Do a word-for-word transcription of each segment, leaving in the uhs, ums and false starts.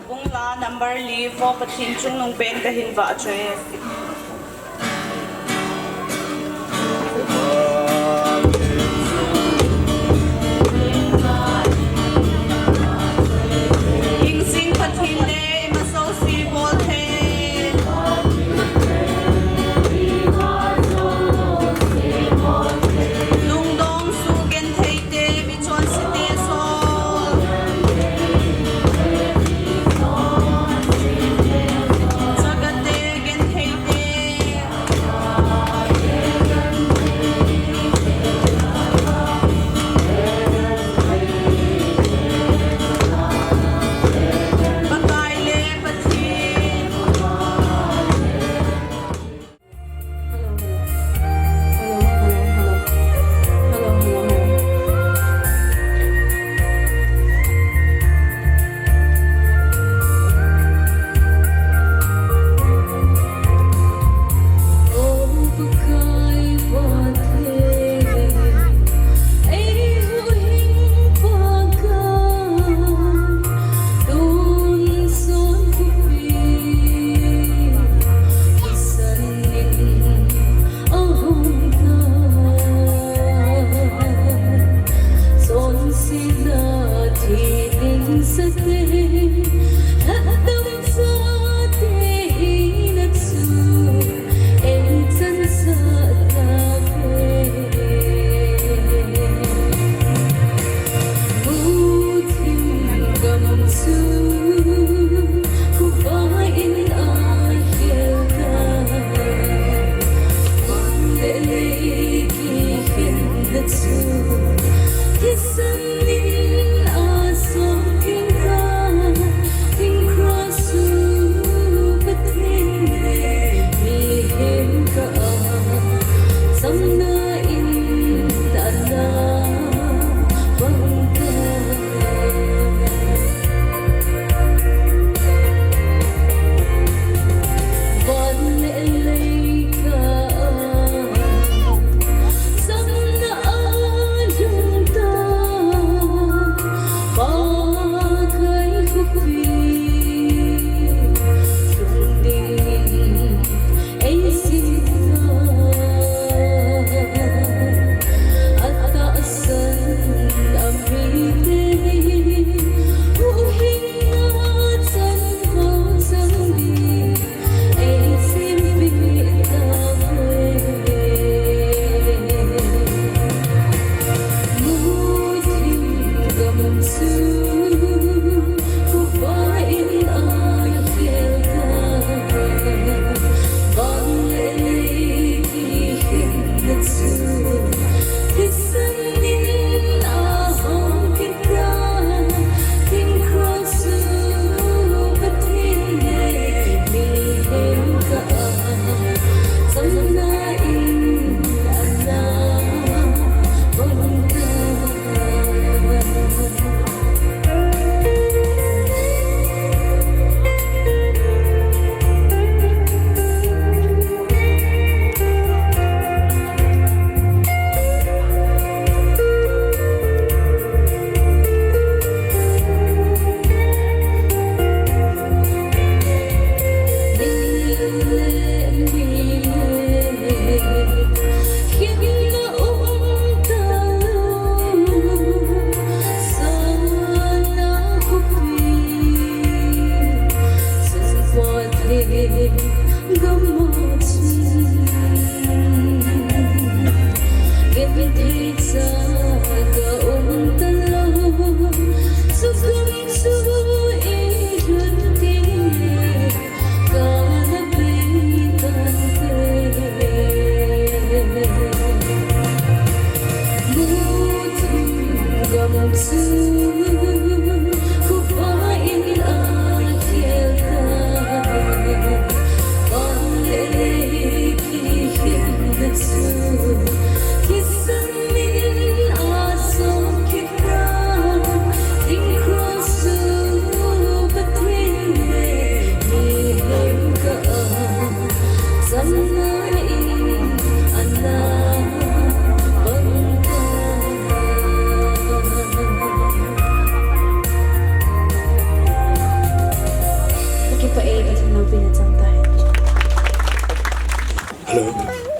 Bung la number li vo Pathen chungnung pen kahin vah chu e. Hing jing Pathen le ima jouse bol thei. Lungdong suh genthei te, michonse te sol. Chaga te, genthei te,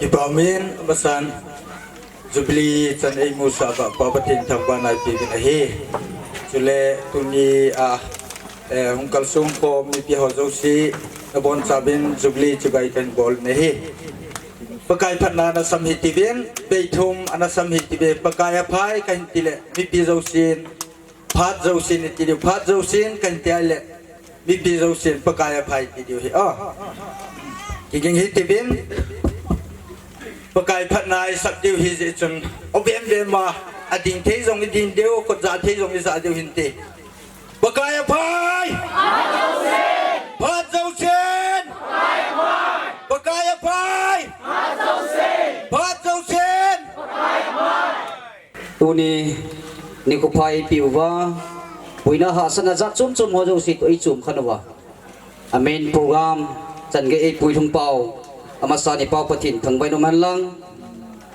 Ipa min amasan Jubilee chan eimusah uva Pa Pathen thangvahna ipeuvin ahi. Chule tuni a, eh, hung kalsong khom mipi ho jouse nabonchauvin Jubilee chibai kahin bol in ahi. Pakai phatna nasam hitiuvin, bei thum ana sam hitiuve, Pakai aphai kahin tile, mipi jousen, phat jousen iti diu, phat jousen kahin ti ahile, mipi jousen Pakai aphai ti diu ahi. Oh. Kiging hitiuvin, Pakai phatna isap diu ahijeh chun, o bem bem a, ading thei jong iding diu, khut jah thei jong ijah diu hinte. Pakai aphai! Phat jousen! Pakai aphai! Phat jousen! Tuni nikho pha eipeh uva, puina hahsatna jat chom chom ho jouse toh eichom khen uva, a main program changei eipui lhung pau, amasan i Pau Pathen thangvah in umhen lang,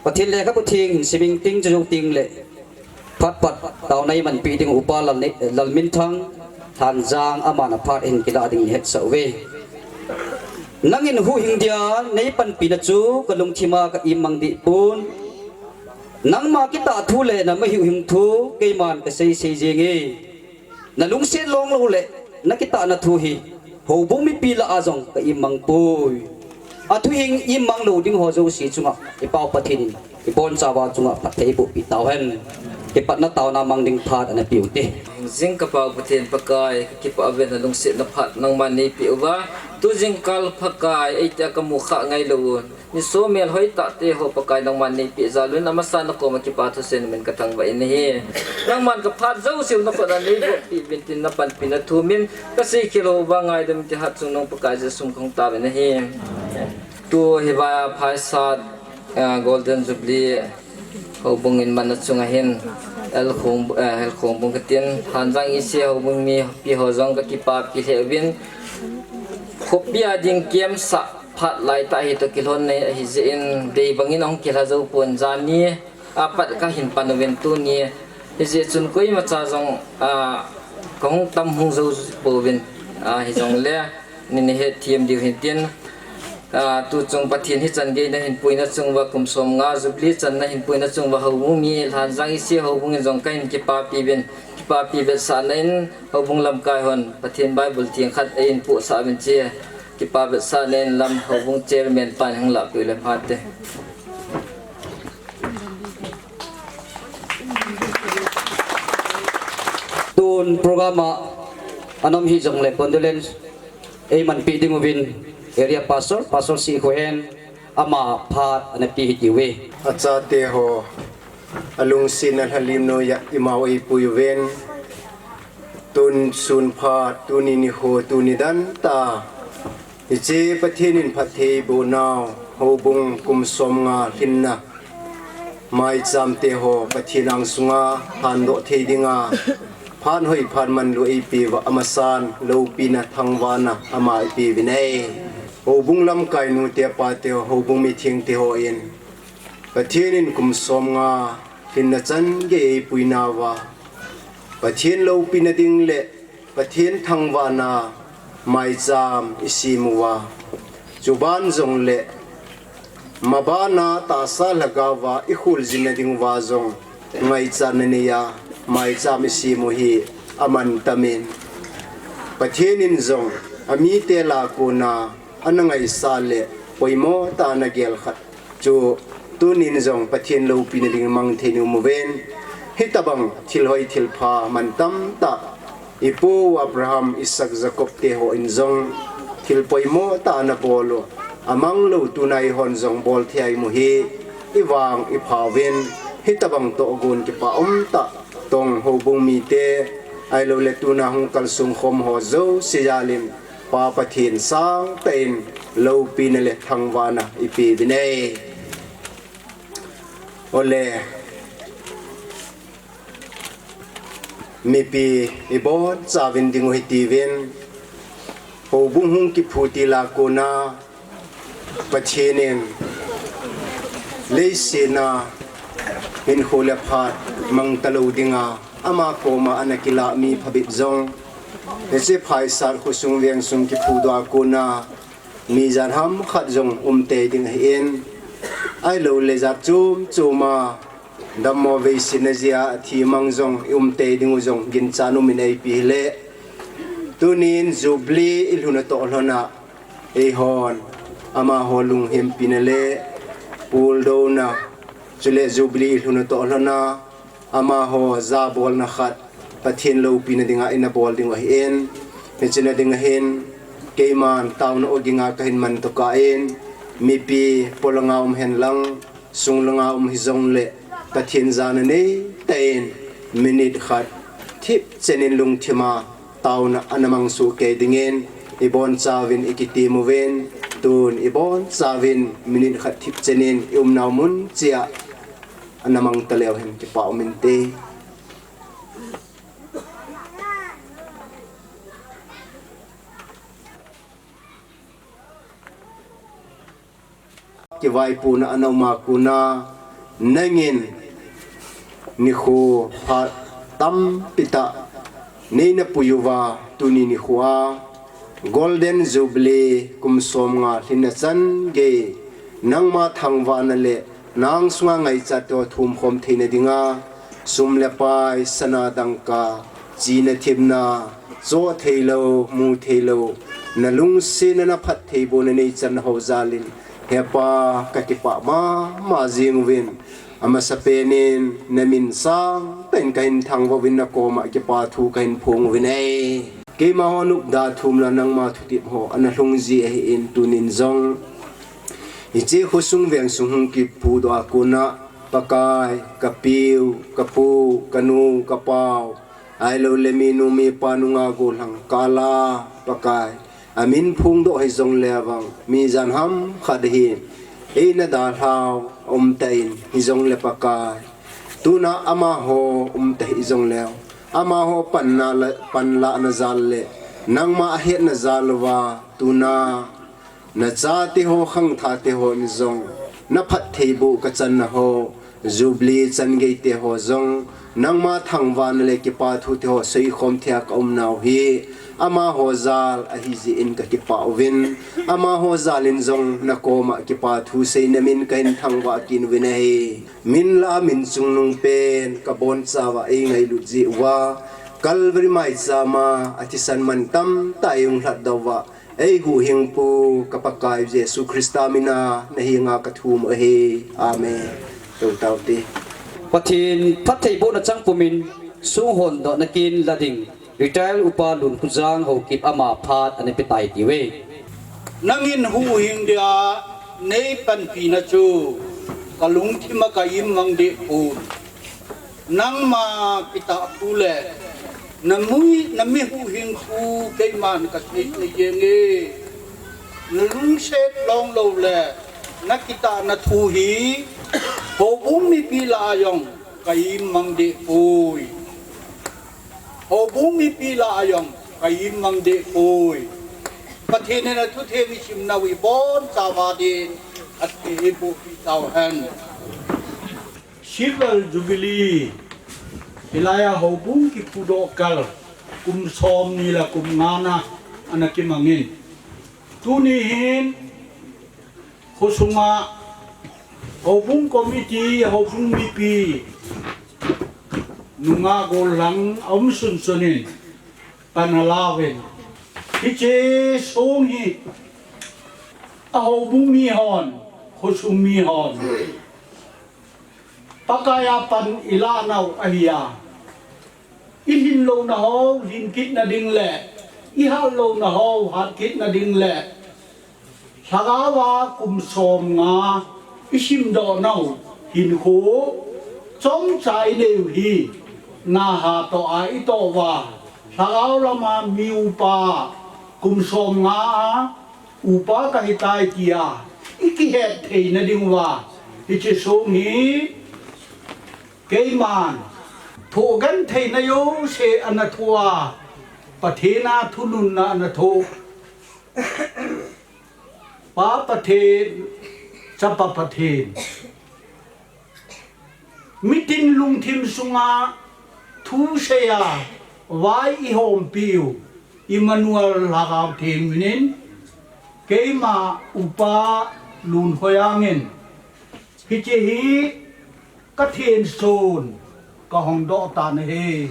Pathen lekhabu theng hin sim ing ting, chujou tengle phat pat taona eimanpeh ding Upa Lal, Lalminthang Lhanjang, aman aphat hin kilah ding ihetsah uve. Nangin huhhing dia neipanpina chu kalungthima ka immang dehpon, nangma kitah thu le namahuhhing thu keiman kasei sei jenge. Nalungset long loule nakitahna thu hi houbung mipi lah a jong ka immang poi. Athuhhing immang lou ding ho jouse chunga i Pau Pathen in ibonchauva chunga phatthei eibohpeh tauhen. Kipatna taona mang ding phat ana peuvinte. Jing ka Pau Pathen Pakai, kakipah uve nalungsetna phat nangman neipeh uva, tujingkal Pakai, eitia kamu khah ngailou u, nisoh melhoi tahte ho Pakai nangman neipeh jal un, amasan nakoma kipa thuseina min kathangvah in ahi. Nangman kaphat jouseu nakhut a neibohpeh uvin tin napanpina thu min kaseikhel uva ngaidam in ti, hatchungnung Pakai Jesu min kahung taovin ahi. Tu hiva phaisat, ah, Golden Jubilee houbung in manna chunga hin, L Khong, eh, L Khongbung katin, Lhanjang EC houbung mipi ho jong kakipapi lheh uvin, khopi a ding camp sah phat laitah hi toh kilhonna ahijeh in, dei bangin ahung kilha joupon, jani apat kahin pan uvin tuni, hijeh chun koimacha jong, ah, kahung tam hung jou pouvin, ah, hijongle, neihethem diu hintin, ah, tuchung Pathen hichan gei nahin puina chunguva kum somnga Jubilee chan nahin puina chunguva houbung mi Lhanjang EC houbung in jong kahin kipapi uvin, kipapi vetsahna in houbung lamkai hon Pathen Bible theng khat eihin pohsah uvin che, kipa vetsahna in lam houbung chairman pan hung lahpeh ule phante. Tun program a ana um hijongle condolence eimanpeh ding uvin Area Pastor, Pastor C. Khohen, ama phat ana pe hitiuve. Achate ho, alungsetna lhalim noiya imau eipui uvin, tun sun phat, tuni nikho, tuni dan tah a, hiche Pathen in phattheibohnau houbung kum somnga lhinna maichamte ho Pathen angsunga lhandoh thei dinga phat hoi phat manlu eipeuva, amasan loupina thangvahna ama eipeuvin ahi. Houbung lamkai nute pate ho, houbung mithengte hon Pathen in kum somnga lhinna chan gei eipuinauva, Pathen loupina ding le Pathen thangvahna maicham isem uva, chuban jongle mabana tahsa lhagaova ikholjinna dinguva jong ngaichatna neiya maicham isem u hi amantamin, Pathen in jong amite lah a kona ana ngaisah le poimo tah a ana gel khat chu tunin jong Pathen loupina ding mang thei in um uvin, hitobang thilhoi thilpha mantam tah ipu Abraham, Isaac, Jacob te hon jong thil poimo tah ana bol u, amang lou tunai hon jong bol thei a imu hi ivang iphauvin, hitobang tohgon kipa umtah tong houbung mite, ahilouleh tuna hung kalsong khom ho jouse jalin Pa Pathen sangtah in loupina le thangvahna ipeuvin ahi. Ole, mipi ibonchauvin ding u hitiuvin, houbung hung kiphu til a kona Pathen in leiset a hinkho le phat mang talou dinga ama koma ana kilah mi phabep jong, hiche phaisat khosung vengsung kiphudoh a kona mi jan ham khat jong um tei ding ahin, Ahilou le jat chom chom a dammo veisetna jeh a thi mang jong i um tei ding u jong ginchat um in eipe hile. Tunin Jubilee i lhun a toh lhon a eihon amaho lunghempi na le puldouna, chule Jubilee i lhun a toh lhon a amaho jabolna khat Pathen loupina dinga ina bol ding u ahin, hiche na ding ahin, keiman taona ogin a kahin man tokah in, mipi polanga um hen lang, sunglanga um hijongle, Pathen jana nei tah in, minute khat thipchen in lungthim a taona ana mang soh kei dingin, i bonchauvin i kitem uvin, tun i bonchauvin minute khat thipchen in i umnau mun cheh a ana mang taleu hen, kipah um inte. Kivaipuna ana um a kon a, nangin nikho phat tampi tah nei na pui uva, tuni nikho a Golden Jubilee kum som nga lhinna chan gei, nangma thangvahna le nang sunga ngaichat toh thum khom theina dinga, sum le pai, sana dangka, china themna, choh theilou, mu theilou, na lungsetna na phattheibohna nei channa ho jal in, He Pa, ka kipah mama jing uvin, amasapen in na min sangtah in kahin thangvah uvin, na koma kipa thu kahin phong uvin ahi. Keima ho nopda thum la nangma thutep ho ana lhung ji ahin, tunin jong hiche khosung vengsung hung kipuidoh a kon a, Pakai, ka piu, ka pu, ka nu, ka pau, ahilou le minu mipa nungah gollhang kah a, Pakai, amin phongdoh hijongle vang, mi jan ham khat ahin, eina dalhau aum tan, hijongle Pakai, tuna amaho um ta hijongleu, amaho panna la, panlahna jal le nangma ahetna jal uva, tuna na chate ho, khangthah te hon jong na phattheiboh ka channa ho, Jubilee chan gei te ho jong nangma thangvahna le kipa thu te ho seikhom thei a ka umnau hi amaho jal ahi jeh in ka kipah uvin, amaho jal in jong na koma kipa thu seina min kahin thangvah kit uvin ahi. Min lah a min chungnung pen ka bonchauva eingailut jeh uva, Calvary maicham a athisan man tamtah eihung lhatdoh uva, eihuhhingpu ka Pakai Jesu Christa mina na henga ka thum u ahi. Amen. Tou taute. Pathen phattheibohna chang pumin song hondohna kin la ding Retired Upa Lunkhojang Haokip ama phat ana petai tiuve. Nangin huhhing dia nei panpina chu ka lungthim a ka immang deh pon. Nangma kitah thu le na mi, na mi huhhing thu keiman ka seisei jenge. Na lungset longlou le na kitahna thu hi houbung mipi lah a jong ka immang deh poi. Houbung mipi lah a jong ka immang deh poi. Pathen in athutheng isimnau ibonchauva din athutheng eibohpeh tauhen. Silver Jubilee, hilai a houbung kipuidoh kal kum somni le kum ngana ana kimangin, tuni hin khosunga houbung committee, houbung mipi, nungah gollhang aum sunsun in pan alauvin, hiche song hi a houbung mihon, khosung mihon, Pakai a pan ilah nau ahi a, ilhin louna ho lhin kit nading le, ihat louna ho hat kit nading le, Lhagao a kum somnga isimdoh nau hinkho chomcha inei u hi, naha toh a itoh uva, Lhagao lama mi upa, kum somnga a upa kahitai tia ikihet theina ding uva, hiche song hi keiman thoh gentheina jouse ana thoh a, Pathen a thununna ana thoh. Pa Pathen, Chapa Pathen, mitin lungthim sunga thusei a vai ihompiu Emmanuel Lhagao Theng minin, keima Upa Lunkhojang in Hiche hi ka thenson ka hong doh tan ahi.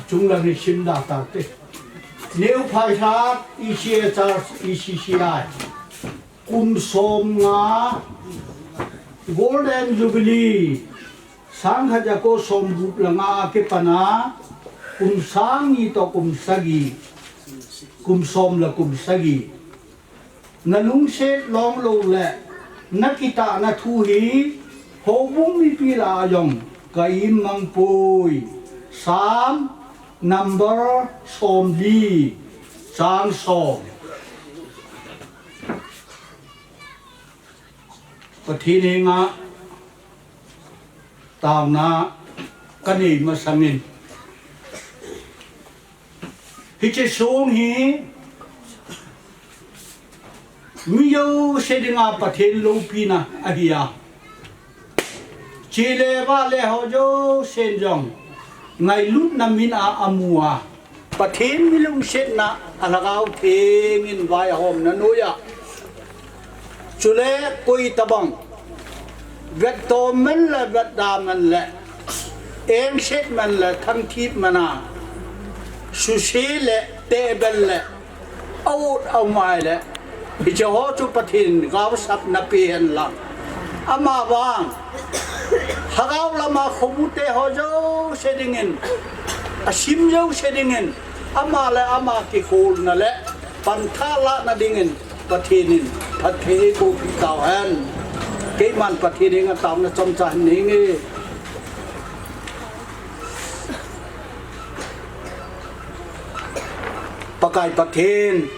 Chunglang hi sim da ta te. New Phaisat E C A Church, E C C I. Kum som nga Golden Jubilee. Sangkhat jako som gup le nga a kipan a kum sang ni to kum sagi, kum som le kum sagi. Na lungset long lou le na kitahna thu hi houbung mipi lah a jong ka im mang poi. Sam number som li, chang som. Pathen henga taona ka nei masangin, hiche song hi mi jouse dinga Pathen loupina ahi a, chele vale ho jousen jong ngailutna min a amu a, Pathen mi lungsetna a Lhagao Theng in vaihomna noiya, chule koi tabang vettom man le vetda man le engset man le thangthip man a, suse le table le aut aumai le, hiche ho chu Pathen gaosapna pe hen lang. Ama vang Lhagao lama khomute ho jouse dingin, asim jouse dingin, ama le ama kikholna le pantha lahna dingin Pathen in phatthei eiboh peh tauhen. Keiman Pathen henga taona chomcha hin nei inge. Pakai Pathen,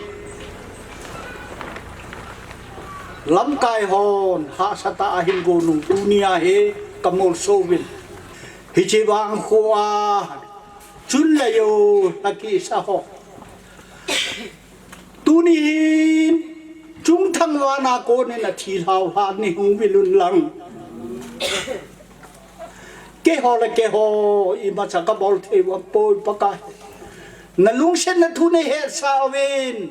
lamkai hon hahsatah a hin gon nung tunia hi ka molso uvin. Hiche vang khoa chun le jou lhakisa ho, tuni hin chungthang vana konin athi lhau lhan ni hung vil un lang. Keiho le keiho imacha ka bol thei uvam poi Pakai. Na lungsetna thu nei hetsah uvin.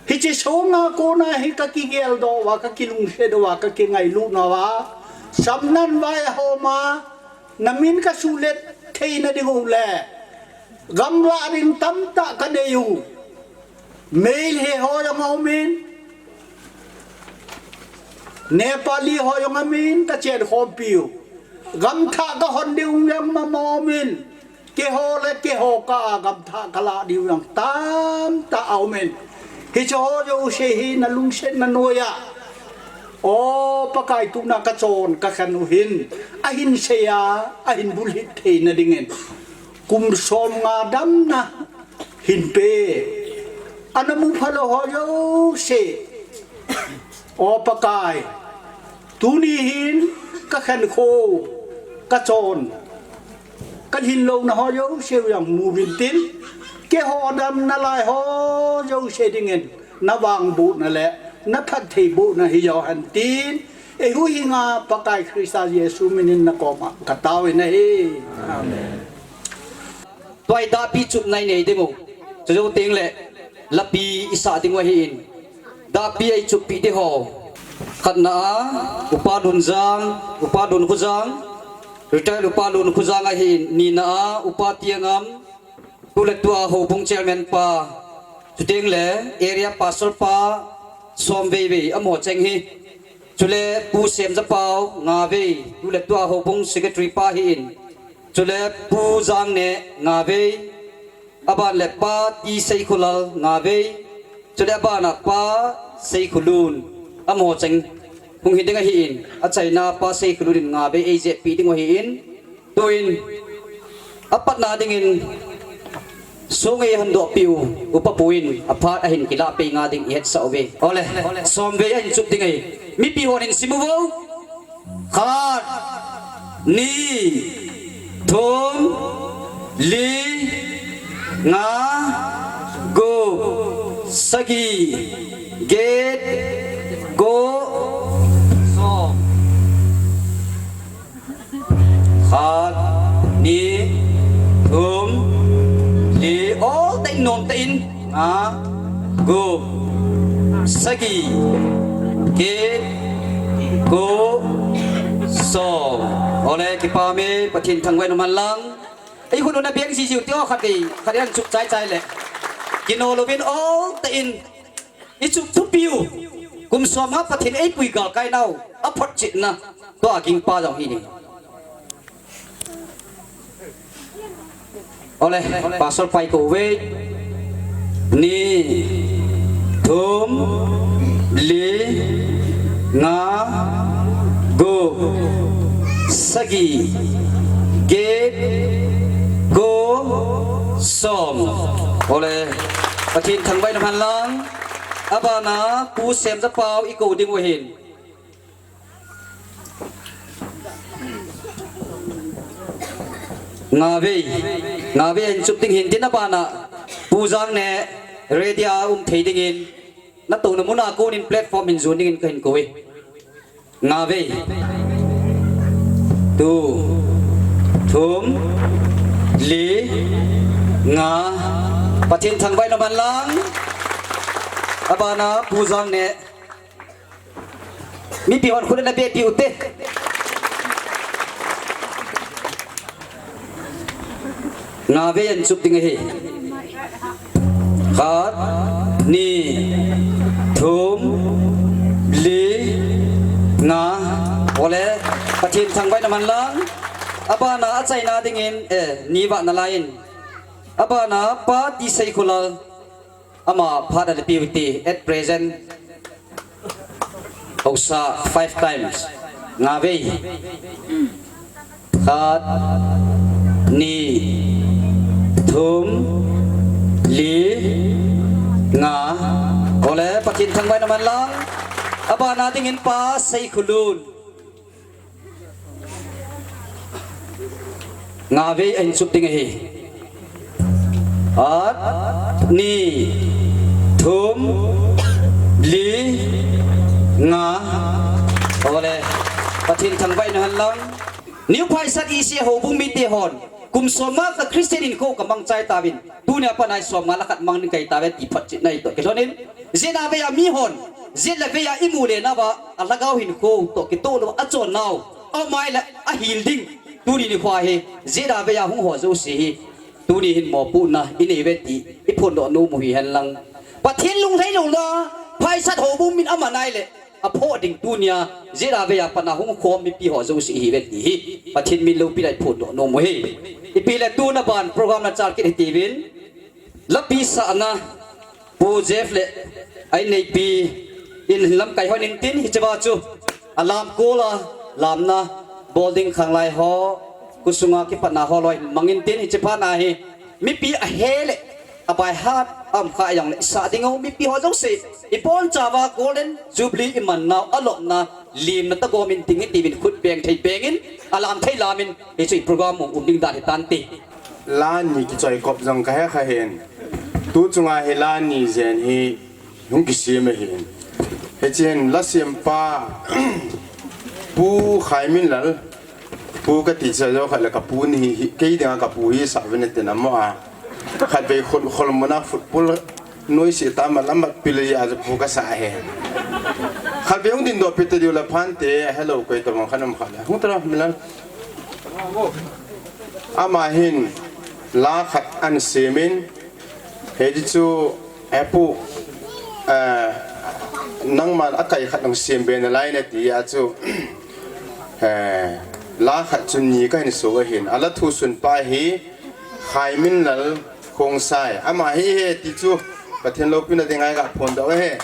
Hiche songa kona hi ka kigeldoh uva, ka kilungset uva, ka kingailut uva, samnan vaihoma, na min ka suhlet theina diu le gamlah ding tamtah ka nei u. Meitei ho jong aumin, Nepali ho jong aumin, ka chenkhompiu. Gamthah ka hon diu jong mama aumin. Keiho le keiho kah a gamthah ka lah diu jong tamtah aumin. Hiche ho jouse hi na lungsetna noiya, O Pakai, tuna ka chon ka khen u hin, ahin seiya, ahin bulhit theina dingin kum som nga damna hin pe. Ana mu phalou ho jouse, O Pakai, tuni hin ka khenkho, ka chon, ka lhinlouna ho jouse u jong mu uvin tin, keiho damna lai ho jouse dingin na vangbohna le na phattheibohna hi jo hen tin, eihuhhinga Pakai Christa Jesu minin na koma ka taovin ahi. Amen. Tua hi dahpi chupna i nei ding u. Chujou teng le lapi i sah ding u ahin, dahpi a i chuppi ding ho. Khatna a, Upa Lunjang, Upa Lunkhojang, retired Upa Lunkhojang ahin, nina a, Upa Tiangam, tuletua houbung chairman pa, chuteng le area pastor pa, som vei vei amaho cheng hi. Chule Pu Semjapau nga vei, tuletua houbung secretary pa ahin. Chule Pu Jangne nga vei, aban le Pa T Seikholal nga vei, chule abana Pa Seikholun, amaho cheng hung hi ding ahin, achaina Pa Seikholun in nga vei ei jehpi ding u ahin, tuin apatna dingin song ei hon dohpi u, Upa Pu in aphat ahin kilah pei nga ding i hetsah uve. Ole, som vei ahin chup ding ahi. Mipi hon hin sim uvo. Khat, ni, thum, li, nga, gup, sagi, get, ko, som. Khat, Nga, gup, sagi, get, ko, som. Ole, kipah e, Pathen thangvah in umhen lang. Ei khut u na beng jiu jiu te o, khat vei, khat vei ahin chup chai chai le. Kino louvin ol tah in, i chup thupi u. Kum som nga Pathen eipui galkai nau, aphotchetna. Tua ging pa jong hi ni. Ole, Pastor pa i kou ve. Ni, thum, li, nga, gup, sagi, get, ko, som. Ole, Pathen thangvah in umhen lang. Abana, Pu Semjapau i kou ding u ahin. Nga vei, nga vei ahin chup ding ahin tin, abana Pu Jangneh ready a um thei dingin, natouna muna konin platform hin jon dingin kahin kou e. Nga vei. Tu, thum, li, nga. Pathen thangvah in umhen lang. Abana Pu Jangneh. Mipi hon khut ana beh piu te. Nga vei ahin chup ding ahi. Khat, ni, thum, li, nga. Ole, Pathen thangvah in umhen lang. Abana achaina dingin, eh, ni vah nalai in. Abana Pa Tisei Kholal. Ama phat ana piu te, at present. Haosa five times. Nga vei. Khat, ni, thum, li, nga. Ole, Pathen thangvah in umhen lang. Abana dingin Pa Seikholun. Nga vei ahin chup ding ahi. Khat, ni, thum, li, nga. Ole, Pathen thangvah in umhen lang. New Phaisat E C houbung mite hon, kum som nga ka Christian hinkho kamang chai tauvin, tunia pat a hi som nga le khat mang ding kahi tauve ti photchetna hi toh kilhonin, jeh a vei a mi hon, jeh le vei a imu le nauva, alhagao hinkho toh kitoh lou, achon nau, amai le ahil ding, tuni nikho hi, jeh a vei a hung ho jouse hi, tuni hin mopohna inei uve ti iphondoh nom u hihen lang. Pathen lunglhai louna, Phaisat houbung min aman ahile, aphoh ding tunia, jeh a vei a pat a hung khom mipi ho jouse ihiuve ti hi, Pathen min loupina iphondoh nom u ahi. Ipi le tuna ban program nachal kit hitiuvin, lapi sahna, Pu Jeff le a inneipi in lamkai hon intin, hichea chu alam kol a lamna bol ding khanglai ho, khosunga kipatna ho loi mang intin, hiche phat a hi mipi ahe le abai hat, aum kha jong le isah ding u, mipi ho jouse ibonchauva Golden Jubilee iman nau alopna limna tah gom inting hitiuvin khut beng thei bengin, alam thei lamin, hichu i program u um ding dan hitante. La ni kichoi kop jong kahe kha hin. Tu chunga hi la ni jen hi hung kisem ahin. Hichun la sempa Pu Khaiminlal, Pu kati cha jo khat le kapu ni hi, hi, kei dinga kapu hi sah uvin atin amaho a. Khatvei khol, kholmuna football noise tah ma lam a pil a chu Pu kasah ahi. Khatvei hung dindoh pi tadiu la phante, hello koi tabang khat um khat le. Hung tara Minlal. Ama hin la khat ahin semin, hiche chu, eh, Pu, eh, nangman akai khat nang sem be nalai nati a chu, eh, la khat chu ni kahin so ahin. Ala thusun pa hi Khaiminlal Khongsai. Ama hi ahi ti chu Pathen loupina dinga kaphondoh ahi.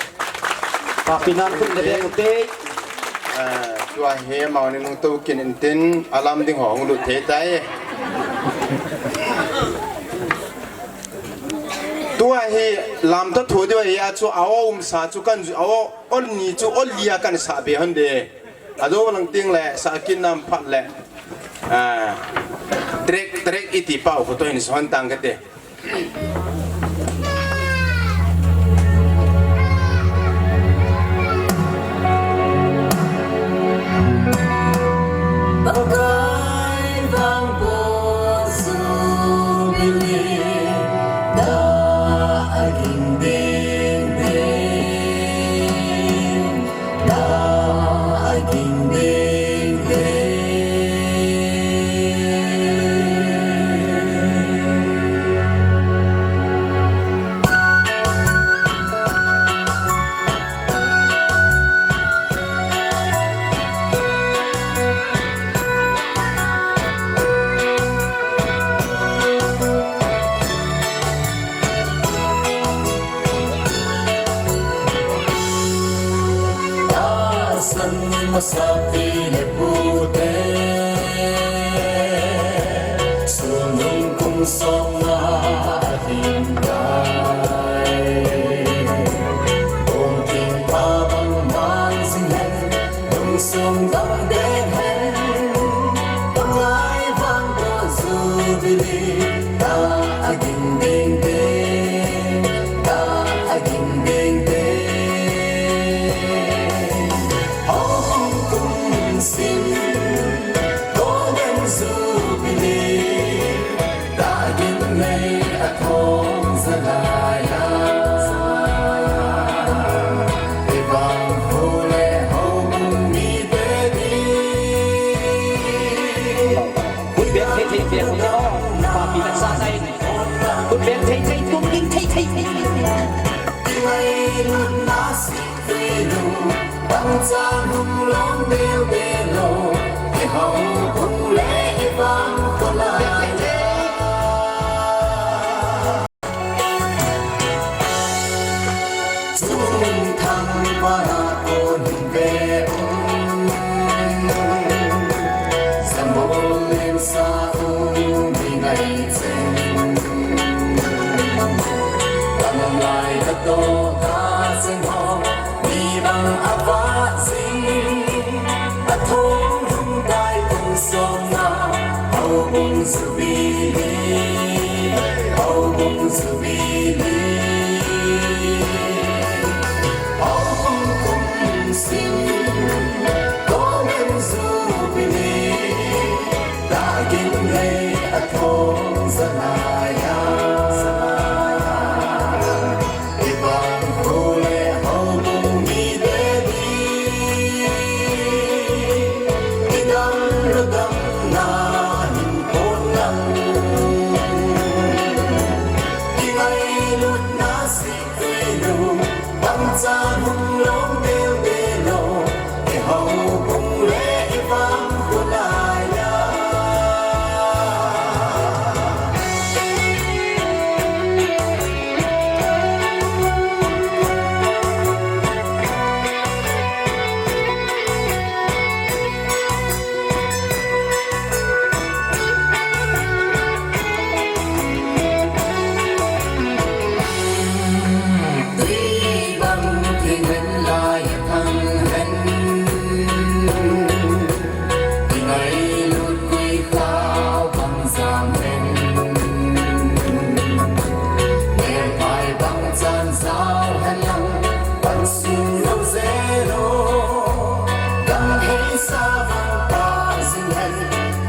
Papi nam khut le beng ute. Ah, tua hi amani nung to kin intin alam ding ho hung lut thei tai. Tua hi lam ta tho diu ahi a chu a o umsa chu kan ju a o, ol ni chu ol lia kan sah be hon de. Ajo lang ting le sah kin nam phat le. Ah, trek trek iti pau ko to hin son tang kate. San masa pi le pu te, sun nung kum som nga a hin tai. Bom ting pa bang mang sing hen, nung sung dang den hen, pangai vang to jubilee, ta a ging ding ding, ta a ging ding ding. Hong kum sim, Golden Jubilee, ta ging nei a thong zalai a. Ivang hu le ho kum mi te di. Kut beng thei thei beng thei. Kut beng thei thei, tum ding thei thei. Pi mai lut na si. Velu, bangchan hung long bel bel lo, i hau kung le i vang ko lai. Chun thang para ko hin ve um. Zambol len sa um di ngai chen. Tam lai ka to ka chen ho. Mi bang a va zing, a thong lhung tai kum som nga, Houbung Jubilee, Houbung Jubilee. Houbung kum sim, Golden Jubilee, ta ging nei a thong zalai a.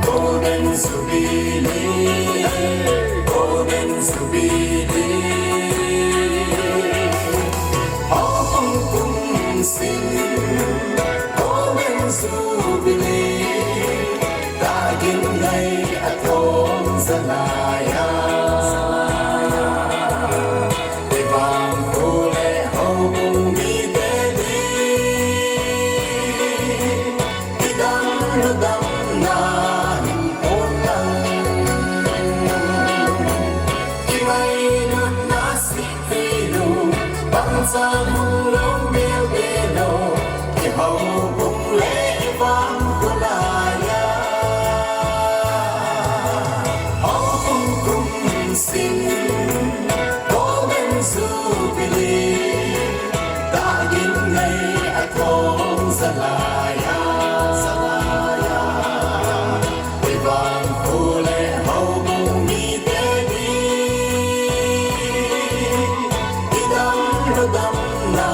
Golden Jubilee, Golden Jubilee. Hong kum sim, Golden Jubilee. Ta ging nei a thong zalai a. Ivang hu le houbung mi te di. Idam na dam na hin pon lang. Kimai lut na si pi lu. Bang cha hung long bel bel lo. I houbung le i vang ko lai a. Houbung kum sim. Golden Jubilee. Ta ging nei a thong zalai a, zalai a. I vang hu le houbung mi te di. Idam na dam na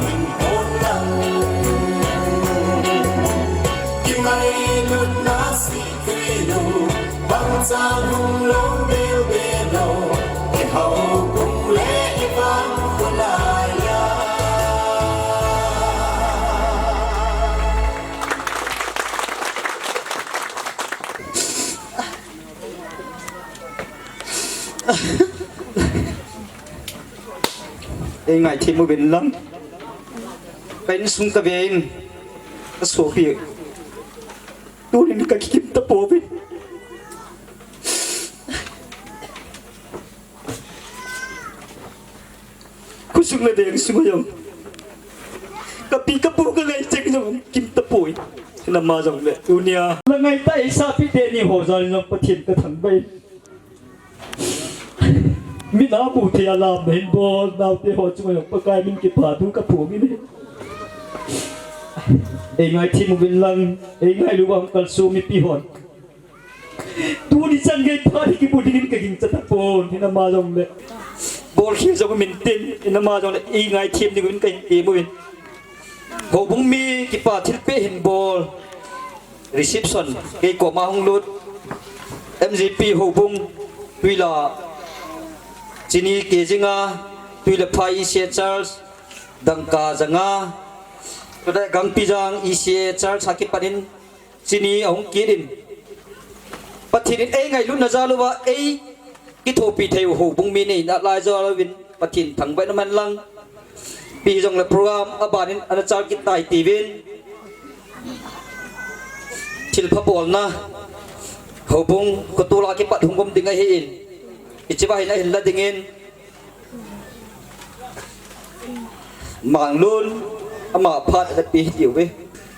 hin pon lang. Kimai lut na si Tui nu, bang cha hung long bel bel lo, i houbung le i vang ko lai a. Ei ngaithei mo uvin lang. Ka insung ka ve in, ka sopi. Tunin ka kikim tapouvin. Khosung le veng sunga jong, ka pi ka pu ka lei cheng jong Ama jong le tunia la ngai ta, ei sapi teni ho jal in jong Pathen ka thangvah e. Min a mu thei a lam na hin bol, naote ho chunga jong Pakai min kipathu ka phong in. Ei ngaithem uvin lang, ei ngailu vang kalsong mipi hon. Tuni chan gei phat hi kibu dingin ka gingcha tapon, hinama jong le. Bol khel jong min tin, hinama jong le, ei ngaithem ding uvin ka hin ti mu in. Houbung mi kipa thilpeh hin bol. Reception, kei koma hung lut. M G P houbung, Tuila, Chini Kejing a, Tuila Phai E C A Church, Dangka Janga, Tuila Gangpijang E C A Church, a kipanin, Chini ahung kit in. Pathen in ei ngailutna jal uva, ei kithopi thei u houbung mi nei na lai jal uvin. Pathen thangvah in um hen lang. Pi jong le program abanin ana chal kit tai tiuvin. Thilpha bolna. Houbung kotula kipat hung um ding ahin. Hichea hin ahin la dingin. Manglun, ama phat ana pe hi tiuve.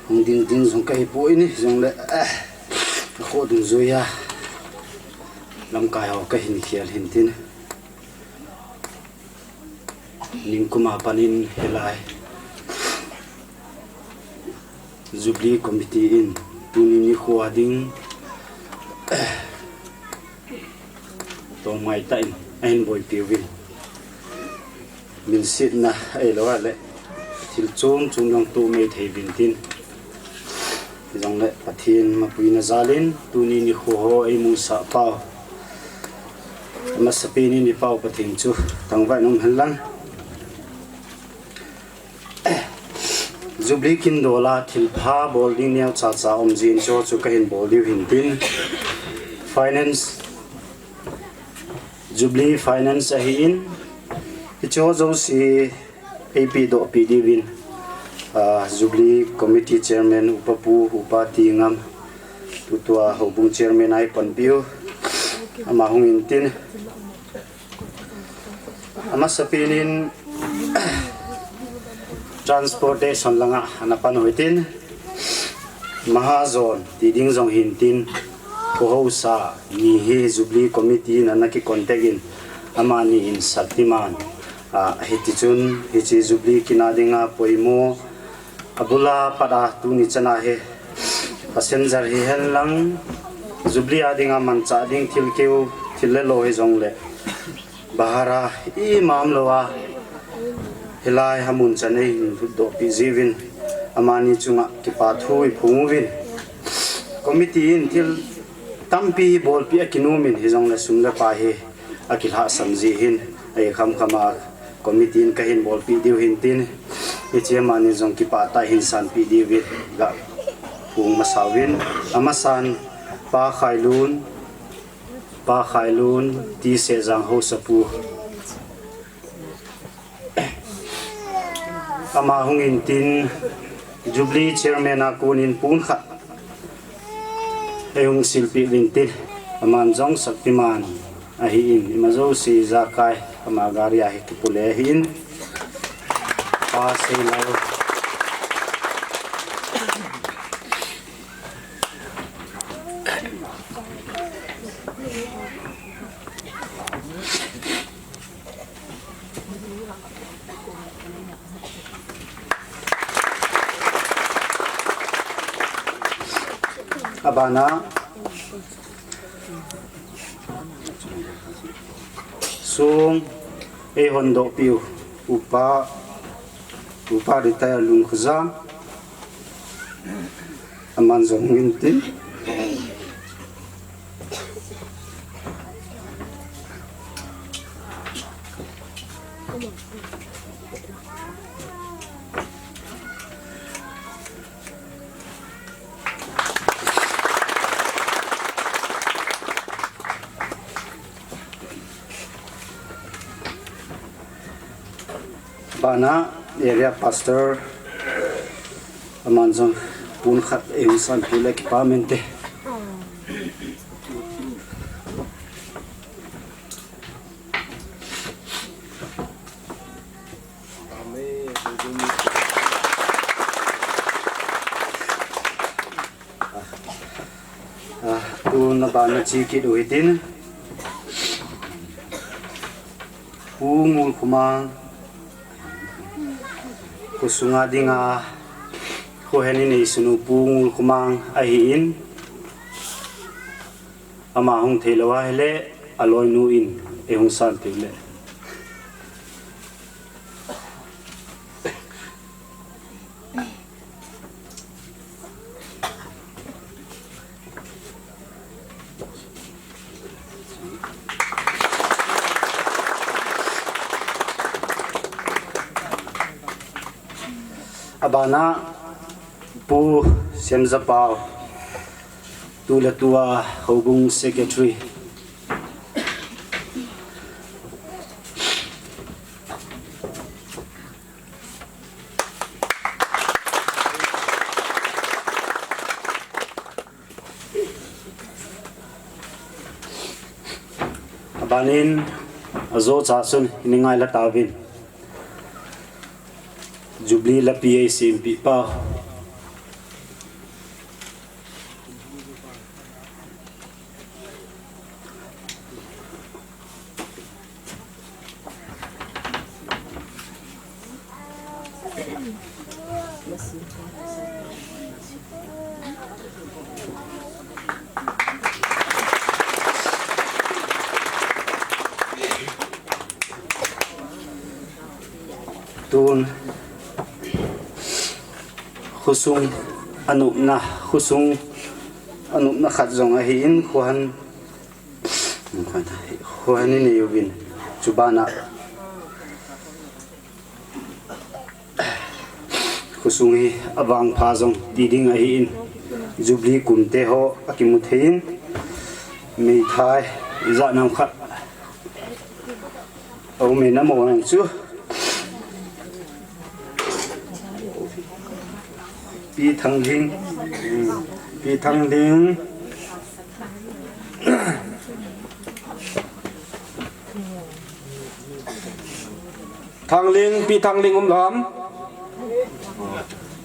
Hung ding ding jong ka hi poi ni, jong le, eh, ka kho dungjuia. Lamkai ho ka hin khel hin tin. Ningkuma panin hilai Jubilee Committee in tuni nikho a ding tongmai tah in ahin boipi uvin. Min sitna ahilou le thil chom chom jong toh mai thei uvin tin. Jong le Pathen mapuina jal in tuni nikho ho eimusah pau. Amasapen in i Pau Pathen chu thangvah in um hen lang. Jubilee kin dola thilpha bol ding neocha cha um jin chu chu ka hin bol diu hin tin. Finance, Jubilee Finance ahin, hiche ho jouse eipe doh pi diuvin, ah, Jubilee Committee Chairman Upa Pu, Upa Tingam, tutua Houbung Chairman a eipanpiu, ama hung in tin. Amasapen in transportation langa ana pan u hitin, Mahajon ti ding jong hin tin, kho haosa ni hi Jubilee Committee in ana kicontact in, amani in Shaktiman, ah, hiti chun hiche Jubilee kin a dinga poimo, abula pat a tuni chan a hi passenger hihen lang, Jubilee a dinga manchah ding thilkeu, thil le lo hijong le, bahara ima umlou a, hilai a mun chan a eihin lhutdoh pi jiuvin, amani chunga kipa thu eiphong uvin. Committee in thil tampi bolpi akinom in, hijong le sum le pai hi akilhahsam jeh hin, ahi khamkham a committee in ka hin bolpi diu hin tin, hiche amani jong kipah tah in hin sanpi diuvin, ga phong masa uvin, amasan Pa Khailun, Pa Khailun, T. Sehjang Haosapu. Ama hung in tin, Jubilee Chairman a kon in pon khat eihung silpeh uvin tin, aman jong Shaktiman ahin, ima jouse ijakai ama gari a hi kipule ahin, Pa Seilal. Abana song eihondoh piu Upa, Upa Retire Lungkhoja, aman jong hung in tin. Bana area pastor aman jong pon khat eihung sanpi le kipa mente. Tun abana chi kit u hitin. Pu Ngulkhomang, khosunga dinga khohen in eisunu Pu Ngulkhomang ahin, ama hung theilou ahile aloinu in eihung san teu le. Abana Pu Semjapau, tuletua houbung secretary. Abanin ajo cha chun ini ngaila tauvin. Jubilee lapi eisempeh pau. Tun khosung anopna, khosung anopna khat jong ahin, khohen, khohen in eiuvin, chubana khosung hi avangpha jong ti ding ahin, Jubilee kumte ho akimu thei in, meithai ijat nam khat aumin, amaho chu Pi Thangling, Pi Thangling, Thangling, Pi Thangling umlou ham?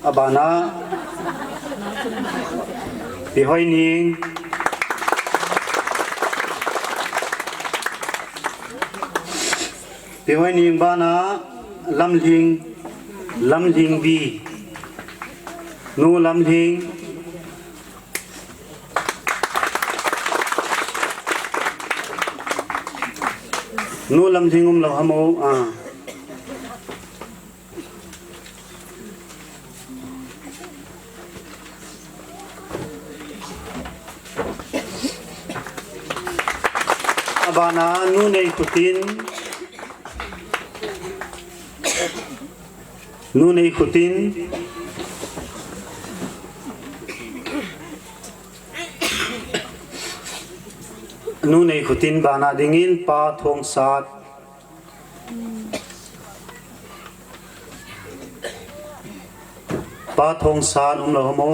Abana Pi Hoining, Pi Hoining bana Lamling, Lamling Bi, Nu Lamling, Nu Lamling umlou ham o? Ah. Abana Nu Neikhotin, Nu Neikhotin, Nu Neikhotin bana dingin Pa Thongsat, Pa Thongsat umlou ham o?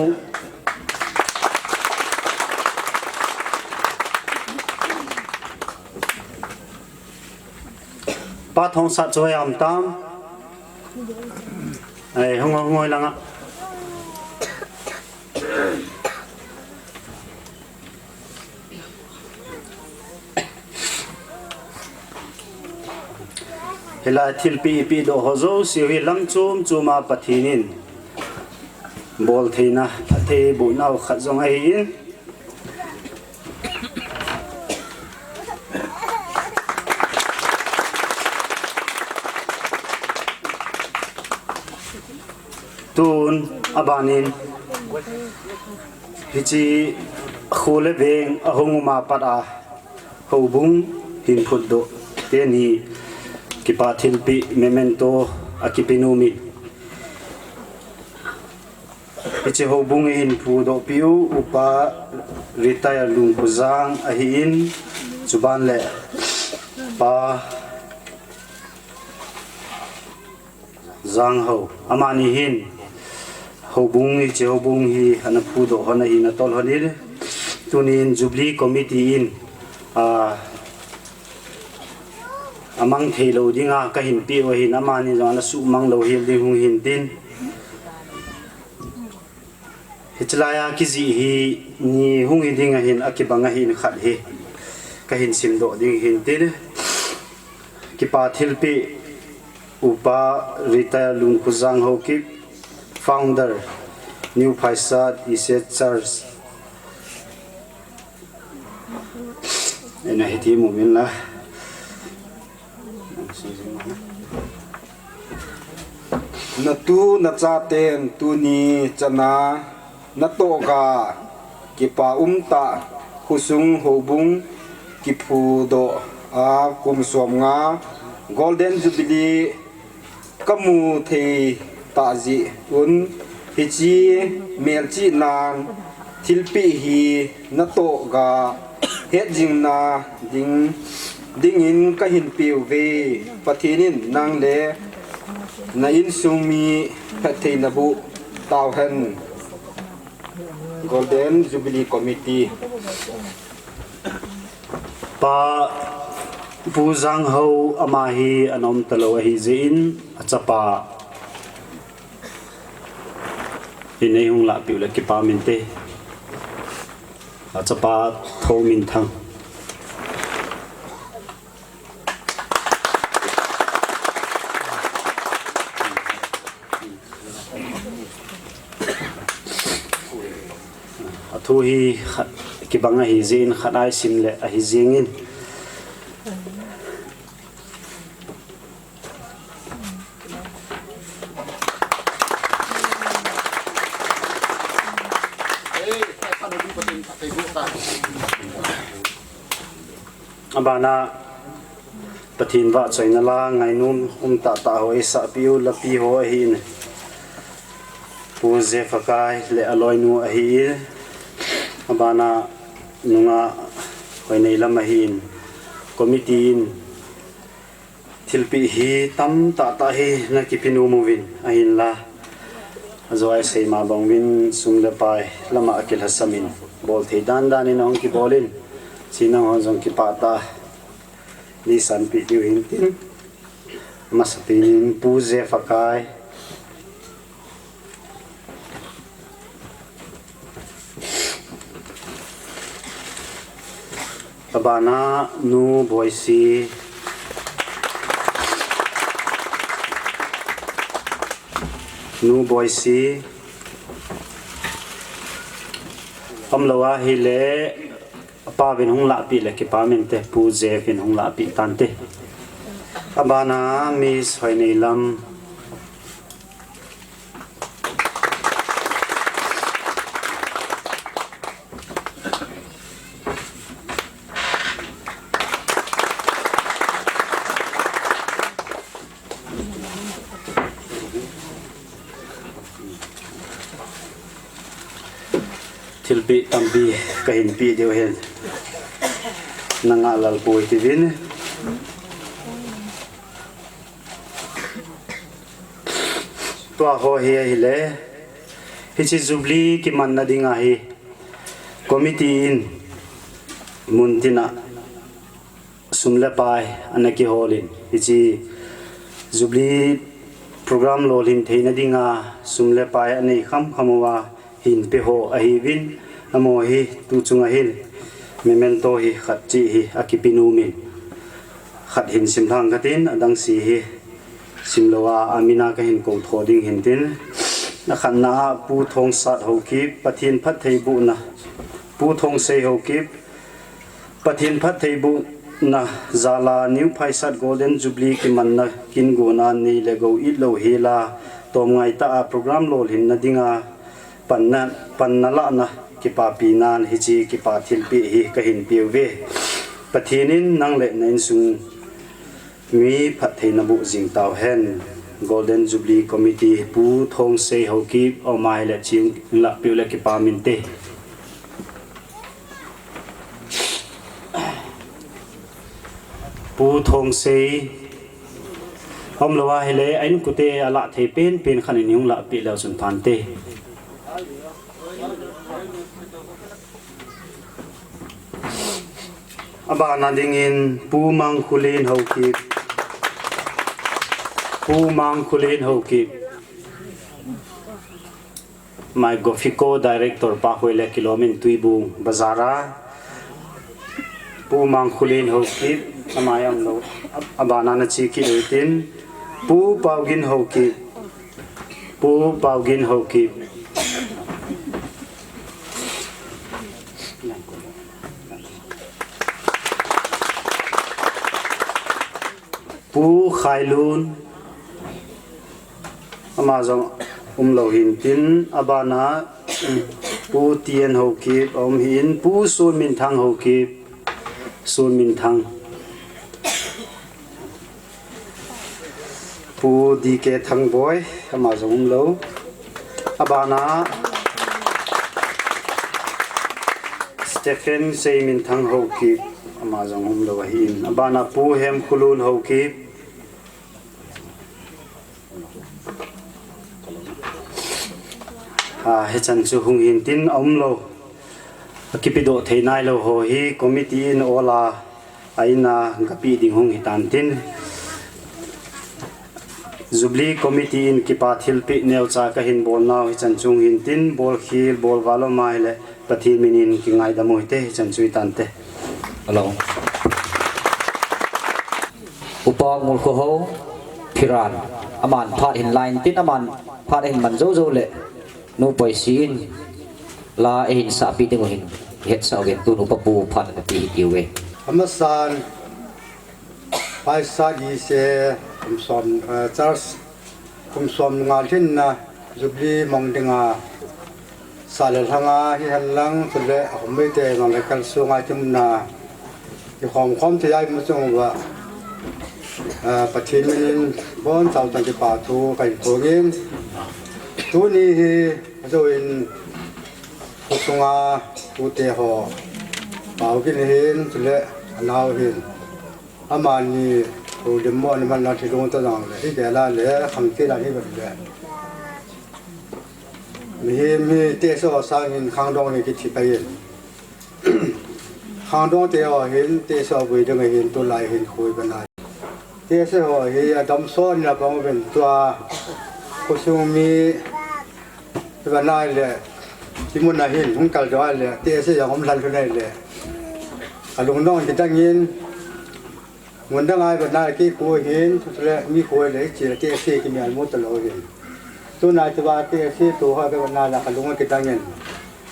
Pa Thongsat chu hoi am tam? Ai, hung, hung hoi lang a. Hilai thilpeh ipeh doh ho jouse hi lam chom chom a Pathen in bol theina, phatthei boh nau khat jong ahin. Tun abanin hiche kho le veng ahung um a pat a houbung hin phutdoh teni kipa thilpeh memento akipe nom in. Hiche houbung hin phutdoh peh u Upa Retire Lungkhojang ahin, chuban le Pa Janghou, amani hin houbung, hiche houbung hi ana phutdoh hon ahin, atol hon in. Tunin Jubilee Committee in, a, amang thei lou dinga kahin peh u ahin, amani jong ana suhmang lou hel ding hung hin tin. Hichelai a kijih hi ni hung hi ding ahin, akibang ahin khat hi kahin simdoh ding hin tin. Kipa thilpeh Upa Retire Lungkhojang Haokip, Founder, New Phaisat Ise Church. Ena hiti mumin la. Natu nachaten tuni chana natoh ga kipa umtah khosung houbung kiphudoh a kum somnga Golden Jubilee kamu thei tah jeh un hiche melchihnan thilpeh hi natoh ga hetjingna ding, dingin kahin peuve. Pathen in nang le na insung mi phatthei naboh tauhen. Golden Jubilee Committee. Pa Pu Janghao ama hi ana um talou ahi jeh in achapa in eihung lahpeh u le kipah inte. Achapa Thouminthang. Athu hi khat kibang ahi jeh in khat a isim le ahi jing in. Abana Pathen vahchoina la ngainom um tahtah ho eisahpeh u lapi ho ahin, Pu Jephakai le aloinu ahin, abana nungah Hoineilam ahin, committee in thilpeh hi tamtah tah hi nakipe nom uvin ahinla, ajo a isei ma bang uvin sum le pai lama akilhasam in bol thei dan dan in ahung kibol in, chinang hon jong kipah tah a neisanpeh diu hin tin, amasapen in Pu Jephakai, abana Nu Boisi, Nu Boisi, umlou ahile apa vin hung lahpeh le kipah inte, Pu Jeph in hung lahpeh tante. Abana Miss Hoineilam, thilpeh tampi kahin peh diu hin, nangah Lalpui tiuvin. Tua ho hi ahile, hiche Jubilee kimanna dinga hi committee in muntina sum le pai ana kiholin, hiche Jubilee program lolhin theina dinga sum le pai anei khamkham uva hinpe ho ahiuvin, amaho hi tuchunga hin memento hi khat cheh hi akipe nom in, khat hin simlhang katin, adang se hi simlou a, amina kahin kou tho ding hin tin. Akhatna a Pu Thongsat Haokip, Pathen phattheibohna, Pu Thongsei Haokip, Pathen phattheibohna jal a New Phaisat Golden Jubilee kimanna kin gona nei le gou it lou hel a, tomngai tah a program lolhinna dinga panna, panna lahna kipapi nan hiche kipa thilpeh hi kahin peuve. Pathen in nang le na insung mi phatthei naboh jing tauhen. Golden Jubilee Committee, Pu Thongsei Haokip, aum ahile chun lahpeh u le kipah inte. Pu Thongsei, aumlou ahile a inkote alah thei penpen khat in hung lahpeh leu chun phante. Abana dingin Pu Mangkholen Haokip. Pu Mangkholen Haokip. Mai Gofico Director pa hoi le kilom in Tuibung Bazar a. Pu Mangkhulen Haokip, ama jong lo, abana na chi kit u tin. Pu Paugin Haokip, Pu Paugin Haokip. Pu Khailun, ama jong um lo hin tin, abana, Pu T N Haokip, a um hin, Pu Sun Minthang Haokip, Sun Minthang. Pu D K Thangboi, ama jong um lo. Abana, Stephen Seiminthang Haokip, ama jong um lo ahin. Abana, Pu Hemkhulun Haokip. A, hichan chu hung hin tin a um lo. A kipedoh thei nai lo ho hi committee in ola a ina gapi ding hung hitan tin. Jubilee committee in kipa thilpeh neocha kahin bol nau hichan chu hung hin tin, bol khel, bol val um ahile Pathen min in kingaidam u hite, hichan chu hitan te. Hello. Upa Ngulkhohao Phiran, aman phat hin line tin, aman phat ahin man jou jou le, nu poisi in la eihin sahpi ding u hin hetsah uvin, tun upa pu phat ana pe hitiuve. Amasan, paisa di se, kum som, eh, church, kum som nga lhinna, Jubilee mong dinga, sa le lhanga hihen lang, chule, a khomite nong le kal sunga kimna, kikhom khom thei a imu chung uva, eh, Pathen min in, bonchauva kipa thu kahin phong in, tuni hi, ajo in, khosunga, tute ho, Paugin hin, chule, anao hin. Amani, houlim mo ni man na thilung ta jong le, hi gel a le, khang ti la hi gel le. Mihem hi, tehse ho sangin khangdong hi kithi pai in. Khangdong te ho hin, tehse ho vui ding hin, tulai hin khui bana. Tehse ho hi, adam so ni la bang uvin tua, khosung mi, bana le, ti mun a hin, hung kal dong le, tehse jong um lhan lhun le. Kalung nong kidang in, Mun dang a hi bana kei khu hin, chule mi khu le chi le tehse kimel mu talou hin. Tuna tua tehse tu ho ka bana la kalung kidang in.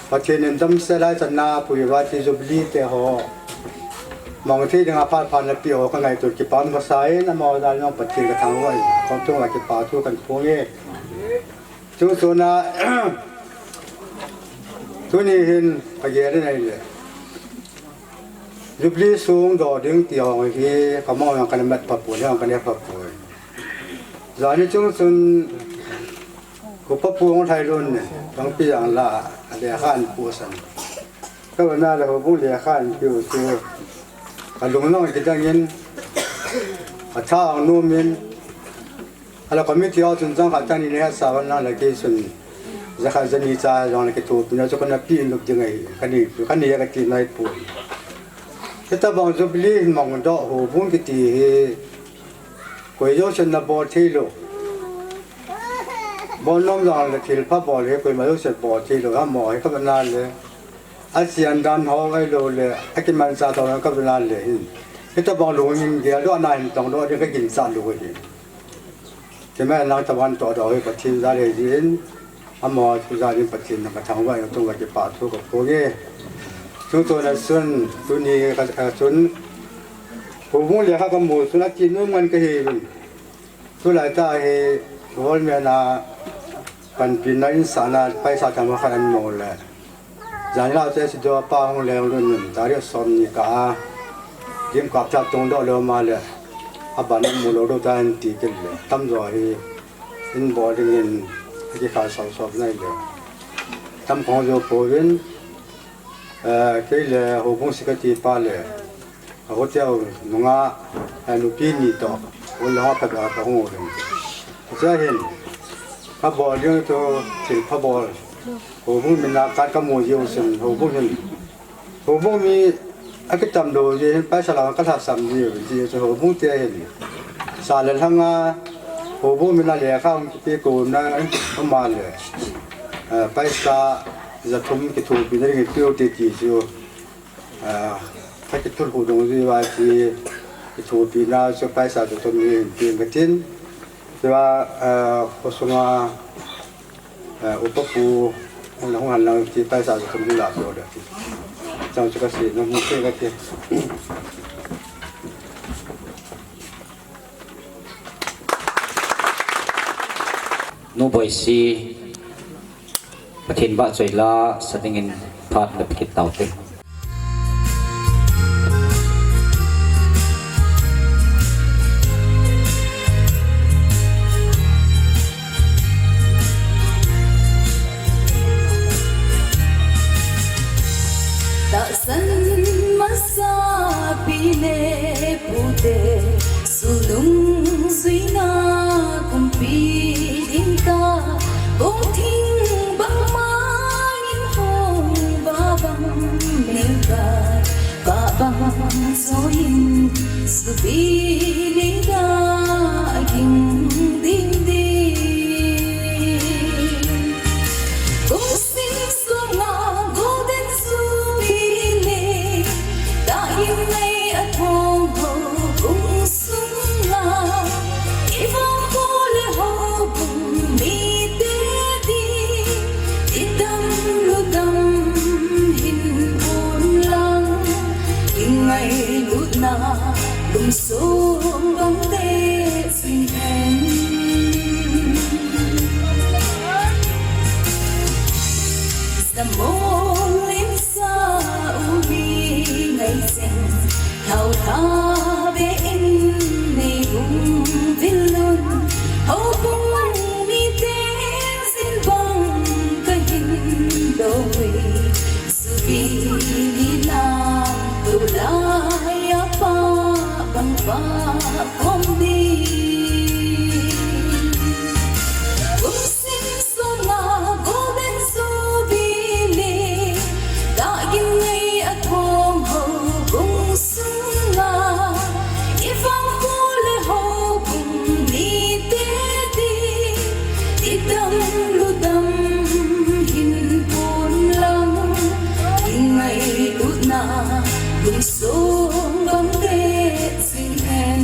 Pathen in damsel a chan na pui uva ti Jubilee te ho. Mong thei dinga phat phat na pe ho ka ngaito kipah masa in, amaho jal in Pathen ka thangvah in. Khonung a kipa thu kahin phong e. Chu chu na tuni hin ka gel in ahile. Jubilee sung doh ding ti ho hi, ka mong jong kana mat pha poi, jong kana pha poi. Jani chung chun, Upa Pu Ngulkhohao Lhailen ne, Tangpi jong la, a lekha ahin pusan. Ka bana le houbung lekha ahin piu chu, ka lung nong kidang in, ka tha jong nom in, Ala committee ho chun chang khat tani le sa van la la kei chun. Jakha jani cha jong la kei tu pina chu kana pi in lup ding ahi. Kani, kani ya kati nai pu. Hitabang Jubilee hin mong doh houbung kiti hi. Koi jousen na bol thei lou. Bol nom jong le thil pha bol hi koima jousen bol thei lou. Hamo hi ka bana le. Achian dan ho ngai lou le. Akimancha tho ka bana le hin. Hitabang lungin gel doh na hin tong doh ding ka ginchat lou hi. Keima lang tabang toh doh hi Pathen jal ahi jin, amaho thu jal in Pathen na ka thangvah in, tun ka kipa thu ka phong e. Chu chu na chun, tuni ka, ka chun, houbung lekha ka mu chun ati nom ngan ka hi uvin. Tulai tah hi, government a panpina in sana paisa tam khat an mo le. Jan la te si do pa hung leng lun nun, tarik som ni kah a. Gimkap cha tung doh lou ma le. Aban mu lou lou ta in ti kit le. Tamjo hi in bol ding in kikhal sau sau nai le. Tam kong jo pouvin, eh, kei le houbung secretary pa le. A hotel nunga, eh, nupi ni toh, un le ho khat a ka hung uvin. Chuche hin, ka bol ding chu thil pha bol. Houbung min a ka, ka mu jiu chun, houbung hin. Houbung mi a kitam lou jeh hin, paisa la ka lhasam jiu, jiu chun houbung te hin. Sa le lhanga, houbung min a lekha hung kipe ko na, ama le. Ah, paisa jathum kithopina dingin peh ute ti chu, ah, ka kithulhuh dungjuiya chu kithopina chu paisa jathum hin peng katin. Chua, ah, khosunga, ah, upa pu, nahung hen lang ti paisa jathum hin la peh ute ti. Chang chu kasei nom hung peh kati. Nu Boisi, Pathen vahchoi la sa dingin phat na pe kit taute. Tahsan masa pi le pute, sunung suina kumpi ding ta, bong thing bang mangin hong ba bang neu ta, ba bang soin supi le da ging ding ding. Kum sim sunga Golden Jubilee, tahgin nei athong ho kum sunga, i vang ho le houbung mite din, i dam lu dam hin pun lang, i ngailutna lungsong bang te sing hen. Samol in sa u mi ngai seng, thao tha be in nei um vil un, houbung mite sin bang kahin dong ui. Jubilee na tulai a pa bang pa kom ni. Kum sim sunga Golden Jubilee, tahgin nei athong ho kum sunga, i vang ho le houbung mite din, i dam lu dam hin pun lang, i ngailutna lungsong bang te sing hen.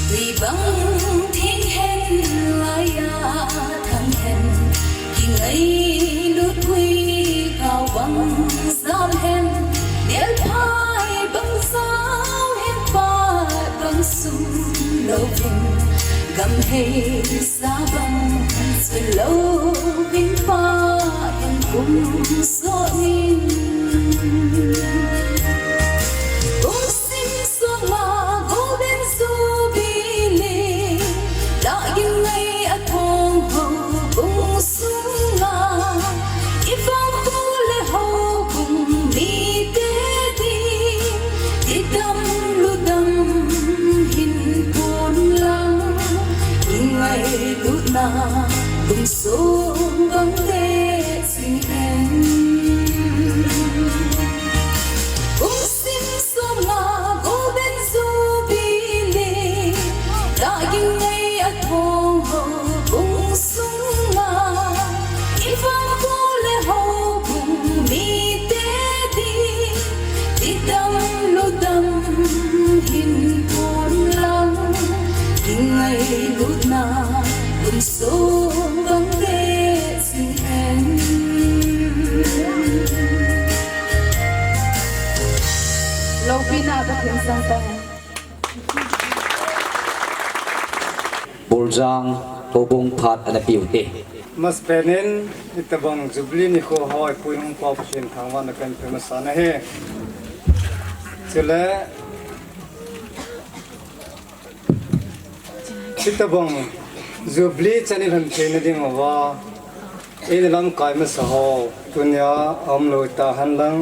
Tui bang theng hen, lai a thang hen, kingailut hui kau bang jam hen, nelphai bang jao hen, pat bang sum lou hen, gam hei sa bang chun lou vin pa hen kum soh nin. Kum sim sunga Golden Jubilee, tahgin nei athong ho kum sunga, i vang ho le houbung mite din, i dam lu dam hin pun lang, i ngailutna lungsong bang te sing hen. Kum sim sunga Golden Jubilee, tahgin nei athong ho kum sunga, i vang ho le houbung mite din, i dam lu dam hin pun lang, i ngailutna lungsong bang te sing hen. Loupina Pathen in sang tahen. Boljang houbung phat ana pe ute. Masapen in, hitabang Jubilee nikho hoipu hung pao Pathen thangvahna kahin pe masa nahi. Chule, hitabang Jubilee chan ilhon theina dinguva, eina lamkai masa ho, tunia aum lou tahen lang,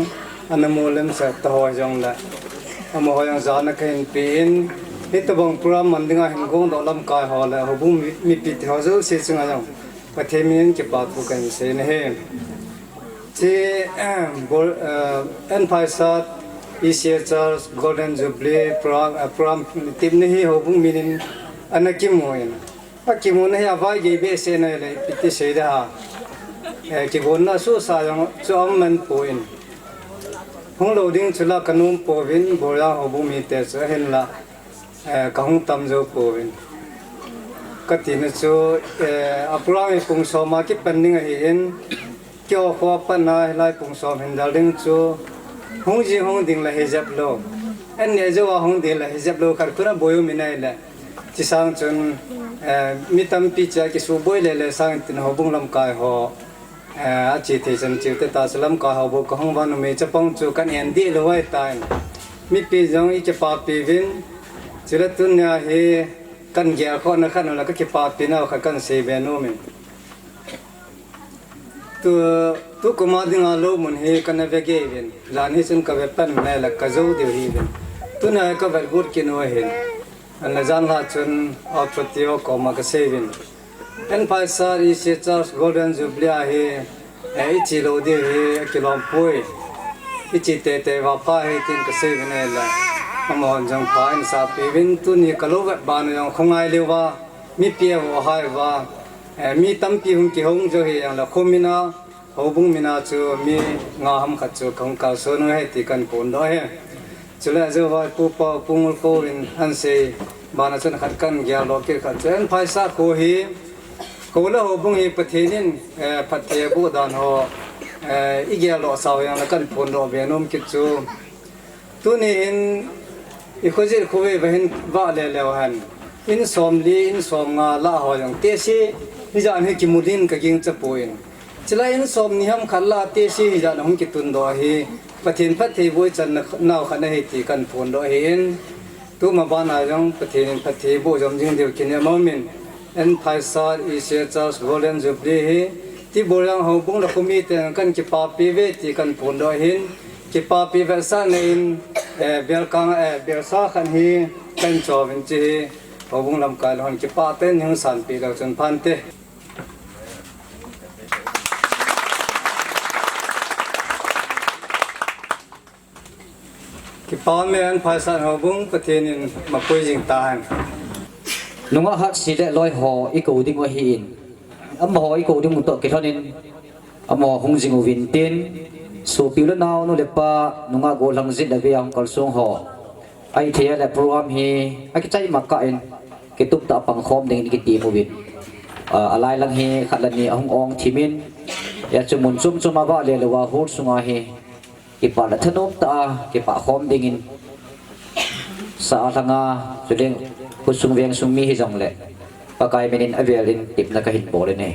ana molem sah taho jongle, Amaho jong jana kahin pe in, hitobang program man dinga hin gongdoh lamkai ho le houbung mi, mipi te ho jouse chunga jong Pathen min in kipa thu kahin sei nahi. Chi, eh, Bor-, eh, N Phaisat E C A Church Golden Jubilee program, eh, program tipna hi houbung min in ana kimu in. Akimuna hi avaigei behseh nai le, iti sei da ha. Eh, kigonna susa jong chu aum man poi. Hung lou ding chu la ka nom pouvin, Borjang houbung mite chu ahin la, eh, ka hung tam jou pouvin. Ka tina chu, eh, a program hi pung som a kipan ding ahi in, keiho kho a pat na hilai pung som hin dal ding chu hung ji hung ding la hi jep lou. An neh jou a hung ding la hi jep lou khat khu na boi um in ahi le. Chi sang chun, eh, mi tampi cha kisuboi le le sang tin houbung lamkai ho, eh, achi thei chan chiu te ta chu lamkai ho bou ka hung van um e chapang chu kan en dih lou ahi tan. Mipi jong i kipapi uvin, chule tunia hi kan gel khohna khat u la ka kipapi nau khat kan sei be nom in. Tu, tukum a dinga lou mun hi kana ve gei uvin. Jan hi chun ka ve pan nai la ka jou diu hi uvin. Tuna ka vet gut kit u ahin. Ana jan la chun output ti ho koma ka sei uvin. N Phaisat E C A Church Golden Jubilee ahi, eh, i chi lou diu hi akilom poi. I chi tete va pha hi tin ka sei uvin ahi la. Amahon jong pha in sapi uvin tuni ka lou vet ban u jong khongai leu va. Mipi a vo hai va, eh, mi tampi hung kihong jou hi jong la, kho min a, houbung min a chu mi nga ham khat chu ka hung kalson u ahi ti kan phondoh ahi. Chule jou vai pu pa, Pu Ngulkho in ahin sei, bana chun khat kan gel lou kit khat chu N Phaisat kho hi, kho le houbung hi Pathen in, eh, phatthei aboh dan ho, eh, i gel lou sau jong la kan phondoh be nom kit chu. Tuni hin i khojeh khovei va hin vah le leu hen. In som li, in som nga lah ho jong tesi, hijat hi kimu din ka gingcha poi. Chule in som ni ham khat lah tesi hijat hung kitundoh hi. Pathen phattheiboh i chan nau khat ahi ti kan phondoh ahi in. Tuma bana jong Pathen in phattheiboh jom jing diu kinem aum in. N Phaisat E C A Church Golden Jubilee hi, ti Borjang houbung le khomi ten kan kipapi uve ti kan phondoh ahin, kipapi vetsahna in, eh, belkang, eh, belsa khat hi kan cho uvin chi hi, houbung lamkai le hon kipah tah in hung sanpeh leu chun phante. Kipa um e, N Phaisat houbung Pathen in mapui jing tahen. Nungah hatsi le loi ho i kou ding u ahin. Amaho i kou ding u toh kilhon in, amaho hung jing uvin tin, sopi u le nao, nu le pa, nungah gollhang jin le vei a hung kalsong ho. Ahithei le program hi akichai maka in, kitup tah a pang khom ding in i kitem uvin. Ah, alai lang hi khat le ni ahung ong thim in, hia chu mun chom chom a vah le lou a hall sunga hi, kipah le thanom tah a, kipah khom ding in, sa a lhang a, chuleh khosung vengsung mi hijong le, Pakai min in avel in tepna ka hin bol in ahi.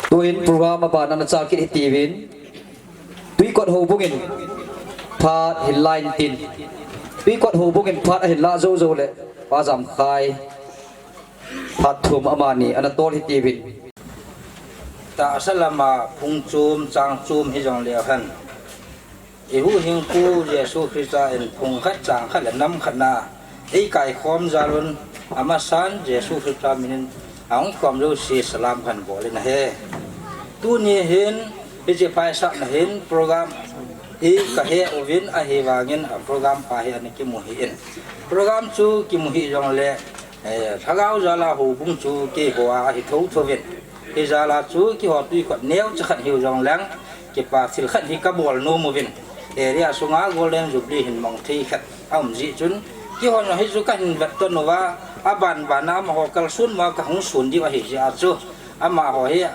Tuin program abana nachal kit hitiuvin. Tuikot houbungin phat hin la intin. Tuikot houbungin phat ahin la jou jou le Pa Jamkhai phat thum amani ana tol hitiuvin. Tahsa lama phung chom, chang chom hijong leu hen. Eihuhhingpu Jesu Christa in phung khat chang khat le nam khat na eikaikhom jal un, amasan Jesu Christa minin ahung khom jouse salam kahin bol in ahi. Tuni hin, hiche phaisatna hin program hi kahe uvin ahivangin a program pa hi ana kimu hih in. Program chu kimu hih jongle, eh, lhagao jal a houbung chu keiho a ahi thotho uvin. Hijal a chu keiho tuikot neocha khat hiu jongleng, kipa thil khat hi kabol nom uvin. Area sunga Golden Jubilee hin mang thei khat aum jeh chun, keiho jong hichu kahin vetton uva, aban ban a amaho kalson uva kahung son diu ahi jeh a chu, amaho hi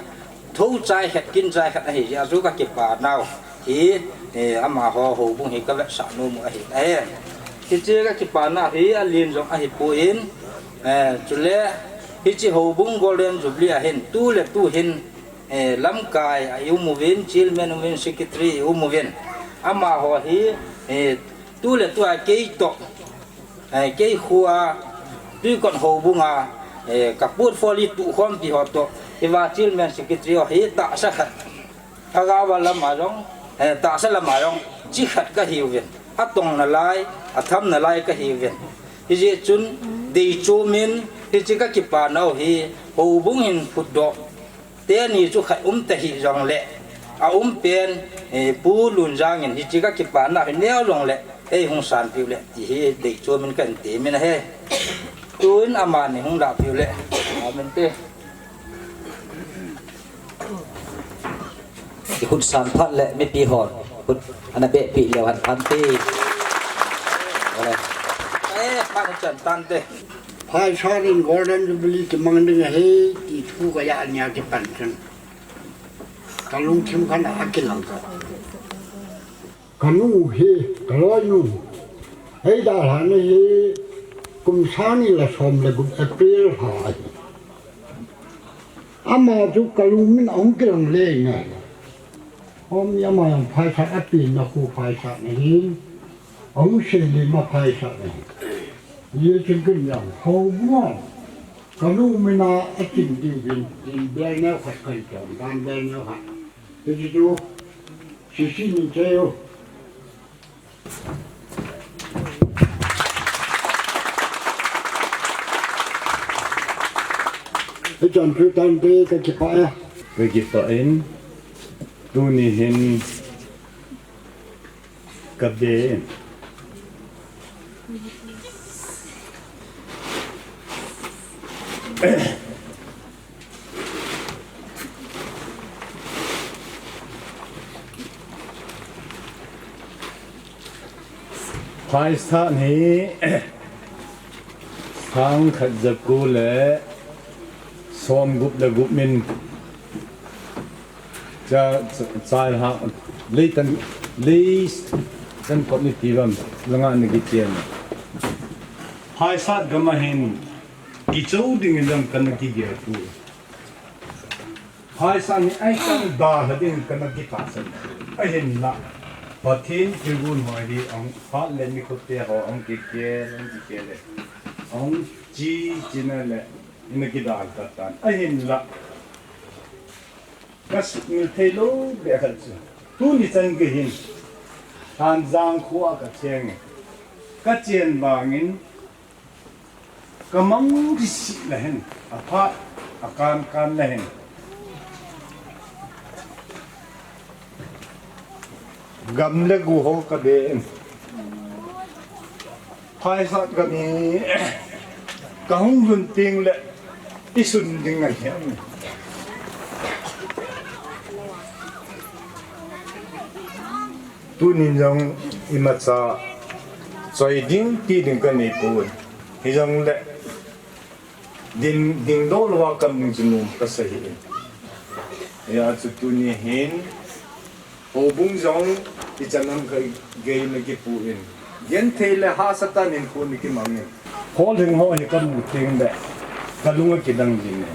thou chai khat, kin chai khat ahi jeh a chu kakipa nau hi, eh, amaho houbung hi kavetsah nom u ahi. Eh, hiche kakipa nau hi alen jong ahipoi, eh, chule hiche houbung Golden Jubilee a hin tu le tu hin, eh, lamkai a i um uvin, chairman um uvin, secretary i um uvin. Amaho hi, eh, tu le tu a kei toh, eh, kei khua, Tuikot houbung a, eh, ka portfolio tuhkhompi ho toh, hiva chairman secretary ho hi tahsa khat. Lhagao lam a jong, eh, tahsa lam a jong, chi khat kahiuvin. Atong nalai, atham nalai kahiuvin. Hijeh chun, deichom in, hiche kakipa nau hi, houbung hin phutdoh teni chu khat um tahih jongle, aum pen, eh, Pu Lunjang in hiche kakipa nau hi neo jongle, eihung sanpeh u le, ti hi deichom in kahin temin ahi. Tuin amani hung lahpeh u le, amen te. Ikhut san phat le mipi hon khut ana behpeh leu hen phante. Ole. Eh, phat chan tante. Phaisat in Golden Jubilee kimang ding ahi ti thu kajah nia kipan chun, kalungthim khat a akilang kha. Kanu hi, kaloinu, eidalhahna hi kum sang ni le som le gup April lha ahi. Ama chu kalung min ahung kilang lei ngai. Hom, ama jong phaisat apenna khu phaisatna hi, ahung seilima phaisatna hi. Hijeh chun ken jong houbung a kanu min a aching diuvin, in bel neo khat kahin chon tan, bel neo khat. Hichu, sisi nin cheu. Hichan chu tante kakipah e. Kakipah in, tuni hin kabe in. Phaisat hi sang khat ja ko le som gup le gup min cha, cha, chai ha, lei tan, lei tan kot ni ti lam, langa na kichen. Phaisat gam a hin, kichou ding in lam kana kigel tu. Phaisat ni ai kan da ha ding kana kitahsan. Ahinla, Pathen thilgon ho hi ahung phat le mi khote ho ahung kikel, ahung kikel le, ahung chi, china le, ina kidal katan. Ahinla, ka sukmil thei lou beh khat chu, tuni chan gei hin Thangjang kho a ka cheng e. Ka chen vangin, ka mang kisih le hin, a phat, a kan kan le hin, gam le go ho ka be in. Phaisat gam hi ka hung lhun teng le i sun ding ahi. Tunin jong imacha choi ding ti ding ka nei pon. Hijongle Ding, dingdoh louva kam ding chu nom kasa hih in. Hijeh chun tuni hin, Houbung jong ichan ham khat gei na kipu in, genthei le hahsatah in hinkho na kimang in. Hall hing ho hi kamu teng le kalung akidang jin e.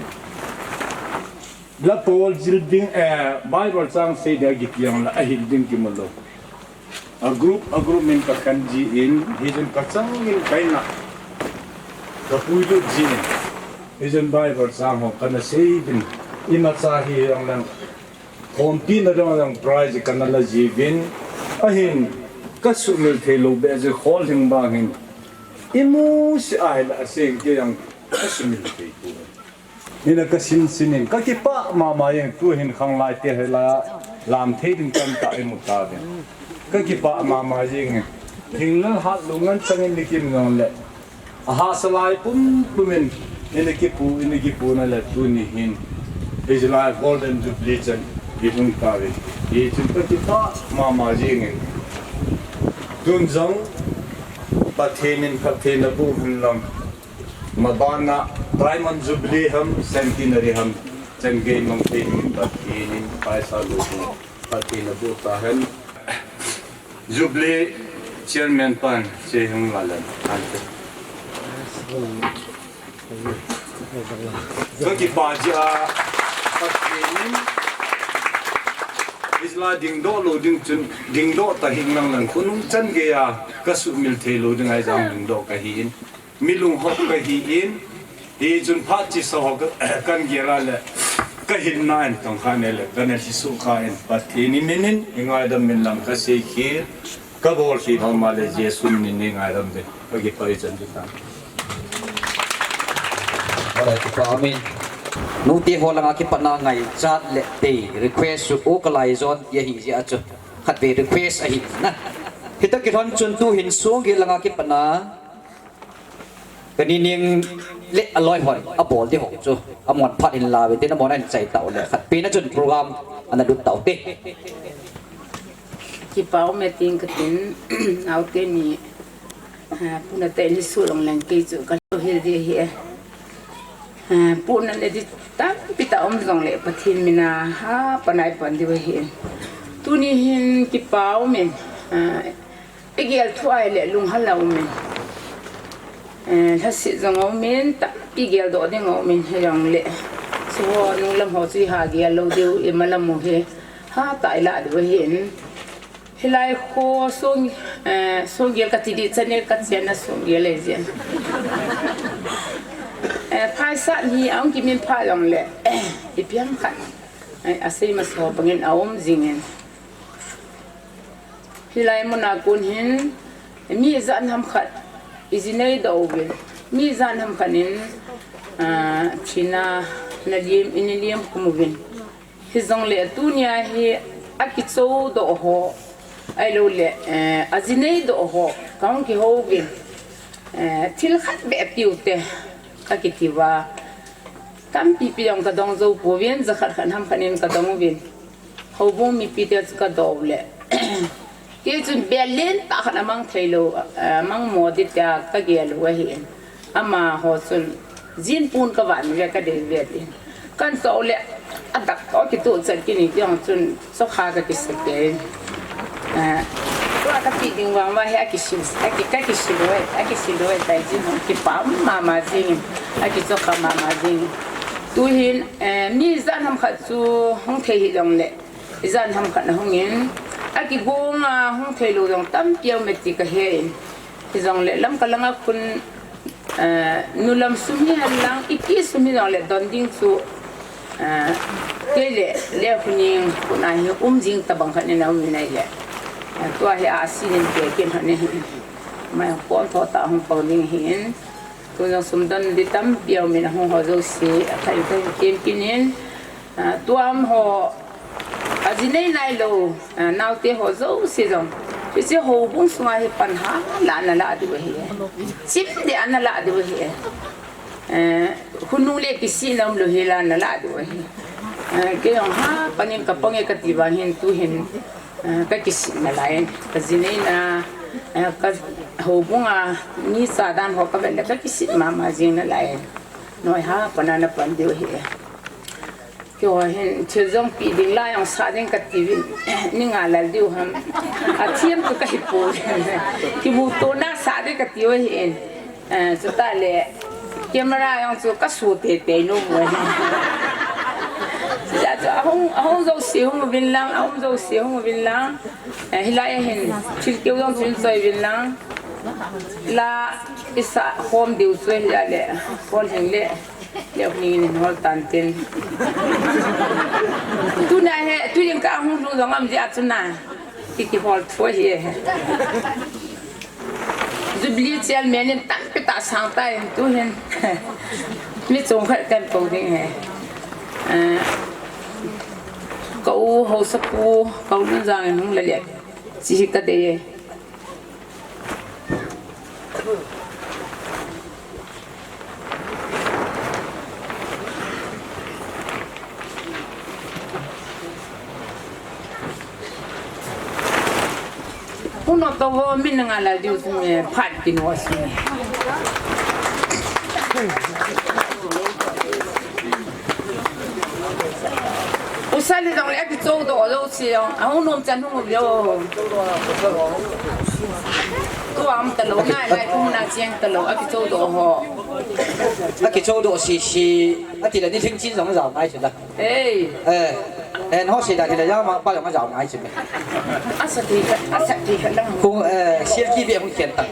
La Paul jil ding, eh, Bible chang sei ding kiti jong le ahil ding kimu lou. A group, a group min kakhen ji in, hijin kachang in kaina kapuilut ji in. Hijin Bible chang ho kana sei ding, imacha hi jong leng, khompi na jong leng prize kana la jiuvin, ahin kasumil thei lou beh jeh hall hing bang hin. Imu seh a hile aseng kei jong kasumil thei pu. Hina kasin sin in, kakipah mama jeng, tu hin khanglai te hila lam thei ding tamtah imu tauvin. Kakipah mama jeng e. Hinglel hat lou ngen chang in nikim jong le. Ahahsa lai pumpum in, ina kipu, ina kipu na le tuni hin. Hijeh a Golden Jubilee chan, ilhung tauvin. Hichun kakipah mama jeng e. Tun jong, Pathen in phatthei naboh hen lang. Mabana Diamond Jubilee ham, Centenary ham, chan gei mang thei ding Pathen in paisa lou ding Pathen in aboh tahen. Jubilee Chairman pan, che hung la len, ante. Kakipah jeh a, Pathen in, Isla dingdoh lou ding chun, dingdoh ta hih lang lang, khonung chan gei a, kasumil thei lou ding ahi jeh a dingdoh kahi in. Mi lunghop kahi in, hichun phat chesa ho ka, kan gel a le, kahinna in tong kha ne le, kana lhiso kha in, Pathen in min in, ingaidam min lang kasei khel, kabol khel ho ma le, Jesu min in ingaidam ve, kakipah ichan chu tan. Alright, kipah amen. Nute ho langa kipatna ngaichat le tei, request chu u kalai jon ti ahi jeh a chu. Khatvei request ahi na. Hita kilhon chun tu hin sung gei langa kipatna. Kani ning le aloi hon, abol di ho chu. Amon phat in la ve, tin amon in chai tau le. Khat pen a chun program ana lut tau te. Kipah um e tin katin, naote ni, ah, puna te ni su long leng kei chu ka lo hil di hi e. Ah, puna le di tampi ta um jong le Pathen mina ha panai pan di ve hi. Tuni hin kipah um e, ah, I gel thu ahi le lunghal a um in. Eh, lhasit jong a um in, tampi geldoh ding a um in, hijong le. Chu ho nung lam ho chu iha gel lou diu, ima lam u hi. Hatah a ilah diu ahi in. Hilai kho song, eh, song gel kati di channel kachen a song gel ahi jeh in. Eh, phaisat hi ahung kimin pha jong le. Eh, ipi ham khat. Eh, asei masa ho bangin a um jing in. Hilai muna kon hin, mi ijat ham khat, iji neidoh uvin, mi ijat ham khat in, ah, thina, na liam, ina liam khum uvin. Hijong le tunia hi, akichodoh ho, ahilou le, eh, aji neidoh ho, kahung kihou uvin, eh, thil khat beh piu te, kakiti uva. Tampi pi jong kadong jou pouvin, jakhat khat ham khat in kadong uvin. Houbung mipi te chu kadoh u le. Kei chun bel lentah khat amang thei lou, eh, amang mo di tia kagel u ahi in. Amaho chun jin pun kavan ve kadei ve in. Kan toh u le adak toh kitoh chan kini ti jong chun chokha kakisa kei. Eh, tua kati ding vang uva hi akisil, aki, kakisil uve, akisil uve tai jin hung kipah mama jing in, akichokha mama jing in. Tuhin, eh, mi ijat ham khat chu hung thei hijong le, ijat ham khat na hung in, akigong a hung thei lou jong tampi aume ti kahe in. Hijong le Lamka langa khun, eh, nulam sum hi hen lang, ipi sum hijong le don ding chu, eh, kei le, le khuning khun a hi um jing tabang khat in aum in ahile. Eh, tua hi a sinin kei kin hon in. Mai pon tho ta hung pang ding ahi in. Tu jong sum don di tampi aumin ahung ho jouse, athai thai kem kin in. Ah, tuam ho, aji nei nailou, ah, naote ho jouse jong. Hiche houbung sunga hi pan ha, la na la diu ahi. Chim deh a na la diu ahi. Eh, khonung le kisihna umlou hi la na la diu ahi. Eh, kei jong ha, panin kapang e kati vang hin tuhin, eh, kakisih nalai. Kaji neina, eh, ka houbung a, mi cha dan ho kavet le kakisih mama jing nalai. Noi ha, pana na pan diu ahi. Keiho hin thil jong pe ding la jong sa ding kati uvin, ni nga lal diu ham. Athem chu kahi poi. Kimuto na sa ding kati u ahin. Eh, chutah le camera jong chu kasu teitei nom u ahi. Hijeh chun ahung, ahung jouse hung uvin lang, aum jouse hung uvin lang. Eh, hilai a hin thil keu jong chu hin choi uvin lang. La isa hom diu chu hijeh le, hol hing le. Leo ni nin hol tan tin. Tuna hi, tu jing ka hung lhung jong am jeh a tuna. Ki kihol thua hi. Jubilee chairman in tampi tah sang tan tu hin. Mi chom khat kan kou ding hi. Ah, ka u Haosapu, ka u Lunjang in hung la le. Chi hi ka dei e. Hung nop tao vo, min nga lal diu chu me, phat kin vo chu me. U Sali jong le akichou doh lou si jong, ahung nom chan hung um lou. Tua um talou, nai lai kum na chiang talou, akichou doh ho. Akichou doh sisi, ati le ni lhing chin jong jao ngai chu la. Ei. Eh, eh, no si da ti le jao ma pa jong jao ngai chu me. Asa ti kha, asa ti kha lang. Kung, eh, sial ki bi hung khen ta.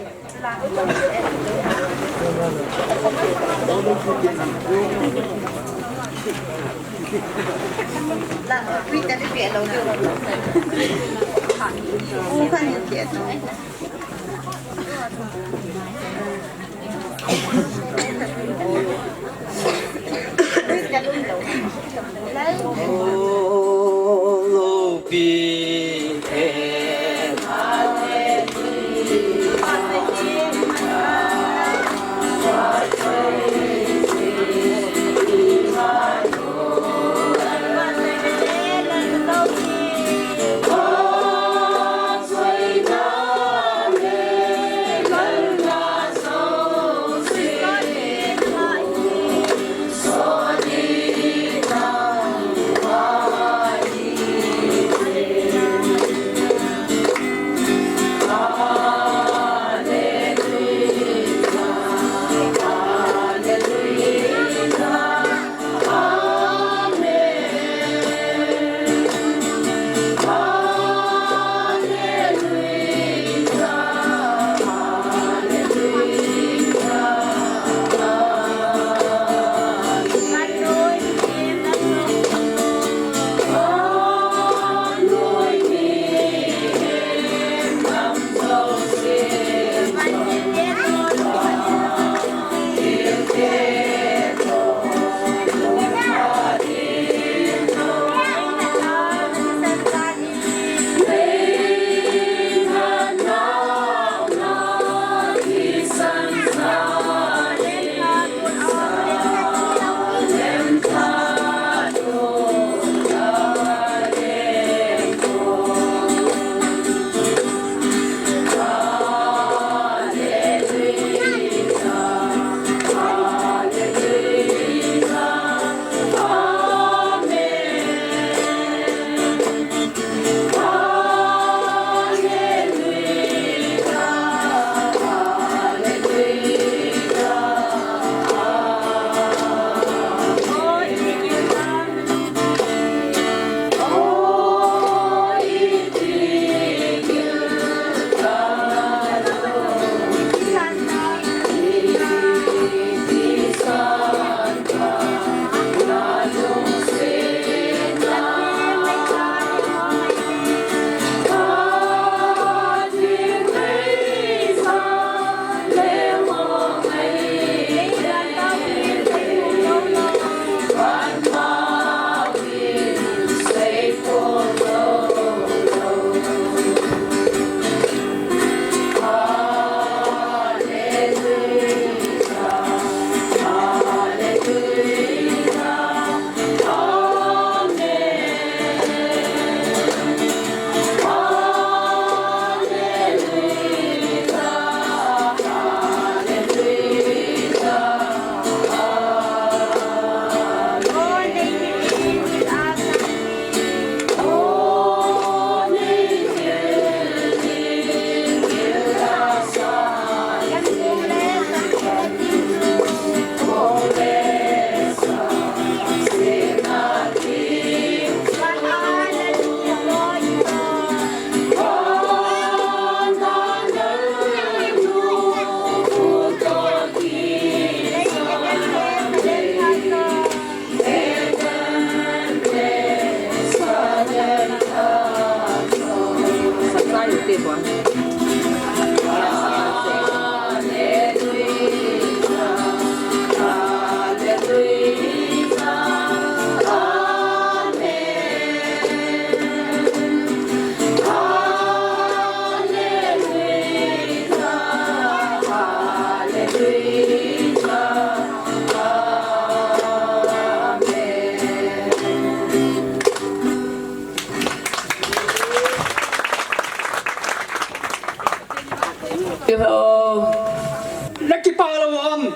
Nakipa lou am?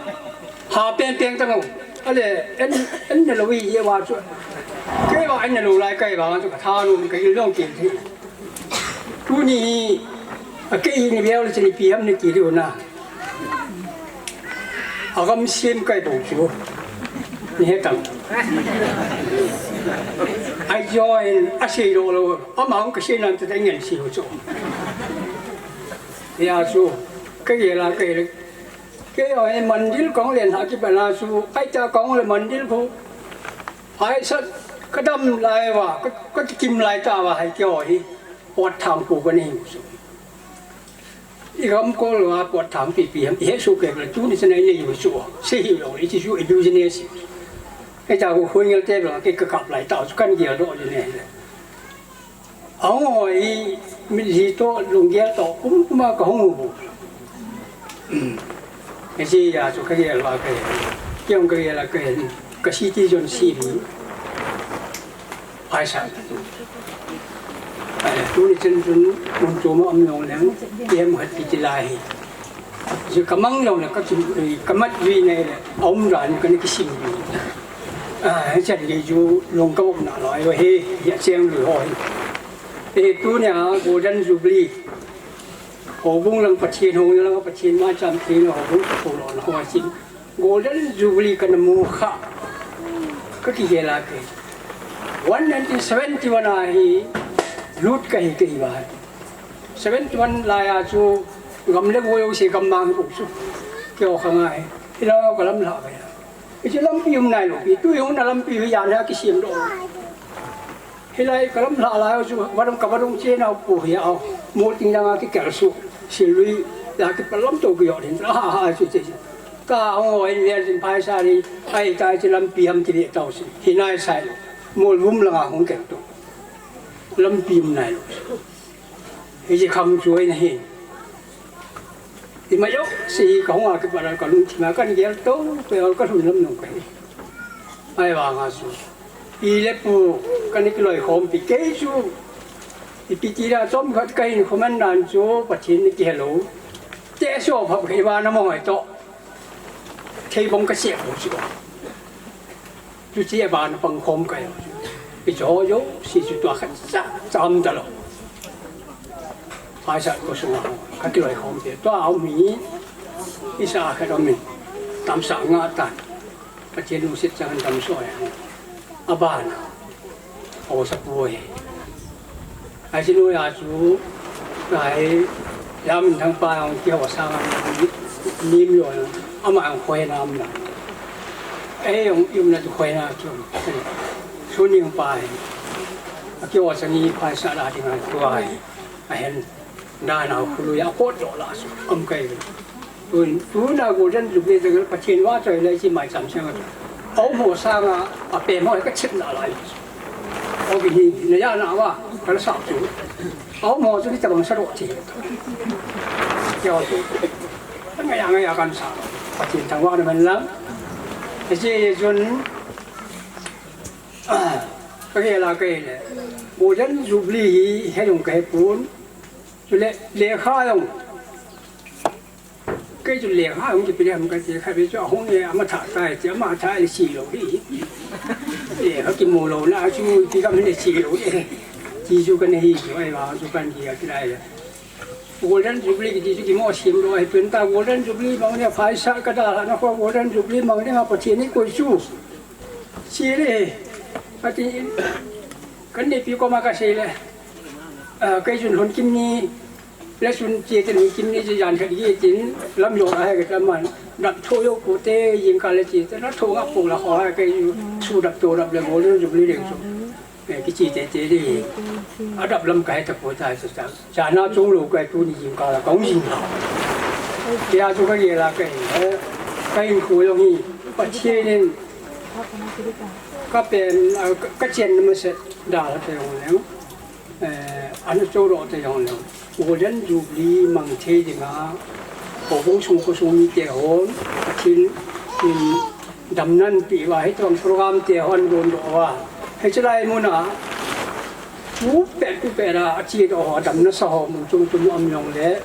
Ha peng peng tang o. Ale, en, en na lou hi, ye wa chu. Kei wa en na lou lai, kei wa chu ka tha nu, ka i long kin thi. Tuni hi, a kei ni bel chini pi ham ni ki lu na. A gam sim kai bou chu. Ni he tang. Ai join, a sei lo lo. Ama hung ka sei nan ta ngen si chu. Ya chu. Ka ye la, ka ye la. Kei o, eh, mandil kong len ha kipana chu, ai ta kong le mandil khu. Ai sa, ka dam lai wa, ka, ka kikim lai ta wa, hai kei o hi, pot thang khu ka nei chu. I gam kol wa, pot thang pi pi ham, i he su ke la, tuni sa nei nei chu, se hi lo, i chi chu, i business. Ai ta khu hui ngel te la, ke ka kap lai ta, chu kan gel do ni ne. Ahung hoi, mitlhi toh, lunggel toh, pum pum a ka hung u. Hiche a chu ka gel a ka, kei jong ka gel a ka, ka citizenship hi phaisa. Ai, tuni chan chun, mun chom a um jong leng, kem khat pi ti lai hi. Chu ka mang jong le ka chu, eh, ka mat jui nei le, a um dan ka na kisim jui. Ah, hichan gei chu long ka um na loi hi, hi a cheng lui ho hi. Eh, tunia Golden Jubilee. Houbung lang Pathen, houbung lang Pathen, maicham thei na houbung ka tho lo na ho a chim. Golden Jubilee ka na mu kha. Ka kigel a ke. One nineteen seventy-one a hi lut ka hi, ka hi ba. Seventy-one lai a chu gam le gou jouse gam mang u chu. Kei o kha ngai. Hilai ka lam lha ka ya. Hiche lampi um nai lou pi. Tu jong na lampi hi jan a kisem lou. Hilai ka lam lha lai chu vadung ka vadung che na pu hi a. Mol ting dang a kikel su. Silui la kipa lam to ki yo din. Ha ha chu che. Ka hung o in le din phaisa ri. Ai ta che lampi ham ti le tau si. Hi nai sai lou. Mol vum lang a hung kel to. Lampi um nai lou. Hiche khang chu ahi na hi. Ima jouse hi ka hung a kipat a ka lungthim a kan gel to, to ka lhun lam nung ka hi. Ahivang a chu. Pi le pu, ka na kiloi khompi kei chu. Ipi ti da chomkhat ka hin khoman nan chu, Pathen na kihe lou. Te so phap kei ba na mo hoi to. Thei bong ka sep u chu. Chuche a ban pang khom ka hi. I cho jouse chu tua khat cha, cham ta lou. Phaisa ko sunga, ka kiloi khom te. Tua um hi, i sa khat um hi. Tamsa nga tan. Pathen lungset chang dam soi. A ban. O sa pu hi. Ai, chi noi a chu, ai, Lam Thang pa jong kiho sang a, nim lo, ama jong khoi na am na. Ei, jong um na tu khoi na chu. Su ning pa hi. A kiho sang i phaisa la ding a chu ai. A hen. Da na khu lu ya ko to la su. Am kai. Tun, tuna Golden Jubilee dang Pathen vahchoi le chi maicham seng a. Aum ho sanga, a pem ho ka chep na lai. O ki hi, na ya na va, ka la sa chu. Aum ho chu ni tabang sa ro chi. Kio chu. Nga ya nga ya kan sa. Pathen thangvah na man lang. Hiche chun, ka gel a ka hi le. Golden Jubilee hi, he jong ka he pon. Chule, lekha jong. Kei chu lekha hung kipe ding ham kati, khatvei chu ahung e, ama tha tai ti, ama tha e, si lou hi. Lekha kimu lou na chu ti kam le si lou e. Ti chu kana hi chu, ahivang chu kan ki a kilai le. Golden Jubilee kiti chu kimo sim lou ahi, tun ta Golden Jubilee mang le phaisa ka dalha na kho Golden Jubilee mang le nga Pathen ni koi chu. Si le. Kati, kan nepi koma ka sei le. Ah, kei chun lhon kim ni. Le sun che te ni kim ni che jan khat ye tin lam yo la he ka man. Dap tho yo ko te yin ka le che te na tho nga po la ho ha ke yu su dap to dap le mo le ju le le su. Eh, ki che te te le. A dap lam ka he ta po ta sa sa. Sa na chung lo ka tu ni yin ka la kong yin la. Ya chu ka ye la ka. Eh, ka yin ko yo ni. Pa che nin. Ka pen, ah, ka, ka chen ma se da la te yo le. Eh, ana cho ro te jong le. Golden Jubilee mang thei dinga, houbung sung khosung mite hon, Pathen in damna anapeh uva, hitobang program te hon don doh uva. Hiche lai muna, tu pet tu pet a, ache doh ho, damna sa ho, mun chom chom um jong le.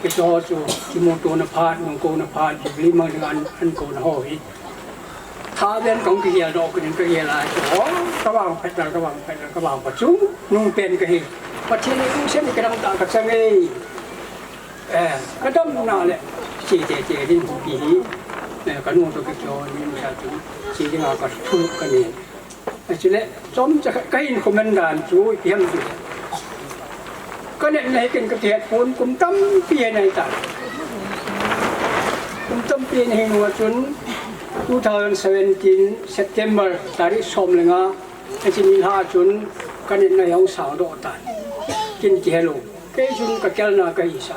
Hiche ho chu, kimuto na phat, nungko na phat, Jubilee mang ding an, an ko na ho hi. Tha ven kong kigel doh, kong kigel a chu, oh, ka vang phet la, ka vang phet la, ka vang pa chung, nung pen ka hi. Pathen in lungset in ka dam ta ka chang e. Eh, ka dam na le, che che che din pi hi. Eh, ka nu to ka kyo ni sa chu, che ding a ka thu ka ni. Achule, chomcha khat ka hin comment dan chu, ipi ham chu. Ka netna hi ken ka kihet pon, kum tampi a nai ta. Kum tampi a hin hung a chun, two thousand seventeen September tarik som le nga, hiche nilhah a chun, ka netna hi hung sang doh tan. Ken kihe lou. Kei chun ka kelna ka hi sa.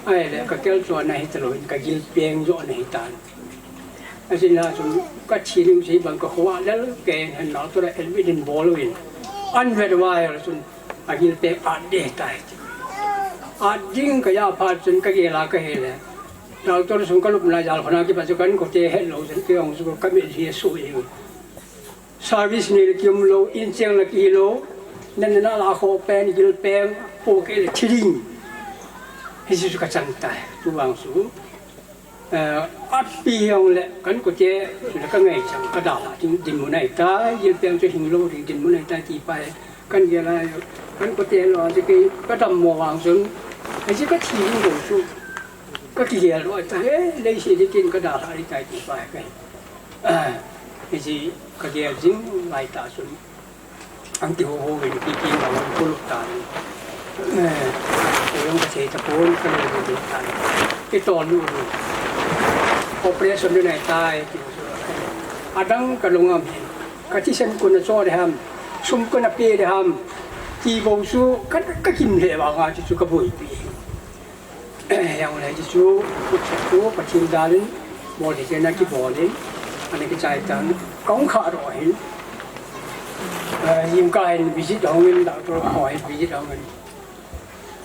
Ahile, ka kel chu ana hi ta lou, ka gil peng jo ana hi tan. Asin la chun ka thi ding chu bang ka hoa lel ke hen la tura elbit in bol uvin. An vet uva hel chun a gil peng at ding tai. At ding ka ja phat chun ka gel a ka he le. Doctor sung ka lupna jal khona kipat chu kan kote het lou chun kei jong chu ka mit hi a su e. Service nei le kium lou, in cheng le kihi lou, nan na la kho pen, gil peng, po ke le thi ding. Hiche chu ka chang tai, tu vang chu. Eh, api jong le, kan kote, chu le ka ngaichang, ka dalha ding, dinmun ahi tai, gil peng chu hing lou ding, dinmun ahi tai ti pa e, kan gel a, kan kote lou a chu kei, ka dammo vang chun, hiche ka thi ding lou chu, ka kigel lou ahi tai, eh, leiset hi ken ka dalha ahi tai ti pa e ka hi. Ah, hiche ka gel jing lai ta chun, an ti ho ho in, ki ki ma ko lu ta ni. Eh, ko jong ka sei ta pon, ka lu lu ta ni. Ki to lu lu. Operation ni nai tai, ki lu su. Adang ka lung am hin. Ka thi sen ko na cho de ham. Sum ko na pe de ham. Ki bo su, ka, ka kim le ba nga chu ka boi pi. Jong le chu, chu, chu, Pathen jal in, bol thei thei na kibol in, ana kichai tan, kong kha ro hin. Eh, jingkah hin visit hong in, doctor ho hin visit hong in.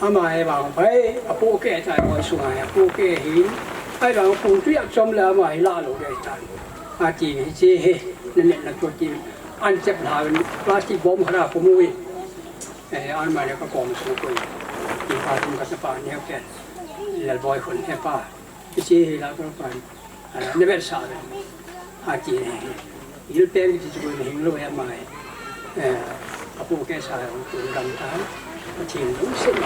Ama hi vang pai, apoh keh tai, hoi sunga hi apoh keh hin. Ahivang pung tui a chom le ama hi la lou ding tan. Ati hiche hi, na net na tu ti. An chep la, plastic bomb khat a ko mu in. Eh, an ma le ka kom sung ko. Ti pa tum ka sa pa ni ha ken. Lal boy khun he pa. Hiche hi la ko pa. Ah, ne vel sa ve. Ati ne. Gil peng ti chu ko ne hing lou he ma he. Eh, apoh keh sa ko dam ta. Pathen lungset.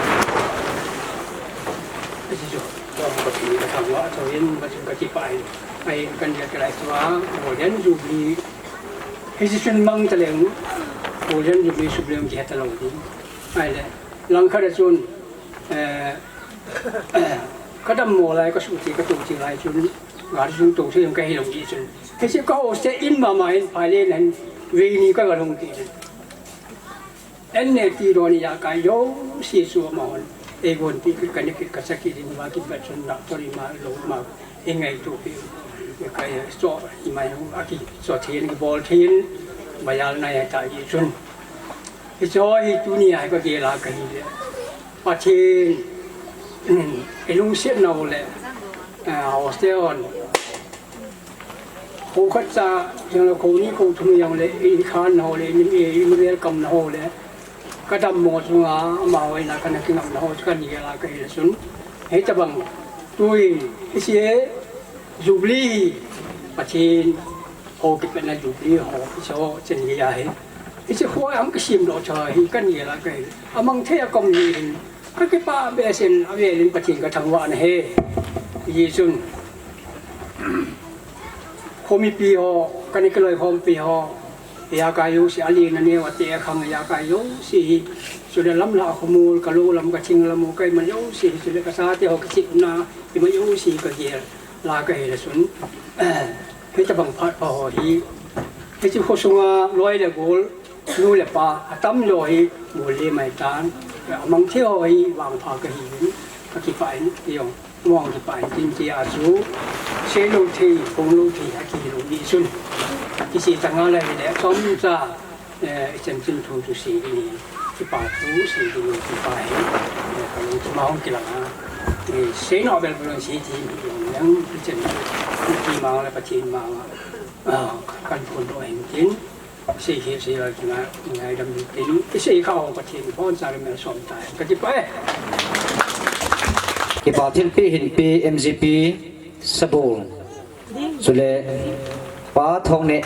Hiche chu. Ko ko ti ka thang wa to in ba chu ka ti pa in. Ai kan ya ka lai tua. Ko den ju bi. Hiche chun mang ta leng, Golden Jubilee sum leng kihe ta lou ding. Ahile, langkhat a chun, eh, ka dammo lai, ka suhthei, ka touthei lai chun, gari chun touthei jong ka hi lou ding chun. Hiche ka hostel in mama hin, phai le nan, vei ni ka ga lhung kit in. An ne ti don ijakai jouse chu amahon eigonpi kit, ka ne kit, ka cha kit in, va kit, ka chun doctor ima lou ma, eingaito pi, ka cho ima jong akicho thei in, kibol thei in, mayal nai ta ji chun. Hiche hi tunia hi ka gel a ka hi le. Pathen, um, eilungset nau le, ah, hostel on. Kho khat cha, jong le kho ni kho thum jong le, i khan na ho le, i, i welcome na ho le. Ka dammo chunga, amaho ina kana kingam na ho chu ka ni la ka hi le chun. Hitabang, tuin, hiche, Jubilee, Pathen, ho kipatna Jubilee ho, hiche ho, chen hi ahi. Hiche ho ang kisim doh cha hi, ka ni la ka hi. Amang thei a kom ni hin, ka kipah behseh in, avel in Pathen ka thangvah na ahi. Hijeh chun, Khomipi ho, kana kiloi khomipi ho, ijakai jouse, alen aneo, ateh akhang, ijakai jouse hi, chule lamlhah khomol, ka lou lam, ka thing lam, ka iman jouse hi, chule ka chate ho kichepna, iman jouse hi ka gel la ka hi le chun, hitabang phat pha ho hi, hiche khosunga loi le gol, nu le pa, atam jo hi, bol le mai tan, amang thei ho hi, vangpha ka hi in, ka kipah in, ti jong. Mong kipah in tin ti a chu, sei lou thei, phong lou thei, akihi lou ding chun. Kiche tanga la hile, chomcha, eh, ichanchin thu chu sei ding, kipa thu sei ding, kipa hi, eh, ka lung thim a hung kilang a. Eh, sei nom bel bel sei ti, jong yang, ichan, ti mang la Pathen mang a. Ah, kan phun doh hin tin. Sei hi sei la kina, ngaidam ni tin. Sei kha ho Pathen, phon sa le mel som tai. Ka kipah e. Kipa thilpeh hinpeh M G P Sabol, chule Pa Thongneh,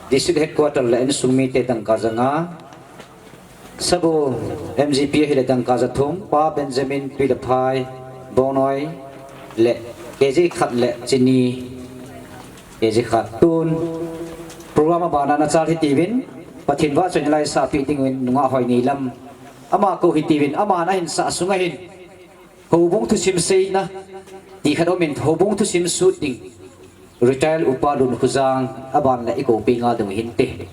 District Headquarter le insung mite dangka janga, Sabol M G P ahile dangka jathum, Pa Benjamin Tuilaphai, Bonoi le K G khat le chini K G khat. Tun program abana nachal hitiuvin, Pathen vahchoina la isahpeh dinguvin nungah Hoineilam ama kou hitiuvin, aman ahinsah sunga hin houbung thusim seina ti khat aumin, houbung thusim sut ding Retired Upa Lunkhojang aban le ikoupi ngal ding hinte.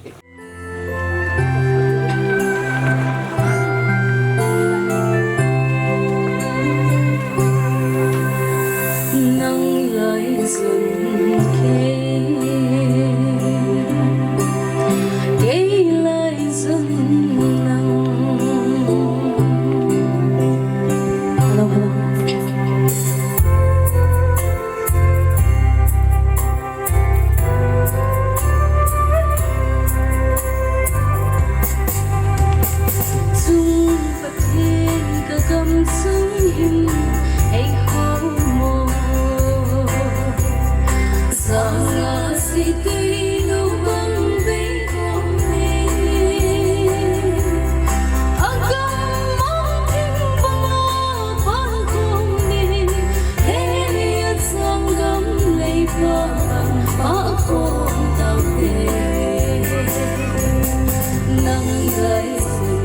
Nang lai chun kei, kei lai chun nang. Hello, hello. Chung Pathen ka gamsung hin eikhom o. Sanga situi nu bang bei khom e. Agam mong thim banga pa khom e. Hei, asangam lei pa bang pa khom taute. Nang lai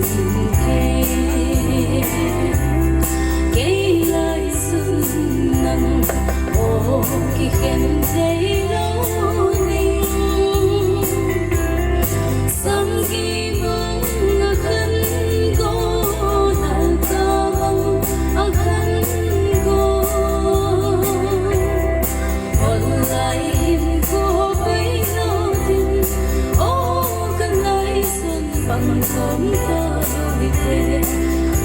chun kei, kei lai chun nang, o kikhen thei lou ding. Samgi bang akhan go, lalta bang akhan go. Ol lai hin ko pei lou ding, o ka lai chun bang khom talou hite.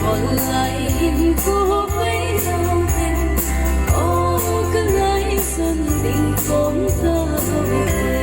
Ol lai hin ko pei lou ding, o ka lai chun ding khom talou hite.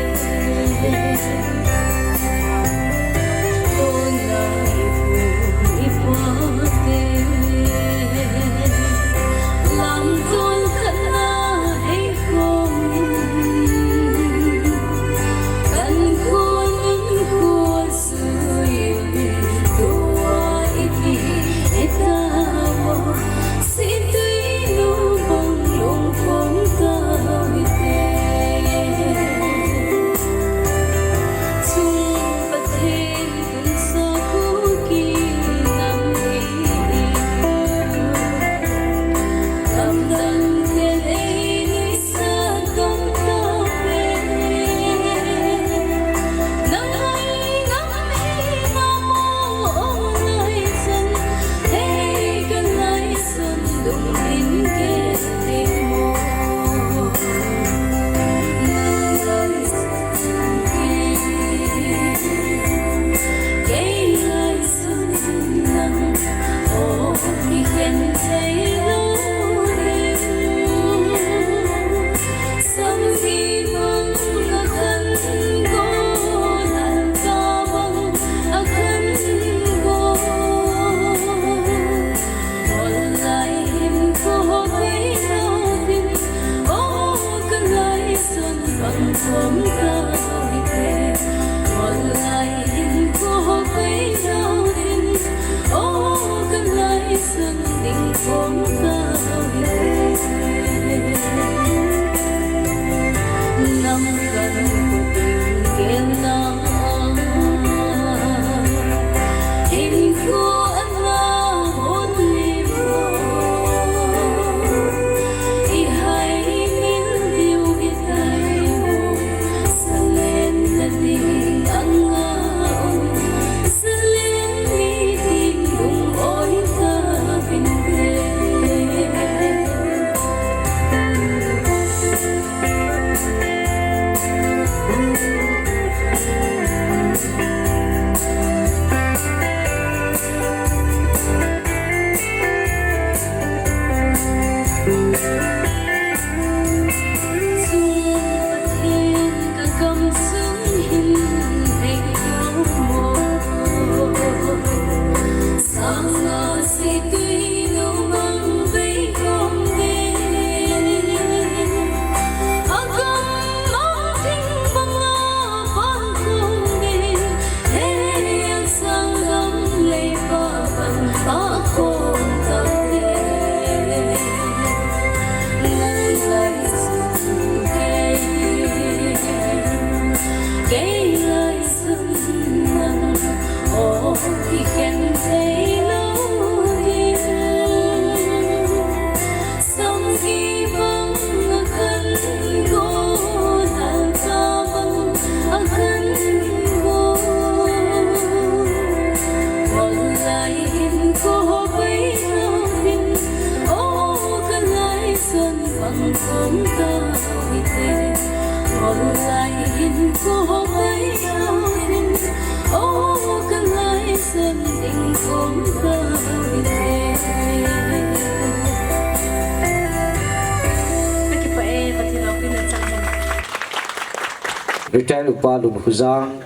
Retired Upa Lunkhuzang,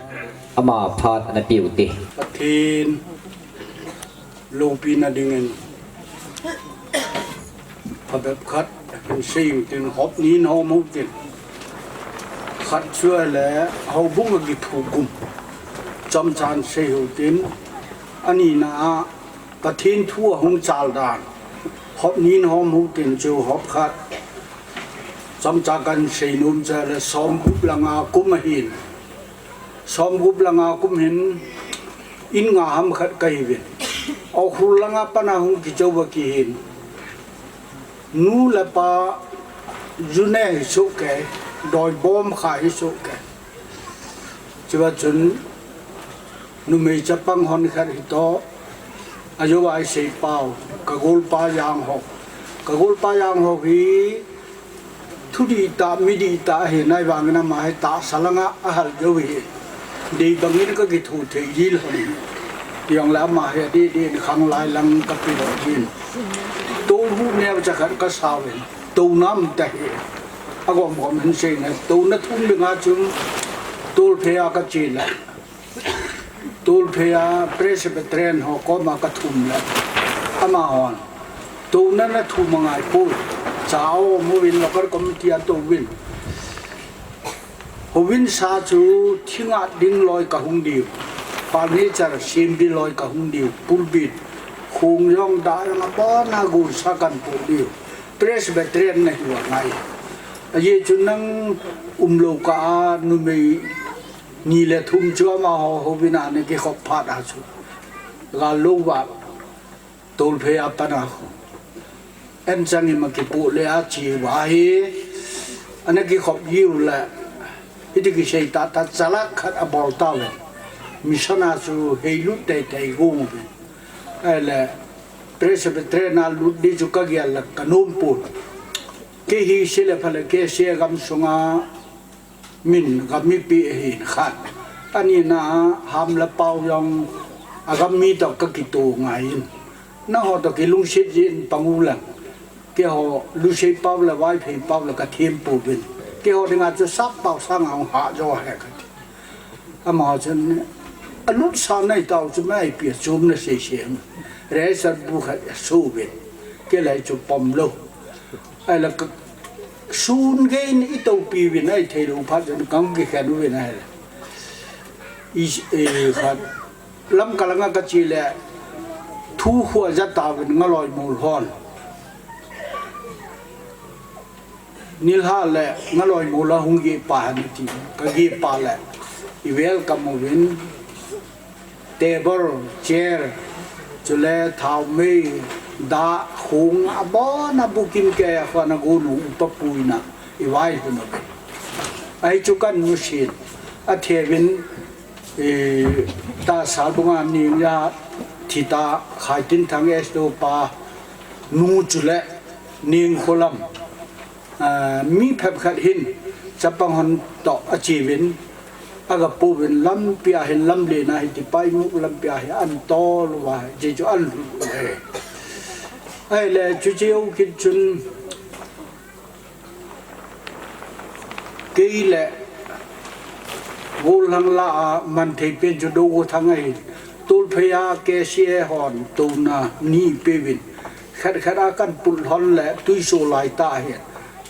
ama phat ana pe u hite. Pathen loupina dingin phabep khat hin sei u hitin, hop nin hom u hitin. Khat chu ahile houbung a kithokum chomcha hin sei u hitin. Anina a Pathen thu ahung chal dan, hop nin hom u hitin chu hop khat chomcha kahin sei nom chu ahile, som gup le nga kum ahin. Som gup le nga kum hin, in nga ham khat kahiuvin. Ukhrul langa pat a hung kichou uva kihin. Nu le pa ju ne hi soh kei, doi bom kha hi soh kei. Chua chun numei chapang hon khat hi toh, ajou a isei pau, ka golpa Janghok. Ka golpa Janghok hi thu dihtah, mi dihtah ahi, ahivangin ama hi tahsa langa ahal jou ahi. Dei bangin ka kitho thei ji lhon ahi. Jongle ama hi adeh deh in khanglai lang ka pe lou ahin. Tolhu neocha khat ka sauvin, touna um ta hi. Agom gom hin sei na, touna thum dinga chun Tolphei a ka che le, Tolphei a Presbyterian ho koma ka thum le, amahon, touna na thum angai poi, cha aum uvin, local committee a tou uvin. Houbung sa chu thinga ding loi kahung diu, furniture sem ding loi kahung diu, pulpit, khong jong da jong abon a gonsa kahin po diu, Presbyterian nahiu angai. Ajeh chu nang umlou kah a numei ni le thum chu amaho houbung a ana kikhop phat a chu, gal lou va Tolphei a pat a khu, anchang ima kipoh le a che uva hi, ana kikhop jiu le, hiti kisei tahtah, chalak khat abol tauvin. Mission a chu heilut teitei gong uvin. Ahile, Presbyterian a lut ding chu ka gel le ka nom pon. Kei hi sei le pha le, kei sei a gamsunga min gam mipi ahin khat. Anina a, Ham le Pau jong agam mi toh ka kito ngai in. Nangho toh kilungset jin pang u lang. Keiho Lusei pau le Vaiphei pau le ka them pouvin. Keiho dinga chu Sap pau sanga hung hah jo ahi kati. Amaho chun, alut sa nai tau chu mai pi a chom na sei sei. Rehearsal bu khat aso uvin. Kei lai chu pom lou. Ahile ka, sun gei in i toupi uvin, ahi thei lou phat chun kahung kikhen uvin ahile. I, i khat, Lamka langa ka che le, thu khu aja tauvin Ngaloimol hon. Nilhah le Ngaloimol a hung geh pa hen ati. Ka geh pa le, i welcome uvin. Table, chair, chule thaomei, da, khong, abon a bukim kei a kho ana gon u upa pu in a i vaihom uve. Ahi chu kan nusen, athevin, eh, tahsa dunga Nengja thita Khaitinthang S D O pa nu chule Nengkholam, ah, mi phabep khat hin chapang hon toh acheuvin, aga pouvin lampi a hin lamlen a hiti Paimukh lampi a hin ana tol uva, hiche chu ana lut uve. Ahile, chuche jou kit chun, kei le gollhang lah a man thei pen chu Dougauthang ahin, Tolphei a K C A hon touna ni peuvin, khat khat a kan put lhon le twi so lai tah ahin,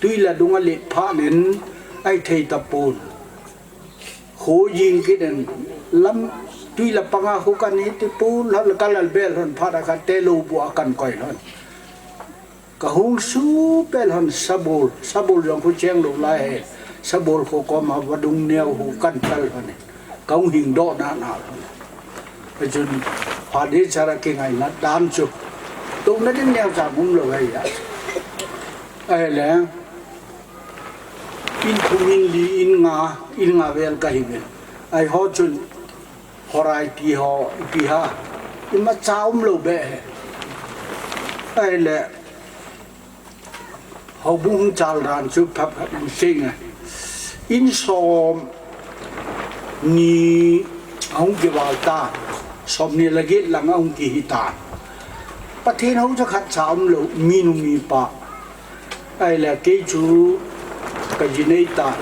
twi la dunga let phat in ahi thei tapon. Kho jing kit in lam twi la panga kho kan hiti put lhon le ka lal bel lhon phat a khat te lou bu a kan koi lhon. Ka hung su pel lhon Sabol, Sabol jong khu cheng lou lai he. Sabol kho koma vadung neo khu kan pel lhon e. Ka hung hing doh nana lhon. Hichun phat hi chara kingai na dan chu. Touna ding neocha um lou ahi a. Ahile, in thum in li in nga, in nga vel kahi uvin. Ahi ho chun, Horai ti ho, ipi ham, imacha um lou beh he. Ahile, Houbung hung chal dan chu phat phat hung sei nge. In som ni ahung kival ta, som ni le get lang ahung kihi ta. Pathen hou chu khat cha um lou, minu mipa. Ahile kei chu ka ji nei ta.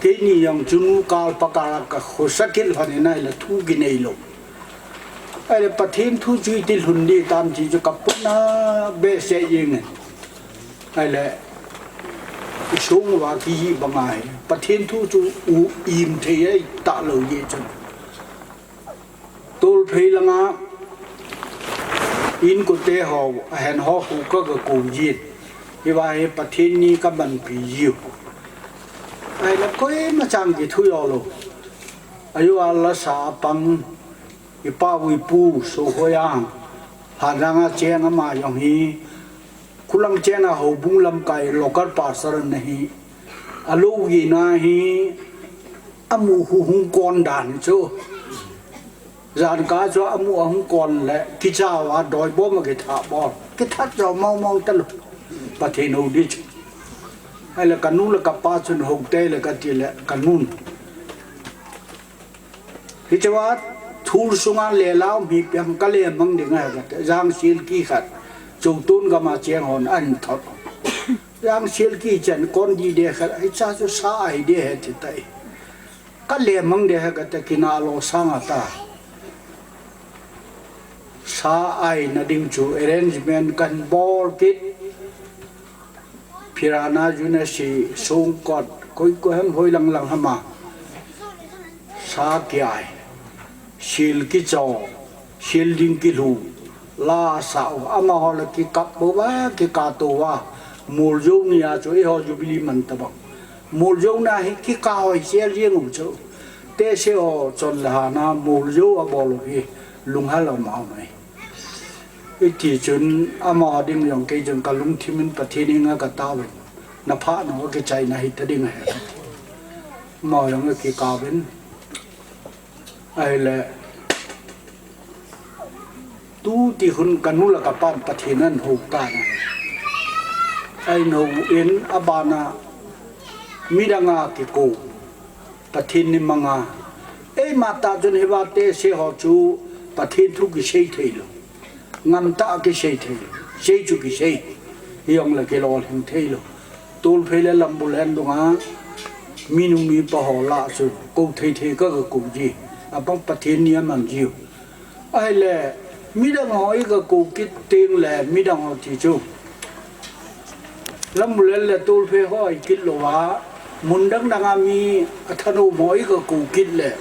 Keini jong chu nu kal pa kal a ka khosa kit lhon in ahile thu kinei lou. Ahile Pathen thu chu iti lhun ding tam ti chu ka puna behseh jeng in. Ahile i sung uva kihi banga hi Pathen thu chu u im thei ahi talou jeh chun. Tolphei langa inkote ho, ahen ho khu ka, ka kou jin. Hiva hi Pathen ni ka manpi jiu. Ahile koima chang kithu jo lou. Ajo a lasa a pang, i pa u i pu, Sohoiang, Lhanjang a cheng ama jong hi, Khulang cheng a houbung lamkai local pastor ana hi. Alou gina hi, amu khu hung kon dan chu. Jan ka chu amu ahung kon le, kicha uva doi bom a kitha bol. Kithat jo mong mong talou. Pathen hou ding chu. Ahile ka nu le ka pa chun hou te le ka ti le ka nun. Hichea thul sunga le lau mi piang ka le mang ding ahi kate. Jang silki khat. Chutun gama cheng hon ahin thot. Jang silki chen kon di de khat. Hicha chu sa ahi de he ti tai. Ka le mang de he kate kina lo sanga ta. Sa aina ding chu arrangement kan bol kit. Phirana juna si sungkot koi ko hem hoi lang lang hama. Sa kiai. Sil kicho. Sil ding kilhu. La sa u. Amaho le kikap uva, kikato uva. Mul jou ni a chu eiho jubilee man tabang. Mul jou na hi kikah hoi sel jeng u chu. Tehse ho chon le hana mul jou abol u hi lunghel a um ahi. Hiti chun amaho ding jong kei jong ka lungthim in Pathen henga ka taovin. Na phat nao kichaina hita ding ahi. Amaho jong kikaovin. Ahile. Tuti hun ka nu le ka pan Pathen ahin hou tan. Ahin hou in abana midang a kikou. Pathen ni manga. Eima tah chun hiva tehse ho chu Pathen thu kisei thei lou. Ngam tah kisei thei lou. Sei chu kisei. Hijong le kilolhing thei lou. Tolphei le Lambulhen dunga minu mipa ho lah chu kou thei thei ka, ka kou ji. Abang Pathen ni aman jiu. Ahile, midang ho i ka kou kit teng le, midang ho ti chu. Lambulhen le Tolphei ho i kit louva, mun dang dang a mi athanom ho i ka kou kit le,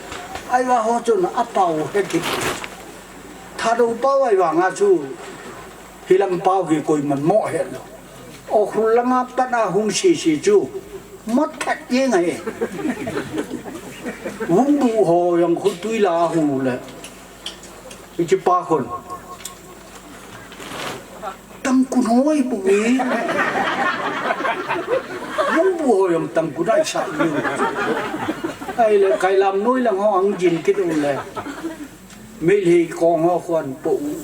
ahivang ho chun apao he kit. Thanom pao ahivanga chu, hilang pao hi koiman mo he lou. Ukhrul langa pat a hung sese chu, mo that jeng ahi. Vungbuh ho jong khu tui la hu le. Hiche pa khun. Tangkhul hoi bu e. Vungbuh ho jong Tangkhul a i sa u. Ahile Kailam noi lang ho ahung jin kit u le. Meitei kong ho khun po u.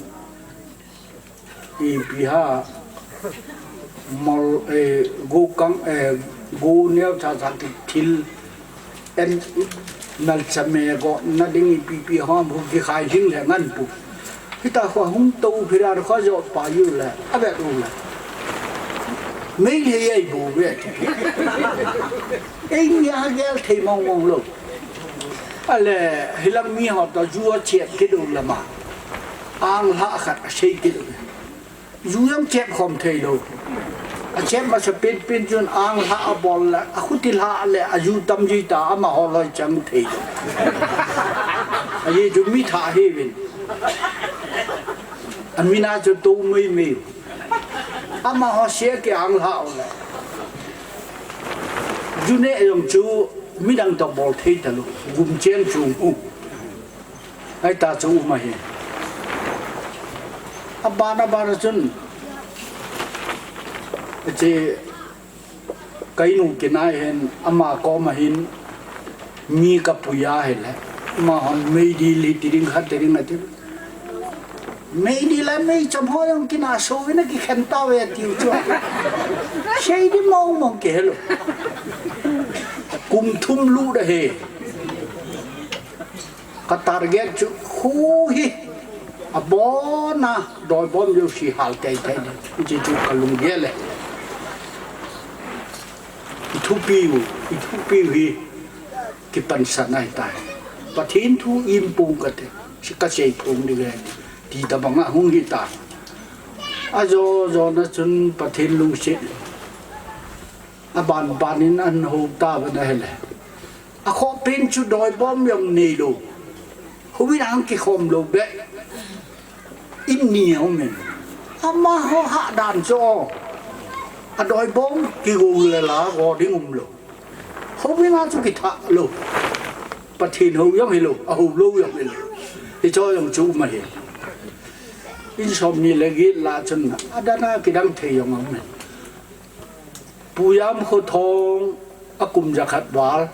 Ipi ham, mol, eh, go kang, eh, go neo cha cha ki thil, en, nal cha me go, na ding ipi pi ham, hu kikhai ding le ngan pu. Hita kho hung to phira kho jo pa u le, a vet u le. Meitei ei bu ve. Ei nia gel thei mong mong lou. Ahile, hilang mi ho toh ju a chep kit u lama. Ang lha khat asei kit u. Ju jong chep khom thei lou. Achep masa pen pen chun ang lha abol le, akhuti lha le, aju tam jui ta, amaho loi chang thei lou. Ahi chu mi thah hi vin. Amin a chu to mei mei. Amaho sia ki ang lha u le. Ju ne jong chu midang toh bol thei talou. Gum cheng chu u. Ahi ta chu u ma hi. Abana bana chun. Che Kainu kinai hen ama koma hin mi kapui ahile. Amahon meidil hiti ding khat ding ati. Meidil a meicham ho jong kina so vin akikhen tauve tiu chu. Sei di mong mong kei lou. Kum thum lut ahi. Ka target chu khu hi. Abona doibom jouse hal teitei ding. Hiche chu ka lunggel e. I thupiu, i thupiu hi kipansan ahitai. Pathen thu ium pong kate, sei kasei phong ding ahi. Ti tabang ahung hitai. Ajo jona chun Pathen lungset. Aban ban in ahin hou tauvin ahile. Akhoh pen chu doibom jong neilou. Houin a kikhom lou beh. In ni a um in. Amaho hahdan chu o. Adoibom kigou le la go ding umlou. Houin a chu kitha lou. Pathen hou jong hilou, ahou lou jong hilou. Hiche jong chu um ahi. In som ni le get lah chun, adana kidang thei jong aum in. Pu Jamkhothong akum jakhat val,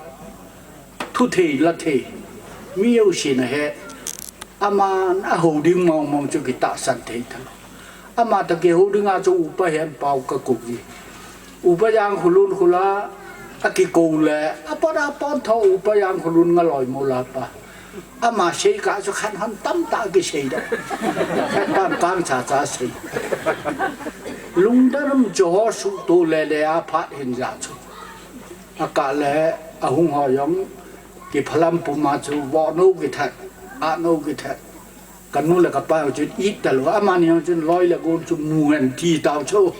thu thei la thei, mi jousen ahe, aman ahou ding mong mong chu kitahsan thei tah. Ama toh kihou dinga chu Upa Henpao kakou ji. Upa Jangkholun khu la akikou le, apon apon tho Upa Jangkholun Ngaloimo lapa. Ama sei kah chu khat hon tamtah kisei doh. Khat pan kang cha cha sei. Lungdon um chu ho suhto le le a phat hin ja chu. Akah le ahung ho jong kiphalam puma chu vohnou kithat, ahnou kithat. Kanu le kapa jong chun it talou. Amani jong chun loi le gol chu mu hen ti tau chu.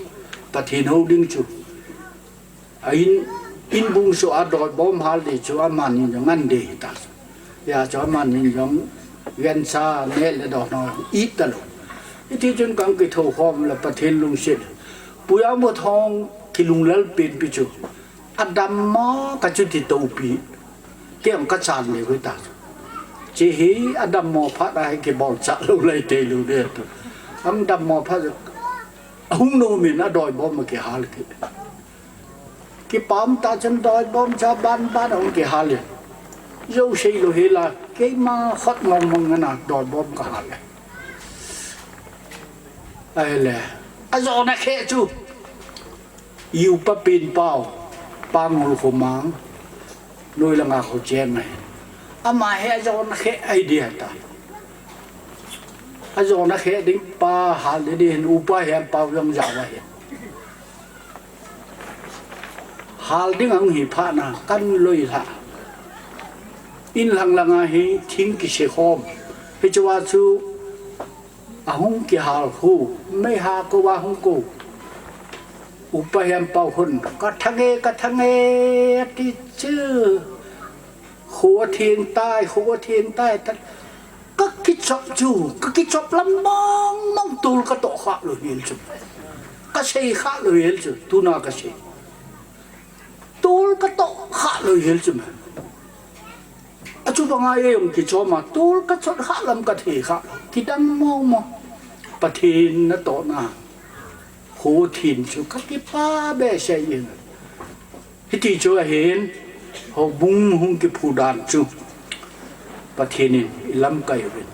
Pathen hou ding chu. A in, in bung soh a doibom hal ding chu amani jong ngan ding hita. Hijeh chun amani jong gancha neh le dohnou it talou. Hiti chun kan kithokhom le Pathen lungset. Pu Jamkhothong kilunglel penpi chu. Adammo kachuti toupi. Kei jong kachan le hita. Hiche hi adammo phat a hi kibolchah lou lai thei lou ding tu. Adammo phat ahung nom in adoibom akihal kit. Kipah tah chun doibom cha ban ban ahung kihal e. Jou sei lou hi la, keima khut mong mong ana doibom kahal e. Ahile, ajona khe chu. I upa pen pau, Pa Ngulkhomang, noi langa kho cheng ahi. Ama hi ajona khe ahi ding ahitai. Ajona khe ding pa hal ding hin Upa Henpao jong jao ahi. Hal ding ahung hi phat na kan loi lha. In lang langa hi thing kise khom. Hichea chu ahung kihal khu. Meiha kou ahung kou. Upa Henpao khun. Ka thang e, ka thang e, ati chu. Kho atheng tai, kho atheng tai, ta. Ka kichop chu, ka kichop lam mong mong tol ka toh kha lou hel chu. Ka sei kha lou hel chu, tuna ka sei. Tol ka toh kha lou hel chu ma. Achu banga ei jong kichom a, tol ka chot kha lam ka thei kha. Kidang mong mong. Pathen natohna. Kho atheng chu ka kipah behseh in. Hiti chu ahin, houbung hung kiphu dan chu Pathen in ilamkai uvin.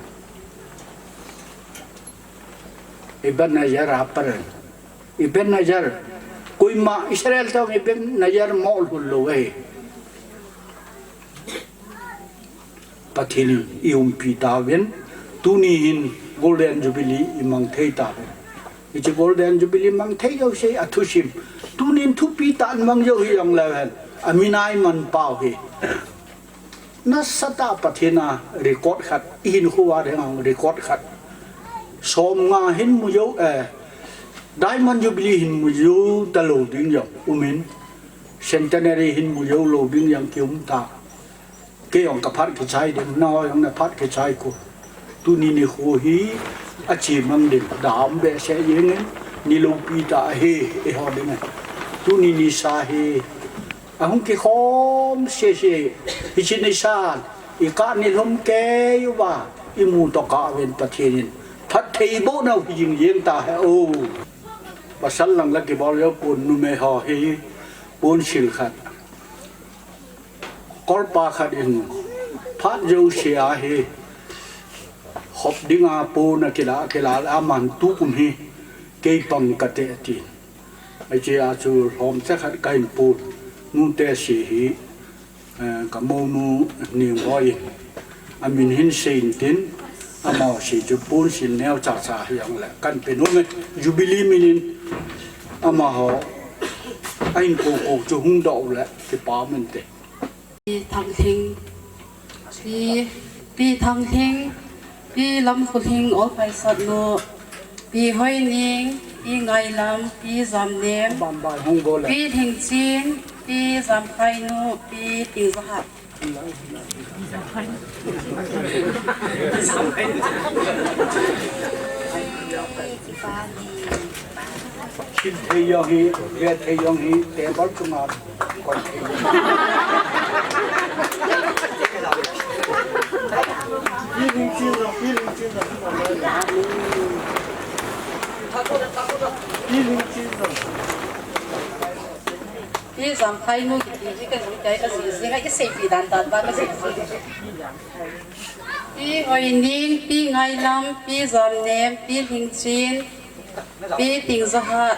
Ibn Hajar a paran. Ibn Hajar, koima Israel toh Ibn Hajar mo lhun lou ahi. Pathen in iumpi tauvin, tuni hin Golden Jubilee imang thei tauvin. Hiche Golden Jubilee mang thei jouse athusim. Tunin thupi tah in mang jou hi jong leu hen. Amin a iman pau hi. Nasatah Pathen a record khat. Ihinkho a ding a record khat. Somnga hin mu jou, eh, Diamond Jubilee hin mu jou talou ding jong umin. Centenary hin mu jou lou ding jong kium ta. Kei jong ka phat kichai ding, nangho jong na phat kichai ko. Tuni nikho hi achemang ding, dam behseh jeng in, ni loupi tah ahi, eiho ding a. Tuni nisa hi, ahung kikhom sese, hiche nisan, ikah nilhum kei uva, imu toh kah uvin Pathen in phattheiboh nau hi jing jeng ta hen o. Pasal lang la kibol jou pon, numei ho hi, ponsil khat. Kolpa khat in phat jouse a hi Khop dinga pon akila, akila le aman tukum hi kei pang kate tin. Hichea chu lhomcha khat kahin pon, nute si hi, eh, ka mounu Ningboi in amin hin seiyin tin, amaho si chu ponsil neocha cha hijongle kahin pe nom e, Jubilee min in amaho ahin koukou chu hung doh le kipa um inte. Pi Thanglhing, Pi, Pi Thanglhing, Pi Lamkholhing, Olphaisatnu, Pi Hoining, Pi Ngailam, Pi Jamnem, Pi Lhingchin, Pi Jamkhainu, Pi Tingjahat. Sim thei jong hi, ve thei jong hi, table chunga kon thei. Pi Jamkhainu kiti hi ka jui kai ka jui jui ngai ka seipi dan dan ba ka jui jui. Pi Hoining, Pi Ngailam, Pi Jamnem, Pi Lhingchin, Pi Tingjahat.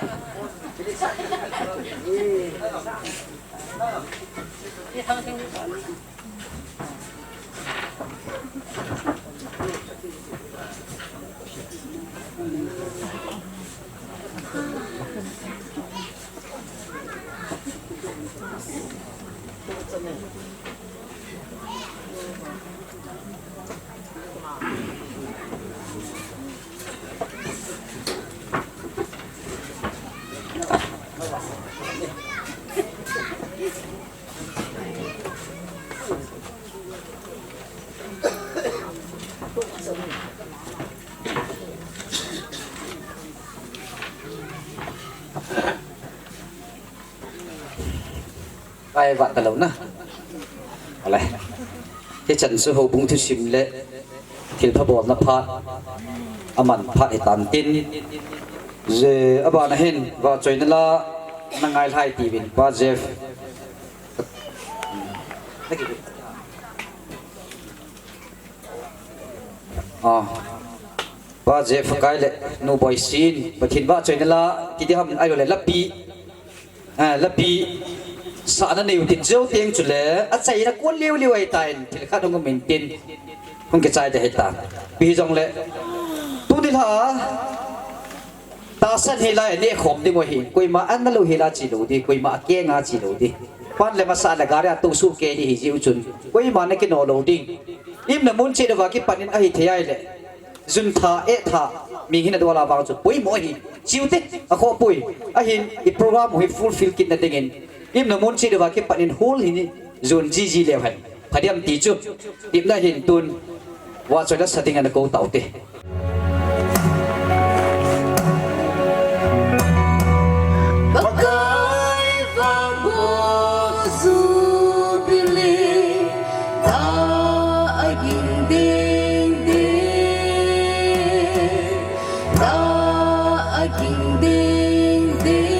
Pi Thanglhing. Ai, vat talou na. Ale. Hichan chu houbung thusim le thilpha bolna phat, aman phat hitan tin. Je, abana hin vahchoina la na ngai lhai tiuvin, Pa Jeff. Ah. Pa Jeff Hakai le Nu Boisin, Pathen vahchoina la, kiti ham, ahilou le lapi. Ah, lapi sahna neiu tin, jou teng chule achaina kon liu liu ahitan, thil khat hung um intin, hung kichai ding ahitan. Ipi hijongle, tuni lha tahsan hilai a nehkhom ding u ahi, koima ana lou hel a che lou ding, koima akenga che lou ding. Pan le masa le gari a tohsuh kei ding ahi jeh u chun, koima na kino lou ding. Imna mun cheh uva kipat in ahithei ahile, jun tha, eh tha, mi hina dol a vang chu poimo ahi. Chiu te, akhoh poi. Ahin, i program u hi fulfill kitna dingin, imna mun cheh uva kipat in hall hi ni jun jiji leu hen. Phadiam ti chu, tipna hin tun, vahchoina sa ding ana kou taute. Pakai vangboh Jubilee, ta aging ding ding, ta aging ding ding.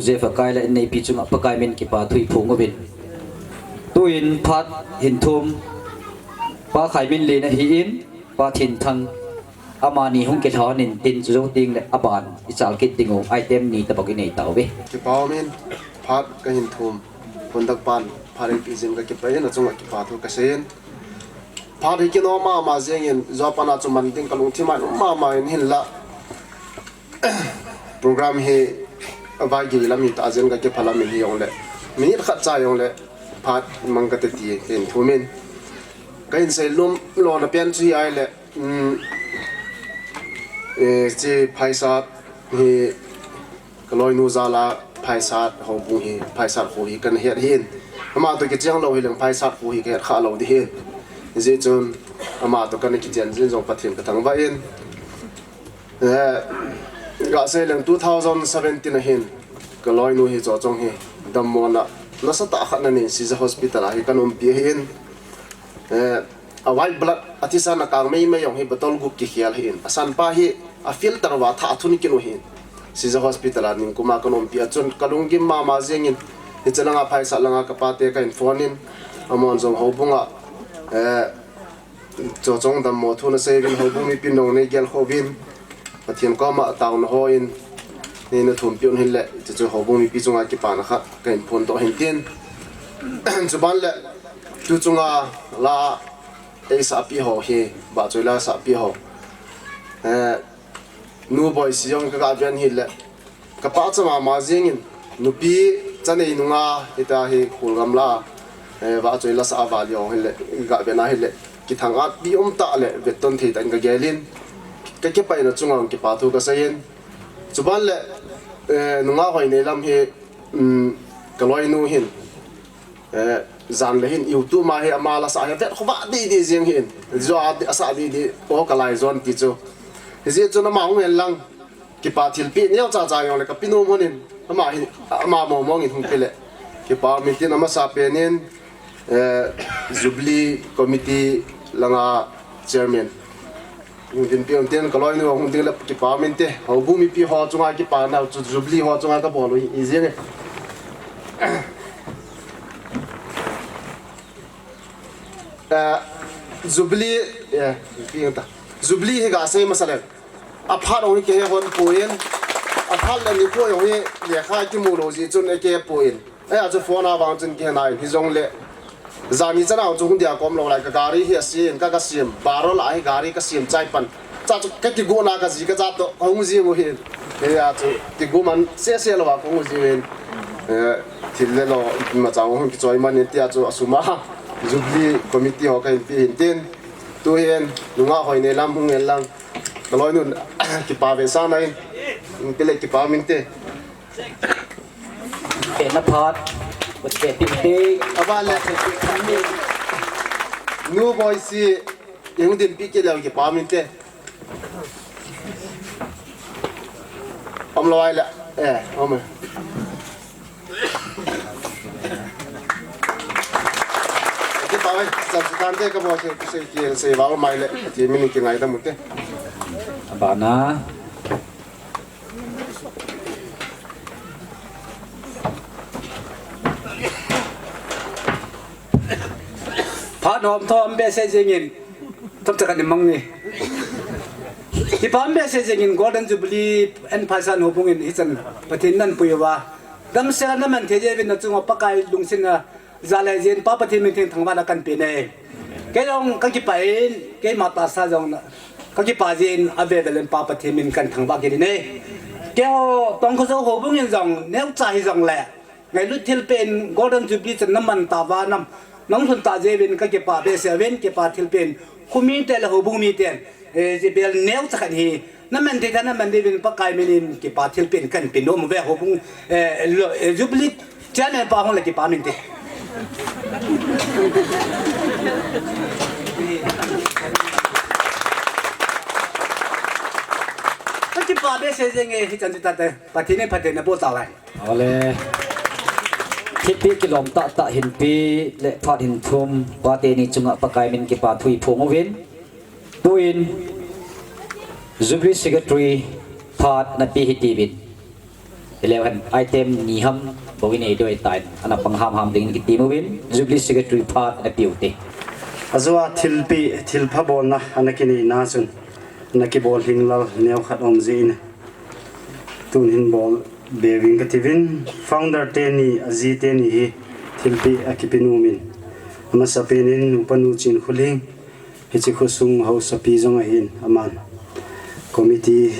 Joseph Akai le inneipi chunga Pakai min kipa thu iphong uvin. Tuin phat hin thum, Pa Khaiminlen ahin, Pa Thinthang, amani hung kilhon in tin chu jou teng le aban ichal kit ding u item ni tabang inei tauve. Kipa umin, phat kahin thum, Hundak pan, phat eipeh jeh in kakipah in, achunga kipa thu kasei in. Phat hi kinom mama jeng in, jou pana chu man ding kalungthim a um mama in hinla. Program hi avai gei lam hita jeh in kakipah lam in hijongle. Minute khat cha jongle, phat mang kate ti, kahin thum in. Kahin sei nom lona pen chu hi ahile, um, eh, hiche Phaisat hi kaloinu jal a Phaisat houbung hi, Phaisat kho hi kana het ahin. Ama toh kicheng lou hileng Phaisat kho hi kahet kha lou ding ahin. Hijeh chun ama toh kana kichen jing jong Pathen kathangvah in. Eh, gasei leng two thousand seventeen ahin, kaloinu hi Chochong hi, dammona nasatah khat nanei in Caesar Hospital a hi kana umpi ahin. Eh, a white blood, athisan a kang meimei jong hi bottle gup kikhel ahin. Asanpa hi, a filter uva thah athun kit u ahin. Caesar Hospital a ningkum a kana umpi a chun, kalunggim mama jeng in, hiche langa Phaisat langa kapate kahin phone in, amon jong houbung a, eh, Chochong dammo thu nasei uvin, houbung mipin jong neigel kho uvin, Pathen koma taona hon, neina thumpi un hinle, hiche chu houbung mipi chunga kipana khat kahin phongdoh ahin tin. Chuban le, tu chunga la eisahpi ho hi, vahchoi la sahpi ho. Eh, Nu Boisi jong kaga ven hile, kapachat mama jeng in, nupi chanei nunga hita hi Kholgam la, eh, vahchoi la sah a vale jong hile, kaga ven a hile, kithang-atpi umtah le vetton thei tah in kagel in, kakipah in achunga kipa thu kasei in. Chuban le, eh, nungah Hoineilam hi, um, kaloinu hin, eh, jan le hin YouTube ma hi ama la sah hi vet khovah didi jeng hin. Jou a, asah didi, o kalai jon ti chu. Hijeh chun ama hung hen lang, kipa thilpeh neocha cha jongle kape nom un, ama hi, ama mong mong in hung pe le kipa um in tin, amasapen in, eh, Jubilee Committee langa Chairman hung dinpi un tin, kaloinu hung ding le kipa um inte, houbung mipi ho chunga kipana chu Jubilee ho chunga kabol u hi jeng e. Eh, Jubilee, eh, mipi ta. Jubilee hi gasei masa le. Aphat jong hi kihe hon poi, aphat le nikho jong hi lekha kimu lou jeh chun kihe poi. Ahi a chu phone a vang chun kihe nai, hijongle. Jani chana chu hung dia kom lou lai, ka gari hi asem, ka, kasem, barol a hi gari kasem chai pan. Cha chu kakigona kaji kacha toh, kahung jing u hin. Ahi a chu, kigo man sese lou a kahung jing u hin. Eh, thil le lo, imacha hung kichoi man in tia chu asum a. Jubilee committee ho kahin pe hin tin. Tu hin, nungah Hoineilam hung hen lang. Kaloinun, kipa vetsahna in, pile kipa um inte. Pena phat, pena phat. Aban le, Nu Boisi, ihung dinpi kit leu kipa um inte. Umlou ahile, eh, um. Kipa uve, chan chu tante kabol thei, sei, sei, sei vang mai le, ti min kingaidam ute. Abana. Phat nom thom behseh jeng in, thom chakan imang ni. Kipa um behseh jeng in Golden Jubilee and Phaisat houbung in hichan Pathen in eipui uva. Damsel a naman thei jeh uvin nachunga Pakai lungsetna jal le jeh in Pa Pathen min theng thangvahna kahin pe e. Kei jong kakipah in, keima tahsa jong na, kakipah jeh in avel vel in Pa Pathen min kahin thangvah kit e. Keiho Tongkhojou houbung in jong, neocha hijongle, ngailut thilpeh in Golden Jubilee chan naman tauva nam, nang lhun tah jeh uvin kakipah behseh uvin, kipa thilpeh in, khomi te le houbung miten, eh, jibel neocha khat hi, naman thei tah naman diuvin Pakai min in kipa thilpeh in kahin pe nom uve houbung, eh, lo, eh, Jubilee Chairman pa hung le kipa um inte. Kakipa behseh jeng e, hichan chu tate, Pathen in phatthei naboh tauve. Ole. Thilpeh kilom tahtah hinpe le phat hin thum, pate ni chunga Pakai min kipa thu iphong uvin. Tuin, Jubilee Secretary phat nape hitiuvin. Hileu hen item ni ham bou in eidoi tan, ana pang hamham dingin kiti uvin, Jubilee Secretary phat ana peh ute. Ajou a thilpeh, thilpha bolna ana kinei na chun, ana kibol lhinglel neo khat um jin, tun hin bol be uvin kati uvin, founder teni, aji teni hi thilpeh akipe nom in. Amasapen in Upa nu Chinkholing, hiche khosung haosapi jong ahin, aman committee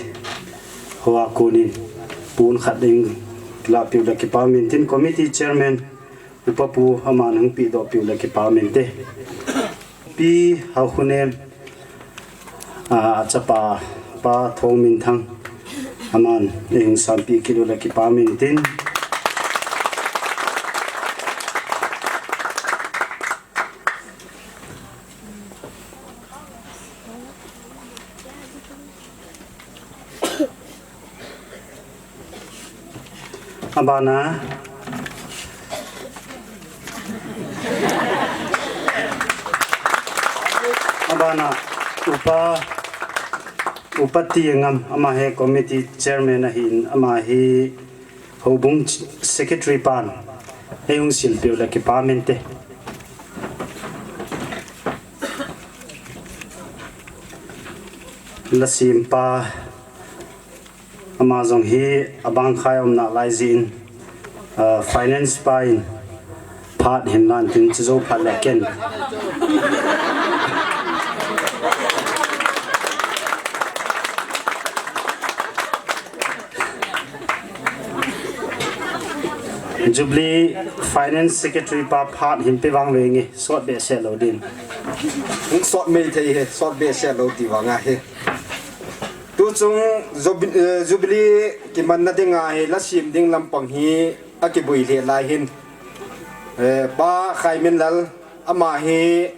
hoa konin pon khat ding lah peh u le kipah um in tin, committee chairman Upa pu aman hung pehdoh peh u le kipah um inte. Pi Haokhonem, a, achapa Pa Thongminthang, aman eihung sanpeh kit u le kipah um in tin. Abana, abana, Upa, Upa T. Engam, ama hi committee chairman ahin, ama hi houbung secretary pan eihung silpeh u le kipah um inte. Lasempa, ama jong hi abang khai um nalai jin, ah, finance pa in phat hin lan tin, chujou phat le ken Jubilee Finance Secretary pa phat hin pe vang venge, sot behseh lou din. Hung sot mei thei hi, sot behseh lou ti vang ahi. Tuchung Jubi-, eh, Jubilee kimanna ding ahi, la sem ding lampang hi akiboi lheh lai hin. Eh, Pa Khaiminlal, ama hi,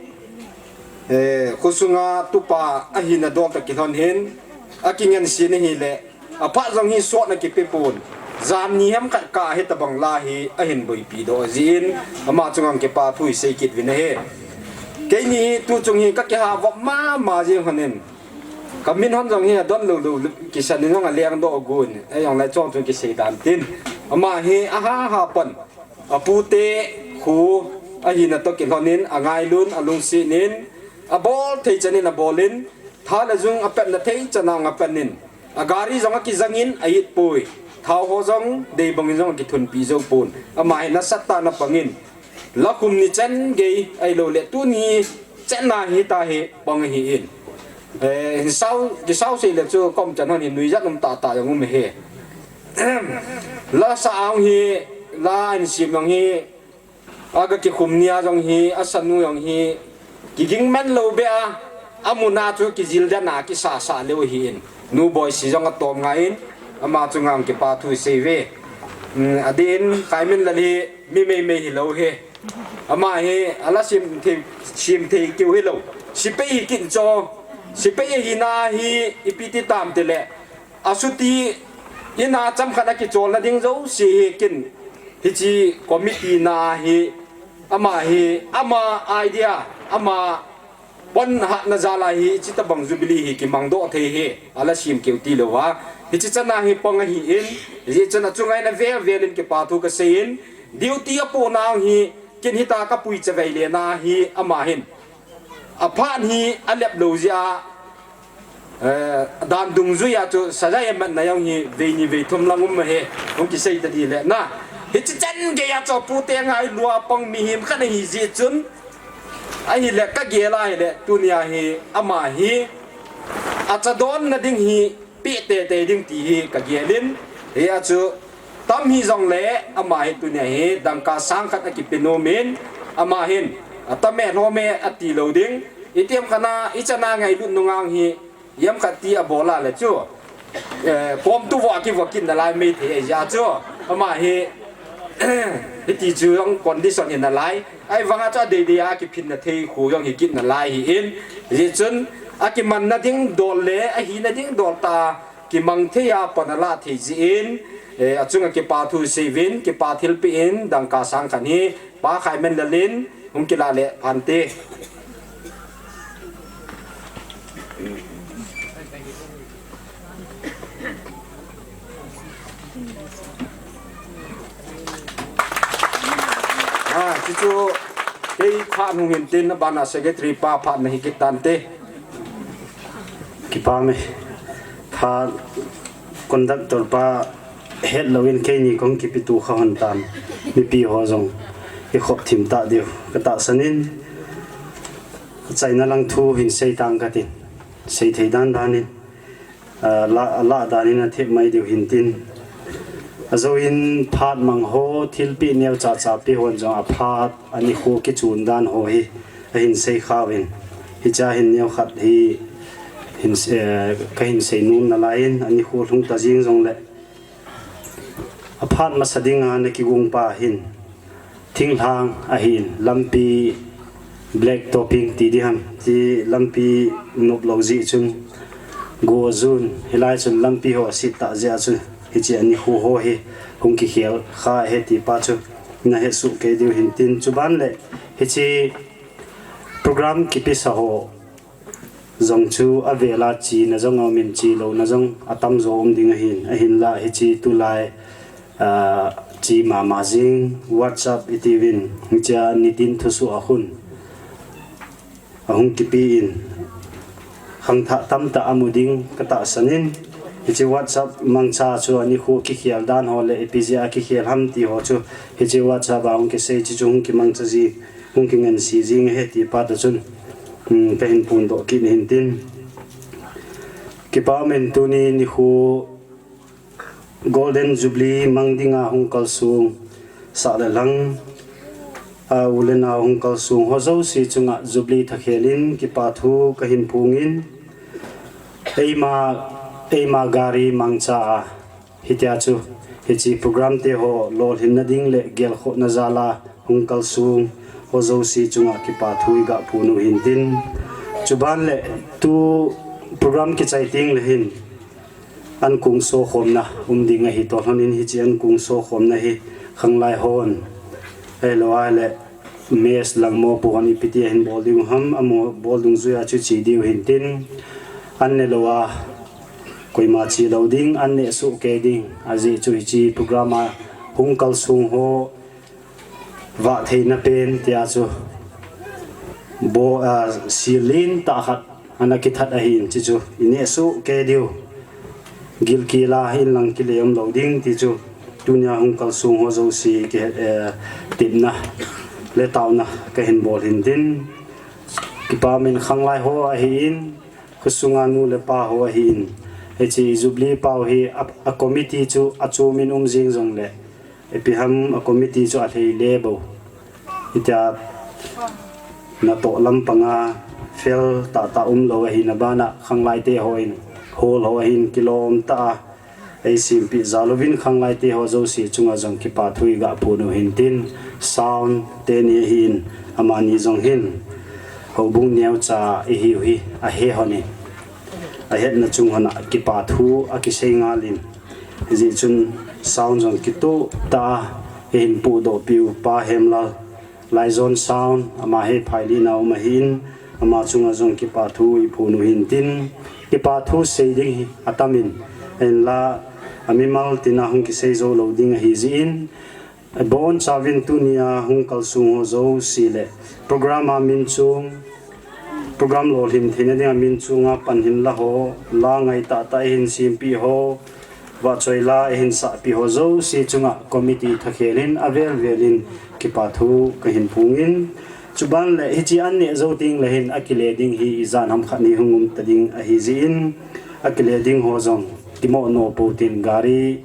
eh, khosunga tupa ahina dol tah kilhon hin, akingansena ahile, aphat jong hi sot ana kipe pon. Jan ni ham khat kah hi tabang la hi ahin boipi doh jin, ama chunga kipathu isei kit uvin ahi. Keini hi tuchung hi kakiha vop mama jing hon in. Kamin hon jong hi adon lou lou kisan in jong aleng doh gon. Ahijongle chong chun kisei dan tin. Ama hi aha ha pon. Apute khu ahina toh kilhon in, angailun, alungset in, abol thei chan in abol in, tha le jung apatna thei chan a jong apat in, agari jong akijang in, a-it poi, thao ho jong, dei bang in jong akithunpi jou pon. Ama hi nasatah in apang in, la kum ni chan gei, ahilou le tuni chan a hi ta hi pang ahi in. Eh, hin sao, kisao sei le chu kom chan hon hin nuijat um tah tah jong um ahi. La sa a jong hi, la hin sem jong hi, aga kikhum ni a jong hi, asanu jong hi, kiging man lou beh a, amun a chu kijil dan a kisasa leu ahi in. Nu Boisi jong atom ngai in, ama chunga kipathu isei uve. Um, adeh in, Khaiminlal hi, mi meimei hilou ahi. Ama hi, ala sem thei, sem thei keu hilou. Sepai hi kin cho, sepai ahina hi, ipi ti tam tile. Asuti in a chomkhat akicholna ding jouse hi kin. Hiche committee na hi, ama hi, ama idea, ama pon hatna jal a hi, hiche tabang Jubilee hi kimang doh thei hi, ala sem keu tilou a. Hiche chan a hi pang ahi in, hijeh chun achunga in avel vel in kipathu kasei in, duty apohna hi, kin hita kapui chavei le na hi, ama hin. Aphat hi alep lou jeh a, eh, dan dungjui a chu sajai amatna jong hi vei ni vei thum lang um ahi, hung kisei ta di le na. Hiche chan gei a chu apute ngailua pang mihem khat ahi jeh chun, ahile kagel a ahile, tuni a hi ama hi achadonna ding hi peh teitei ding ti hi kagel in, hia chu tam hijongle ama hi tuni a hi dangka sang khat akipe nom in, ama hin, atame lhome ati lou ding, itiham khat a, ichan a ngailut nunga hi, ijemkhat ti abol a le chu, eh, kom tu vo akivo kit nalai mei thei ahijeh a chu, ama hi, hiti chu jong condition hi nalai, ahivang a chu adei dei a kiphinna thei khu jong hi kit nalai ahi in, hijeh chun akimanna ding dol le ahina ding dol tah a kimang thei a pon ala thei jeh in, eh, achunga kipathu isei uvin, kipa thilpeh in, dangka sang khat hi, Pa Khaiminlal in, hung kilah le phante. Chuchu kei phat hung hin tin, abana secretary pa phat nahi kit tante. Kipah e. Phat conductor pa hetlou in keini kong kipeto kha hon tan. Mipi ho jong i khop thim ta diu katahsan in, achaina lang thu hin sei tang katin, sei thei dan dan in. Ala, ala dan in athep mai diu hin tin. Ajou in phat mang ho, thilpeh neo chacha pe hon jong aphat, anikho kichun dan ho hi ahin sei kha uvin. Hichea hin neo khat hi hin, eh, kahin sei nom nalai in, anikho lhung ta jing jongleh, aphat masa dinga ana kigong pa hin thinglhang ahin, lampi black topping ti ding ham, ti lampi noplou jeh chun, go jun, hilai chun lampi ho asit tah jeh a chu, hiche anikho ho hi hung kikhel kha ahi ti pa chu nahet soh kei diu hin tin. Chuban le hiche program kipesa ho jong chu avel a chena jong aum in, chelouna jong atamjo um ding ahin, ahinlah hiche tulai, ah, che mama jing WhatsApp iti uvin, hichea nitin thusoh a khun ahung kipe in, khangthah tamtah amu ding katahsan in, hiche WhatsApp mangcha chu anikho kikhel dan ho le ipi jeh a kikhel ham ti ho chu, hiche WhatsApp a hung kisei chu chu hung kimangcha ji, hung kingansei jing ahi ti pa toh chun, um, kahin phondoh kit hin tin. Kipah um in, tuni nikho Golden Jubilee mang dinga hung kalsong sah le lhang, a u le nao hung kalsong ho jouse chunga Jubilee thakhel in kipa thu kahin phong in, eima, eima gari mangcha a, hitia chu, hiche program te ho lolhinna ding le gelkhohna jal a hung kalsong ho jouse chunga kipa thu i ga phong u hin tin. Chuban le tu program kichai teng le hin ankong sokhomna um ding ahi toh lhon in, hiche ankong sokhomna hi khanglai hon, ahilou le mess lang mopo hon ipi ti ahin bol diu ham, amaho bol dungjuia chu che diu hin tin. An ne lou a, koima chelou ding, an neh soh kei ding, ajeh chu hiche program a hung kalsong ho vah theina pen tia chu bo, ah, sil lentah khat ana kithat ahin, chuchu i neh soh kei diu. Gilkel a inlang kile umlou ding ti chu tunia hung kalsong ho jouse ki, eh, tepna le taona kahin bol hin tin. Kipah um in, khanglai ho ahin, khosunga nu le pa ho ahin, hiche Jubilee pau hi a, a committee chu achom in um jing jongle, ipi ham a committee chu alhei le bou. Hitia natoh lampanga fel tahtah umlou ahina bana khanglai te hon, hall ho ahin kilom tah a eisempeh jal uvin khanglai te ho jouse chunga jong kipa thu i ga phong u hin tin, sound teni ahin, amani jong hin houbung neocha ihiu hi ahe hon in, ahetna chung hon a kipa thu akisei ngal in, hijeh chun sound jong kitoh tah a eihin pohdoh piu Pa Hemlal, Laizon Sound, ama hi Phailin a um ahin, ama chunga jong kipa thu i phong u hin tin, kipa thu sei ding hi atam in, ahinla amimal tina hung kisei jou lou ding ahi jeh in, abonchauvin tunia hung kalsong ho jouse le program a min chung, program lolhin theina dinga min chunga pan hin la ho, la ngai tahtah eihin sempeh ho, vahchoi la eihin sahpeh ho jouse chunga committee thakhel in avel vel in kipa thu kahin phong in, chuban le hiche an neh jou teng le hin akile ding hi ijat ham khat ni hung um ta ding ahi jeh in, akile ding ho jong kimoh nopo tin gari,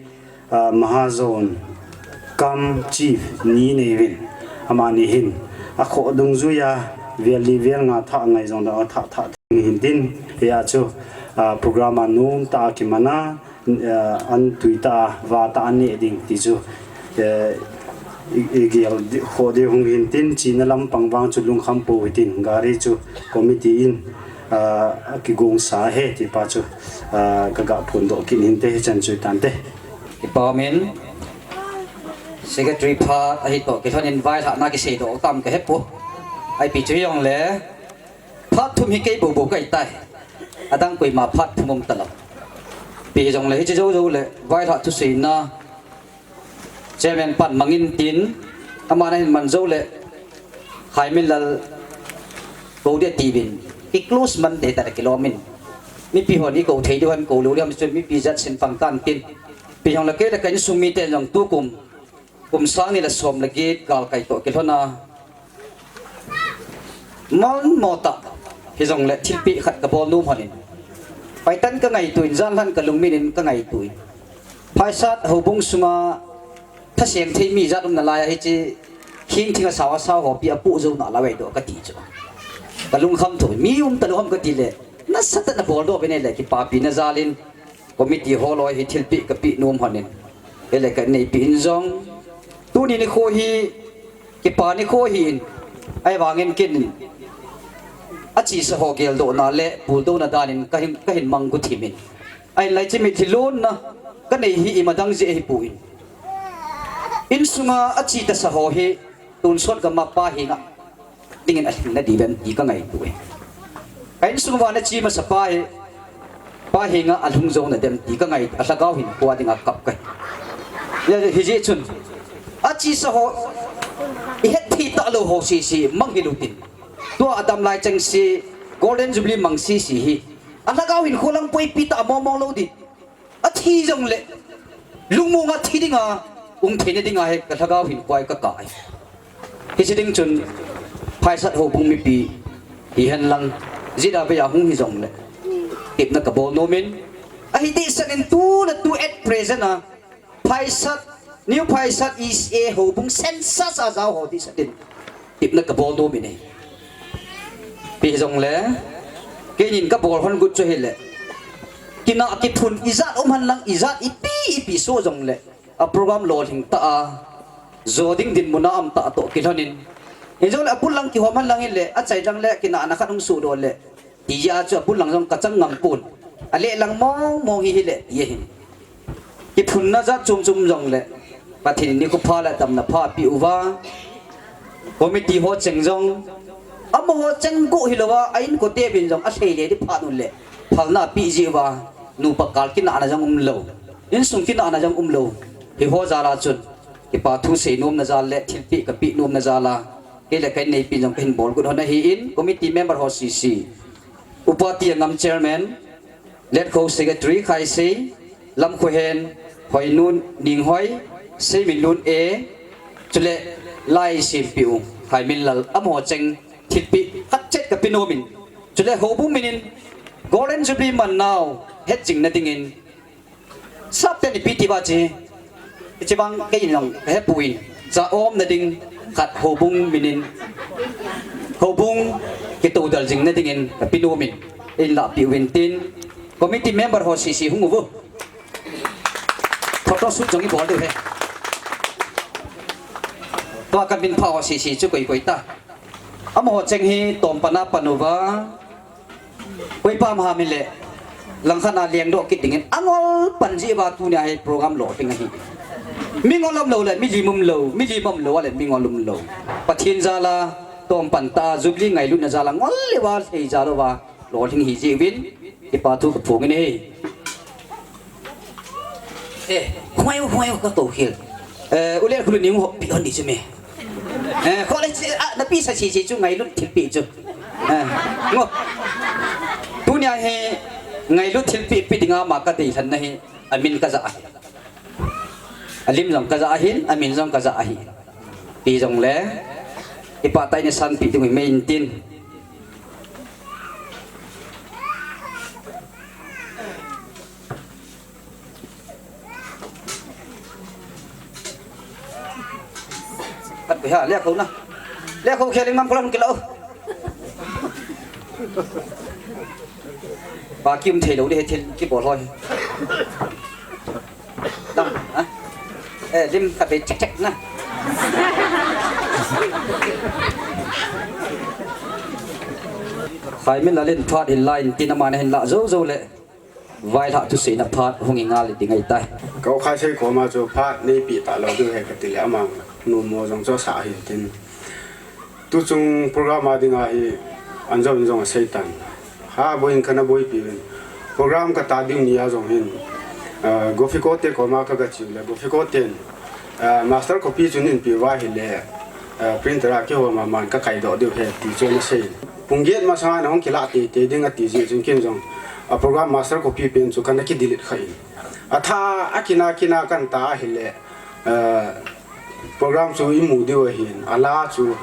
ah, Mahajon cum Chief ni nei uvin, amani hin akhoh dungjuia vel li vel nga thah ngai jongle athah thah theng hin tin, hia chu, ah, program a nomtah a kiman a, ah, an tui tah a, vah tah a neh ding ti chu, eh, i, i gel di, khoh diu hung hin tin, chena lampang vang chu lungkham pou hitin, gari chu committee in, ah, akigongsa ahi ti pa chu, ah, ka ga phondoh kit hinte, hichan chu tante. Kipah um in, secretary phat ahi toh kilhon in vailhahna kiseidoh tam kahepoi. Ipi chu hijongle, phat thum hi kei bou bou kahitai. Adang koima phat thum um talou. Ipi hijongle hiche jou jou le vailhah thuseina chairman pan mangin tin, aman ahin man jou le Khaiminlal kou dia tiuvin, i close man te ta kilom in. Mipi hon i kou thei diu ham, kou lou diu ham, chun mipi jat sin pang tan tin. Ipi hijong le kei le ka insung mite jong tukum, kum sang ni le som le get gal kai toh kilhon a, mon mo ta, hijong le thilpeh khat ka bol nom hon in. Paitan ka ngaito in, jan lhan ka lungmin in ka ngaito in. Phaisat houbung sunga thasem thei mi jat um nalai a hiche, hing thing a sao a sao ho pi a pu jo na la wei doh ka ti chu. Ka lungkham tho, mi um ta lou ham ka ti le, nasatah in na bol doh ve ne le, kipapi na jal in, committee ho loi hi thilpeh ka peh nom hon in. Ele ka nei peh in jong. Tuni nikho hi, kipa nikho hi in, ahivangin ken achesa ho geldoh na le, puldoh na dan in ka hin, ka hin mang gu thim in. Ahin lai chimi thilon na, ka nei hi ima dang jeh hi pu in. Insunga ache tasa ho hi, tonsot gam a pa henga dingin alhung na di vem ti ka ngaito e. Ka insung uva na che masa pa hi, pa henga alhung jou na dem ti ka ngaito, a lhagao hinkho a dinga kap ka hi. Hijeh chun, achesa ho, i het thei ta lou ho sese, mang hi lou tin. Tua adam lai cheng se, Golden Jubilee mang sese hi. A lhagao hinkho lang poi pi ta mong mong lou di. Athi jong le, lungmong a thi dinga, um theina dinga hi ka lhagao hinkho a ka kai. Hiche ding chun, Phaisat houbung mipi, hihen lang, jida vei a hung hijong le, tepna ka bol nom in, ahi dehset in tu le tu at present a, Phaisat, New Phaisat East A houbung census a jao ho dehset in, tepna ka bol nom in e. Ipi hijong le, keinin ka bol hon got chu hile, kinah kiphun ijat um hen lang, ijat ipi ipi soh jong le, a program lolhing ta a, jo ding dinmun a um ta toh kilhon in. Hijong le abul lang kihom hen lang hile, achai lang le, kinahna khat hung soh doh le, ti a chu abul lang jong ka chang ngam pon. Aleh lang mong mong hi hile, ti ahin. Kiphunna jat chom chom jong le, Pathen in nikho pha le damna pha apeh uva, committee ho cheng jong, amaho cheng gu hilou va, a inkote vin jong alhei le di phat un le, phalna apeh jeh uva, nupa kal kinahna jong umlou, insung kinahna jong umlou. Hiho jal a chun, kipa thu sei nomna jal le, thilpeh ka peh nomna jal a, kei le ka inneipi jong ka hin bol got hon ahi in, committee member ho sese, Upa Tiangam chairman, Letkhou secretary Khaisei, Lamkhohen, Hoinun Ninghoi, Seiminlun A, chule Laisempeu Khaiminlal, amaho cheng thilpeh khat chet ka pe nom in. Chule houbung min in Golden Jubilee man nau hetjing na dingin, sap ten ipi ti uva che, hiche vang kei in jong ka hepon, cha umna ding khat houbung min in, houbung kitoudal jing na dingin ka pe nom in, in lahpeh uvin tin, committee member ho sese hung uvo. Photo shoot jong i bol diu ahi. Tua ka min pha ho sese chu koi koi ta. Amaho cheng hi tompan a pan uva, koi pam ham hile, langkhat a lengdoh kit dingin angol pan jeh uva tunia hi program lolhing ahi. Mi ngol umlou le mi lim umlou, mi lim umlou a le mi ngol umlou. Pathen jal a tompan ta, Jubilee ngailutna jal a ngol le va thei jal uva lolhing hi jeh uvin, kipa thu ka phong in ahi. Eh, hung ngai u, hung ngai u, ka kou khel. Eh, u le khulu ning ho pi hon di chu me. Eh, kho le chi, ah, na pi sa chi chi chu ngailut thilpeh chu. Eh, ngo. Tunia hi ngailut thilpeh pe dinga ama ka deilhen na hi, amin ka ja ahi. Alim jong ka ja ahin, amin jong ka ja ahi. Ipi jong le, ipa tai ni san pi ding u hi me in tin. Kat ko ha, le ko na. Le ko khe ling mam ko lam kilo. Ba kim thei lo de he thil ki bol hoi. Dang, ha? Eh, lim ka be chek chek na. Khaiminlal in phat hin la in tin ama na hin la jo jo le. Vailhah thuseina phat hung i ngal ding ahi tai. Ka u Khaisei koma chu phat nei pi ta lo diu he ka ti le ama numo jong chu sa hin tin. Tu chung program a ding ahi an jong jong a sei tan. Ha boiin kana boipi vin. Program ka ta ding ni a jong hin. Ah, Gofiko te koma ka ga chiu le Gofiko ten. Ah, master copy chu nin pi va hi le. Eh, printer a kihom a man ka kaidoh diu ahi ti chu ana sei. Pung get masanga na hung kilah teitei ding ati jeh chun ken jong a program master copy pen chu kana ki delete kha in. Atha a kina kina kan ta ahile, eh, program chu imu diu ahin, ala chu,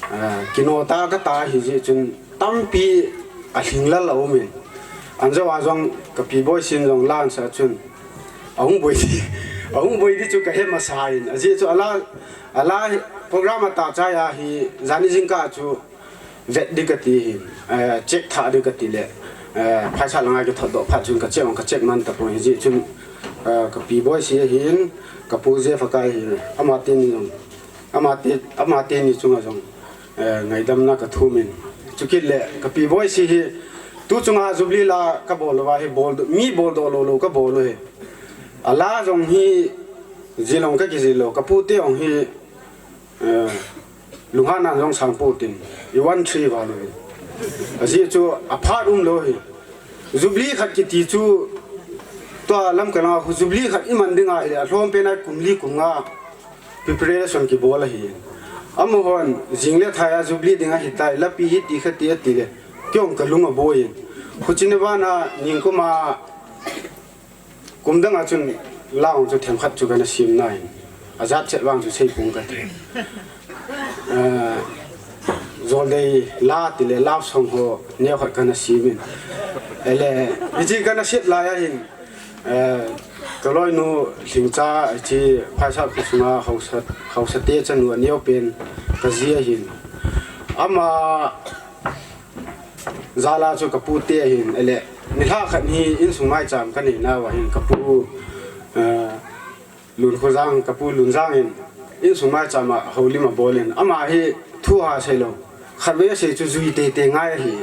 eh, kino ta ka ta ahi jeh chun tampi alhinglel a um in. Anjo a jong ka pi Boisin jong la an sa chun ahung boi di, ahung boi di chu ka he masa in. Ajeh chu ala, ala program a ta chai a hi jani jingkah chu vet di kati hin, eh, check tha di kati le, eh, phaisa langa kithot doh phat chun ka check, ka check man tapon hijeh chun, eh, ka pi Boisi hin, ka pu Jeff akai hin, ama teni jong, ama te, ama teni chunga jong, eh, ngaidamna ka thum in. Chukit le, ka pi Boisi hi, tu chunga Jubilee la ka bol uva hi, bol, mi boldoh lou lou ka bol u hi. Ala jong hi, jilou ka kijil lou, ka pu te jong hi, eh, lunghan nan jong sang po tin, i one three val u hi. Ajeh chu aphat um lou hi. Jubilee khat kiti chu, tua lam ka langa khu Jubilee khat iman ding ahi, alhom pen a kum li kum nga preparation kibol ahi. Amahon, jing le thai a Jubilee ding ahi tai, lapi hiti khati ati le, keiong ka lung aboi in. Khuchini vana, ningkum a, kum dang a chun, la ong chu themkhat chu kana sim nai. Ajat chet vang chu sei pung ka ti. Eh, Joldei la ti le love song ho neo khat kana sim in. Ele, hichi kana sim lai ahin. Eh, ka loinu Lhingcha hichi phaisa khu sunga hausa, hausa te chanu aneo pen ka ji ahin. Ama jal a chu ka pu te ahin, ele, nilhah khat hi insung maicham ka nei nauva hin ka pu, eh, Lunkhojang, ka pu Lunjang in insung maicham a houlim abol in, ama hi thu ha sei lou, khatvei asei chu jui teitei ngai ahi.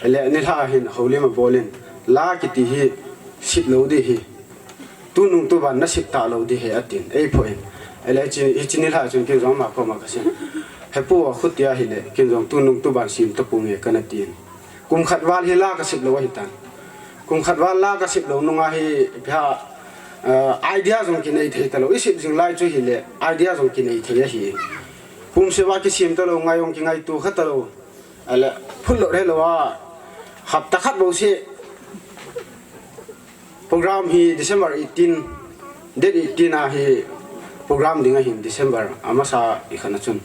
Ele, nilhah a hin houlim abol in, la kiti hi sip lou di hi. Tunung tuban na sip talou di hi atin, ei phoh in. Ele hichi, hichi nilhah chun ken jong ama koma ka sim. He pu a khutia hile, ken jong tunung tuban sim tapong e kana tin. Kum khat val hi la ka sip lou ahi tan. Kum khat val la ka sip lou nunga hi, ipi ham, eh, idea jong kinei thei talou. I sip jing lai chu hile, idea jong kinei thei ahi. Pum se va kisim talou, ngai jong kingaito kha talou. Ele, phut lou re lou a, hapta khat bou se, program hi December eighteen, date eighteen a hi program ding ahin December, amasa i khat na chun.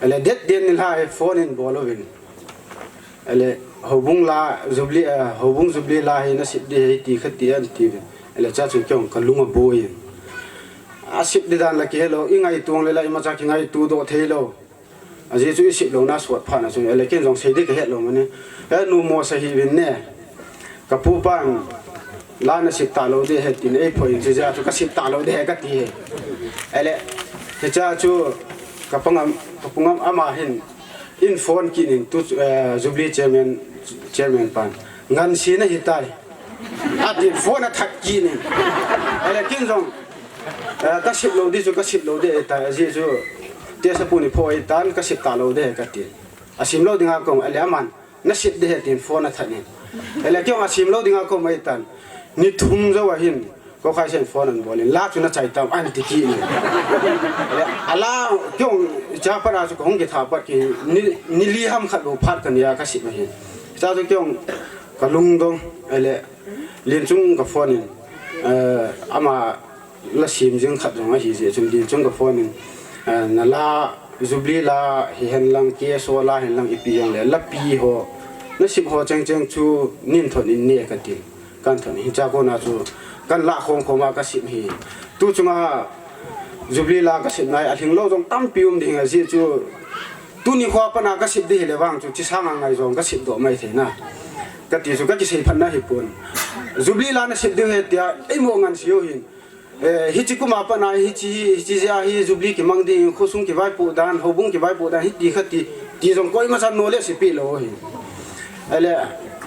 Ele, date ten nilhah hi phone in bol uvin. Ele, houbung la, Jubilee, eh, houbung Jubilee la hi na sip di hi ti khati an ti uvin. Ele, cha chu keiong ka lung aboi in. A sip di dan la kihe lou, i ngaito le la imacha kingaito doh thei lou. Ajeh chu i sip louna sot phat na chu, ele ken jong sei di ka het lou mani. He nu mo sa hi vin ne. Ka pu pan la na sip talou di he tin ei phoh in chu ja chu ka sip talou di he ka ti he. Ele, hicha chu ka pangam, ka pungam ama hin in phone kit in tu, eh, Jubilee chairman, chairman pan. Ngan si na hi tai. Ati phone a that kit in. Ele ken jong, eh, ka sip lou di chu, ka sip lou di ahi tai, ajeh chu, te sa pu ni phoh ahi tan, ka sip talou di ahi ka ti. Asim lou dinga kong, ele aman, na sip di ahi tin phone a that in. Ele keiong asim lou dinga kong ahi tan. Ni thum jou ahin, ko khai sen phone an bol in, la chu na chai tam, an ti kit in. Ele, ala, keiong, cha pat a chu ka hung kitha pat ki, ni, ni li ham khat lou phat ka nia ka sip ahin. Cha chu keiong, ka lungdong, ele, Lenchung ka phone in, eh, ama la sim jing khat jong ahi jeh chun Lenchung ka phone in, eh, na la Jubilee la hihen lang, K S O la hihen lang ipi jong le, lapi ho, na sip ho cheng cheng chu nin thot in ne ka tin. Kan thot in, hicha kona chu kan la khom khom a ka sip hi. Tu chunga Jubilee la ka sip nai, alhing lou jong tampi um ding ajeh chu, tuni khoa pat na ka sip di hile vang chu, chi sang a ngai jong ka sip doh mai thei na. Ka ti chu ka kisei phat na hi pon. Jubilee la na sip di he tia, ei mo ngan si u hin. Eh, hichi kum a pat na hichi, hichi jeh a hi Jubilee kimang ding, khosung kivaipoh dan, houbung kivaipoh dan, hiti khati, ti jong koima chan knowledge ipi lou hi. Ele,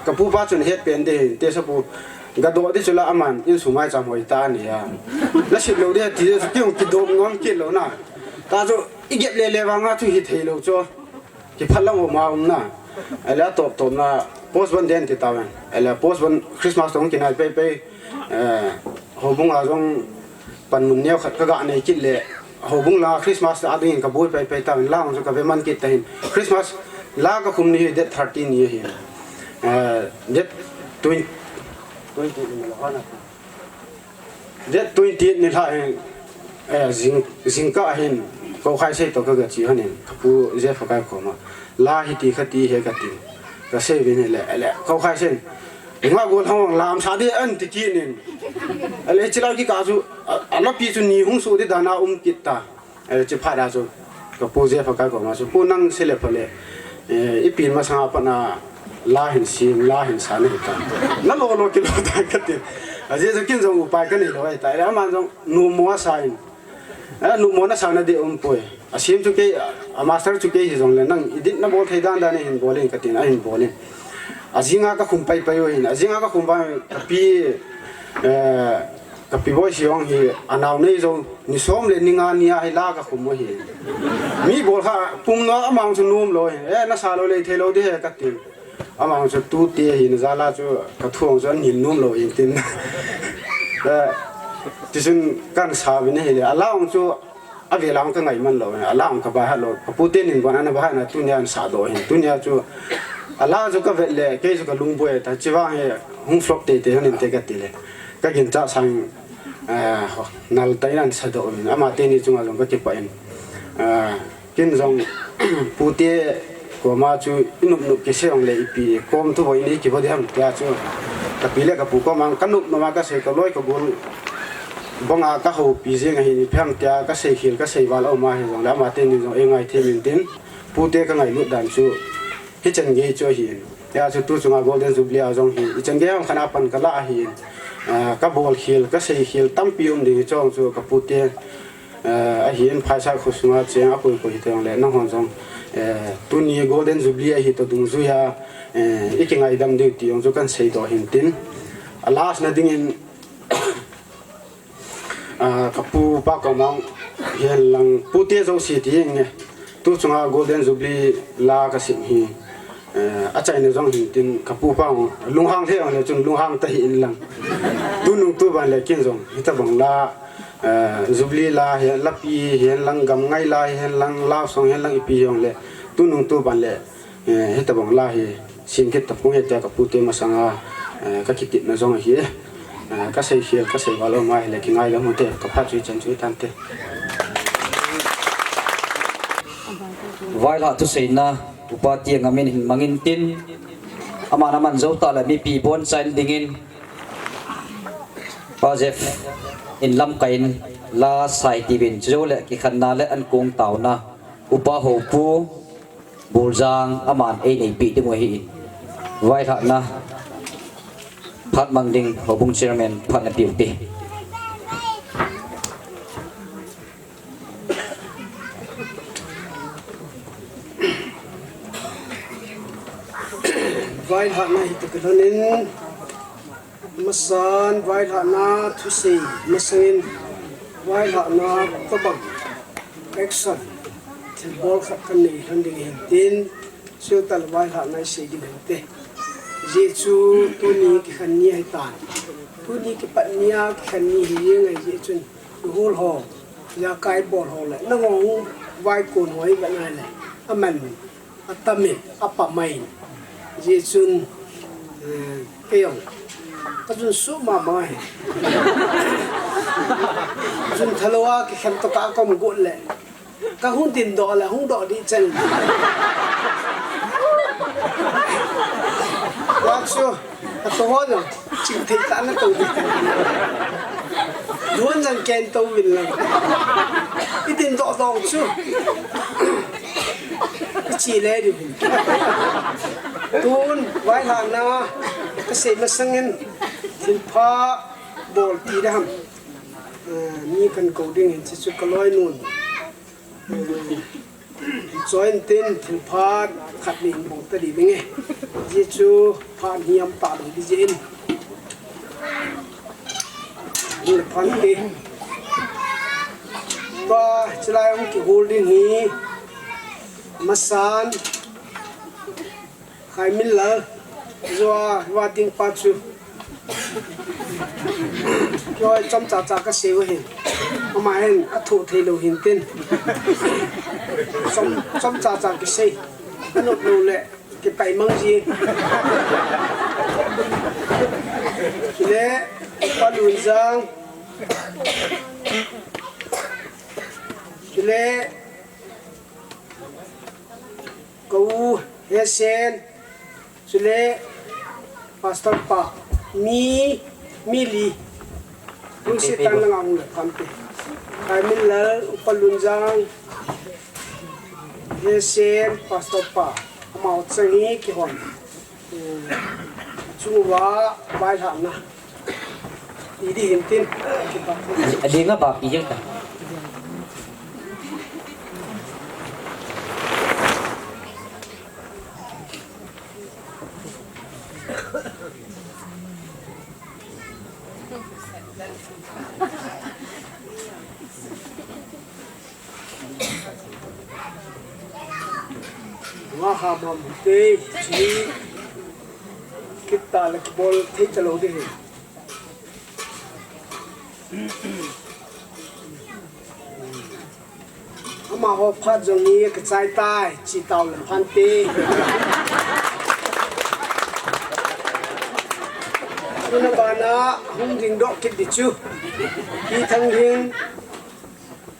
ka pu pa chun het pen di hin, te sa pu, ga doh di chu la aman, insung maicham hoi ta ni a. La sip lou di ti chu keiong kidom ngam kit lou na. Ta chu, i gep le le vang a chu hi thei lou chu. Kiphat lang um a um na. Ele a tawp tawp na post ban den ti ta ven. Ele post ban Christmas tong kinai pei pei. Eh, houbung a jong panmun neo khat ka ga nei kit le. Houbung la Christmas a dingin kaboi pai pai tauvin, la jong chu kave man kit tahin. Christmas la kakhum ni hi date thirteen ni ahin. Eh, date twenty, twenty ni la hana. Date twenty ni la hin, eh, jing, jingkah hin, Koukhai sei toh kaga che honin, kapu Jeff Hakai koma. La hiti khati he kati. Kasei uvin ahile, ahile, Koukhai seiyin. Nga gol hong lamsa ding ahi ti kit in. Ahile, chilai kikah chu, a, anapi chu ni hung soh ding dan a um kit ta. Ahile, chuphat a chu, kapu Jeff Hakai koma chu, Pu nang sei le pha le, eh, ipi masanga pat na la hin sem, la hin sa nahi ta. Nalo lo kilo ta kati. Ajeh chu ken jong upai kanei lou ahi ta. Ahile, aman jong, numo asa in. Eh, numo na sa na ding um poi. Asem chu kei, a master chu kei hi jongle nang idin na bol thei dan dan hin bol in katin ahin bol in. Ajinga kakhum pai pai uhin. Ajinga kakhum pai kapi, eh, kapi boi si jong hi anao nei jou ni som le ni nga ni a hi la kakhum uhi. Mi bol kha pum no amang chu nom lou hi. Eh, nasa lou le thei lou ding he katin. Amang chu tute hi na jal a chu kathu jong chu anil nom lou hin tin. Eh, tichun kansa uvin ahile, ala jong chu avel a jong kangai man lou, ala jong kabai hat lou. Kapu tenin bon ana bai hat na tunia ansa doh hin. Tunia chu ala chu kavet le, kei chu kalung boi ta, chivang hi hung flop tei tei honin te kati le. Kaginchat sang, eh, nal tah in ansa doh hin. Ama teni chunga jong kakipah in. Eh, Ken jong, pute koma chu inop nop kisei jongle ipi, kom thu boi ni kivo ding ham tia chu. Kapi le kapu koma kanop nop a kasei kaloi kagol. Banga kahoupi jeng ahin ipi ham tia kasei khel kasei val aum ahi jongle ama teni jong eingai thei min tin. Pute kangailut dan chu. Hichan gei chu ahin. Tia chu tu chunga Golden Jubilee a jong hi. Hichan gei ham khat a pan kala ahin. Ah, kabol khel, kasei khel tampi um ding hi chong chu kapute. Eh, ahin phaisa khosunga cheng a koi koi hite jongle, nanghon jong, eh, tuni Golden Jubilee ahi toh dungjuia, eh, ikingaidam diu ti jong chu kansei doh hin tin. A last na dingin, ah, kapu pa koma jong hihen lang pute jouse ti nge. Tu chunga Golden Jubilee la kasem hi. Eh, achaina jong hin tin kapu pa jong lunghang thei jongle chun lunghang tahih in lang. Tunung tuban le ken jong hitabang la, eh, Jubilee la hi, lapi hihen lang, gamngai la hihen lang, love song hihen lang ipi hijongle. Tunung tuban le, eh, hitabang la hi sem kit tapong e tia kapute masanga, eh, kakitepna jong ahi. Eh, kasei khel, kasei val aum ahile kingaidam u hite, kaphat chu hichan chu hitante. Vaihla thuseina, Upa Tiang amin hin mangin tin, aman aman jou tah le mipi bonchain dingin, Pa Jeff in lamkai in la sai tiuvin, chujou le kikhenna le ankong taona, Upa Houpu Buljang aman eineipi diu ahin. Vaihla na phat mang ding Houbung Chairman phat napeh u hite. Vaihla na hita kalhonin, masan vaihla na thusei masangin, vaihla na tobang action thilbol khat kanei lhon ding ahin tin, chuti le vaihla na isei ding hinte. Ajeh chu tuni kikhen ni ahitan. Tuni kipat nia kikhen ni hi jeng ahi jeh chun, ihol ho, ijakai bol ho le, nangho vaikon ho hi vet nale, aman atam in, apha mai. Ajeh chun, eh, kei jong kajun suh mama hi. Jun thalou a kikhen toh kakom got le, kahung dindoh le hung doh ding chan. Tua chu, atoh ho jong chingthei tah in atou ding. Duan jong ken tou vin lang. Idindoh doh chu. Kache le ding. Tun, vaihla na kasei masangin, thilpha bol ti ding ham. Ah, mi kakou ding hin, chuchu kaloinun. Ah, choi intin thilpha khat ni hin bol ta ding vinge. Ajeh chu phat hi aum talou ding jeh in. Ni phan te. Tua, chulai hung kihol ding hi. Masan. Khaiminlal, jua, jua ding pa chu. Jua chomcha cha kasei u ahi. Ama hin athoh thei lou hin tin. Chom, chomcha cha kisei. Anop lou le kipai mang ji. Chule, Pa Lunjang. Chule, Ka u Hesen, chule Pastor pa, mi, mi li. Lungset tah in lang a hung le phante. Kaiminlal, Upa Lunjang, Hesen, Pastor pa. Amau chang hi kihon. Chunga vailhahna. Idi hintin. Adinga ba pi jeng ta. Nga ha mam te chi kita la kibol thei talou de he. Amaho phat jong hi kichai tai, chi tau le phante. Tuna bana hung ding doh kit di chu. Pi Thanglhing,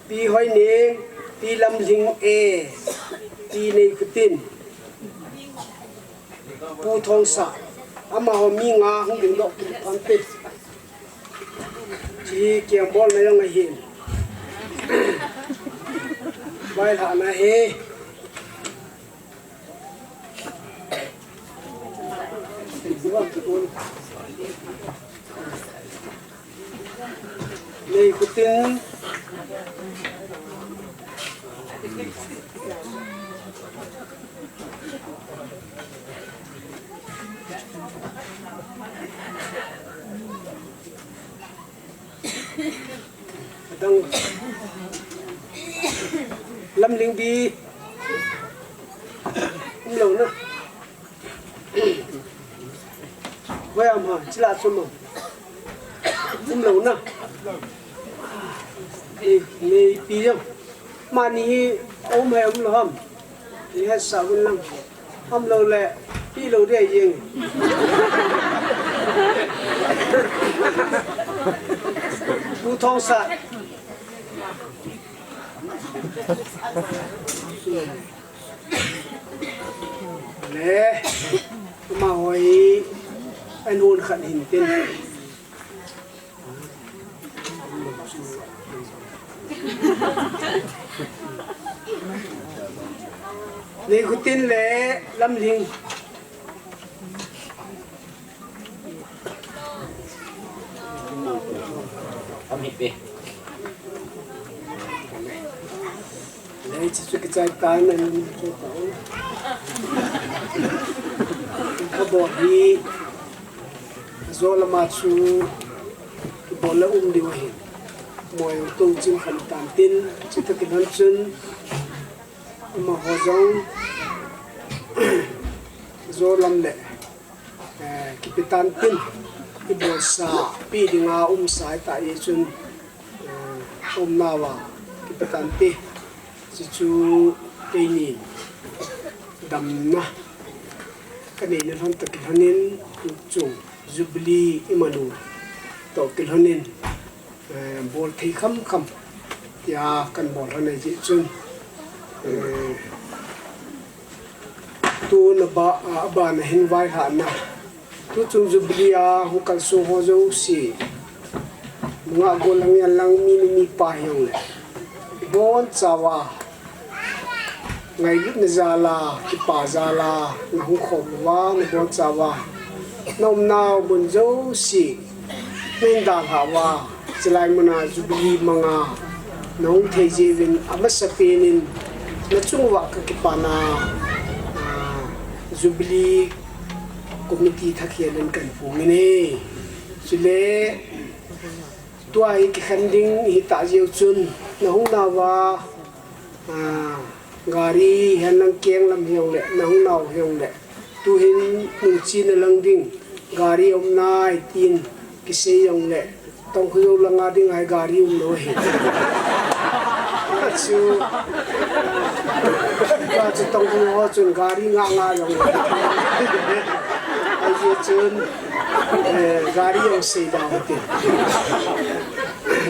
Pi Hoining, Pi Lamlhing e, Pi Neikhutin. Pu Thongsa, amaho mi nga hung ding doh kit phante. Chi kiang bol na jong ahin. Vailhahna he. Neikhutin. Adang. Lamlhing bi. Umlou na. Wei am ha, chila chuma. Umlou na. Nei, Neipi jong. Mani hi um hai umlou ham. Ni hesa un lang. Umlou le, pi lou de jeng. Pu Thongsa. Le, amaho hi, an hon khat hintin. Neikhutin le Lamlhing. Am hi pe. Nei, chi chu kichai tan an chu ta. Ka bol hi, ajo lama chu kibol la um diu ahi. Moi tong chim khan tan tin, chi ta kilhon chun, amaho jong, ajo lam le. Eh, kipe tan tin, ibolsa, pi dinga umsa ta i chun, eh, umna uva, kipe tan te, chuchu keinin, damna, kaneina lhon toh kilhonin, chung, Jubilee imanu, toh kilhonin, eh, bol thei khamkham, tia kan bol lhon ahi chun, eh, Tuna ba, a, abana hin vailhahna. Tuchung Jubilee a hung kalsong ho jouse. Nungah gollhang janlhang minu mipa hijongle. Bonchauva. Ngailutna jala, kipa jala, nahung khom uva, nabonchauva. Naumnau mun jouse. Nahin dalhah uva, chulai muna Jubilee manga, nahung thei jeh uvin amasapen in, nachung uva kakipana, ah, Jubilee Committee thakhen in kahin phongin ahi. Chule, tua hi kikhen ding hitah jeh u chun, nahung nauva, ah, gari hihen lang keng lam hijongle, nahung nau hijongle, tuhin nungchena lang ding, gari aumnai tin kisei jongle, Tongkhojou langa ding ahi gari umlou hi. Chu, ka chu Tongkhojou ho chun gari nga nga jong. Ajeh chun, eh, gari jong sei da hite.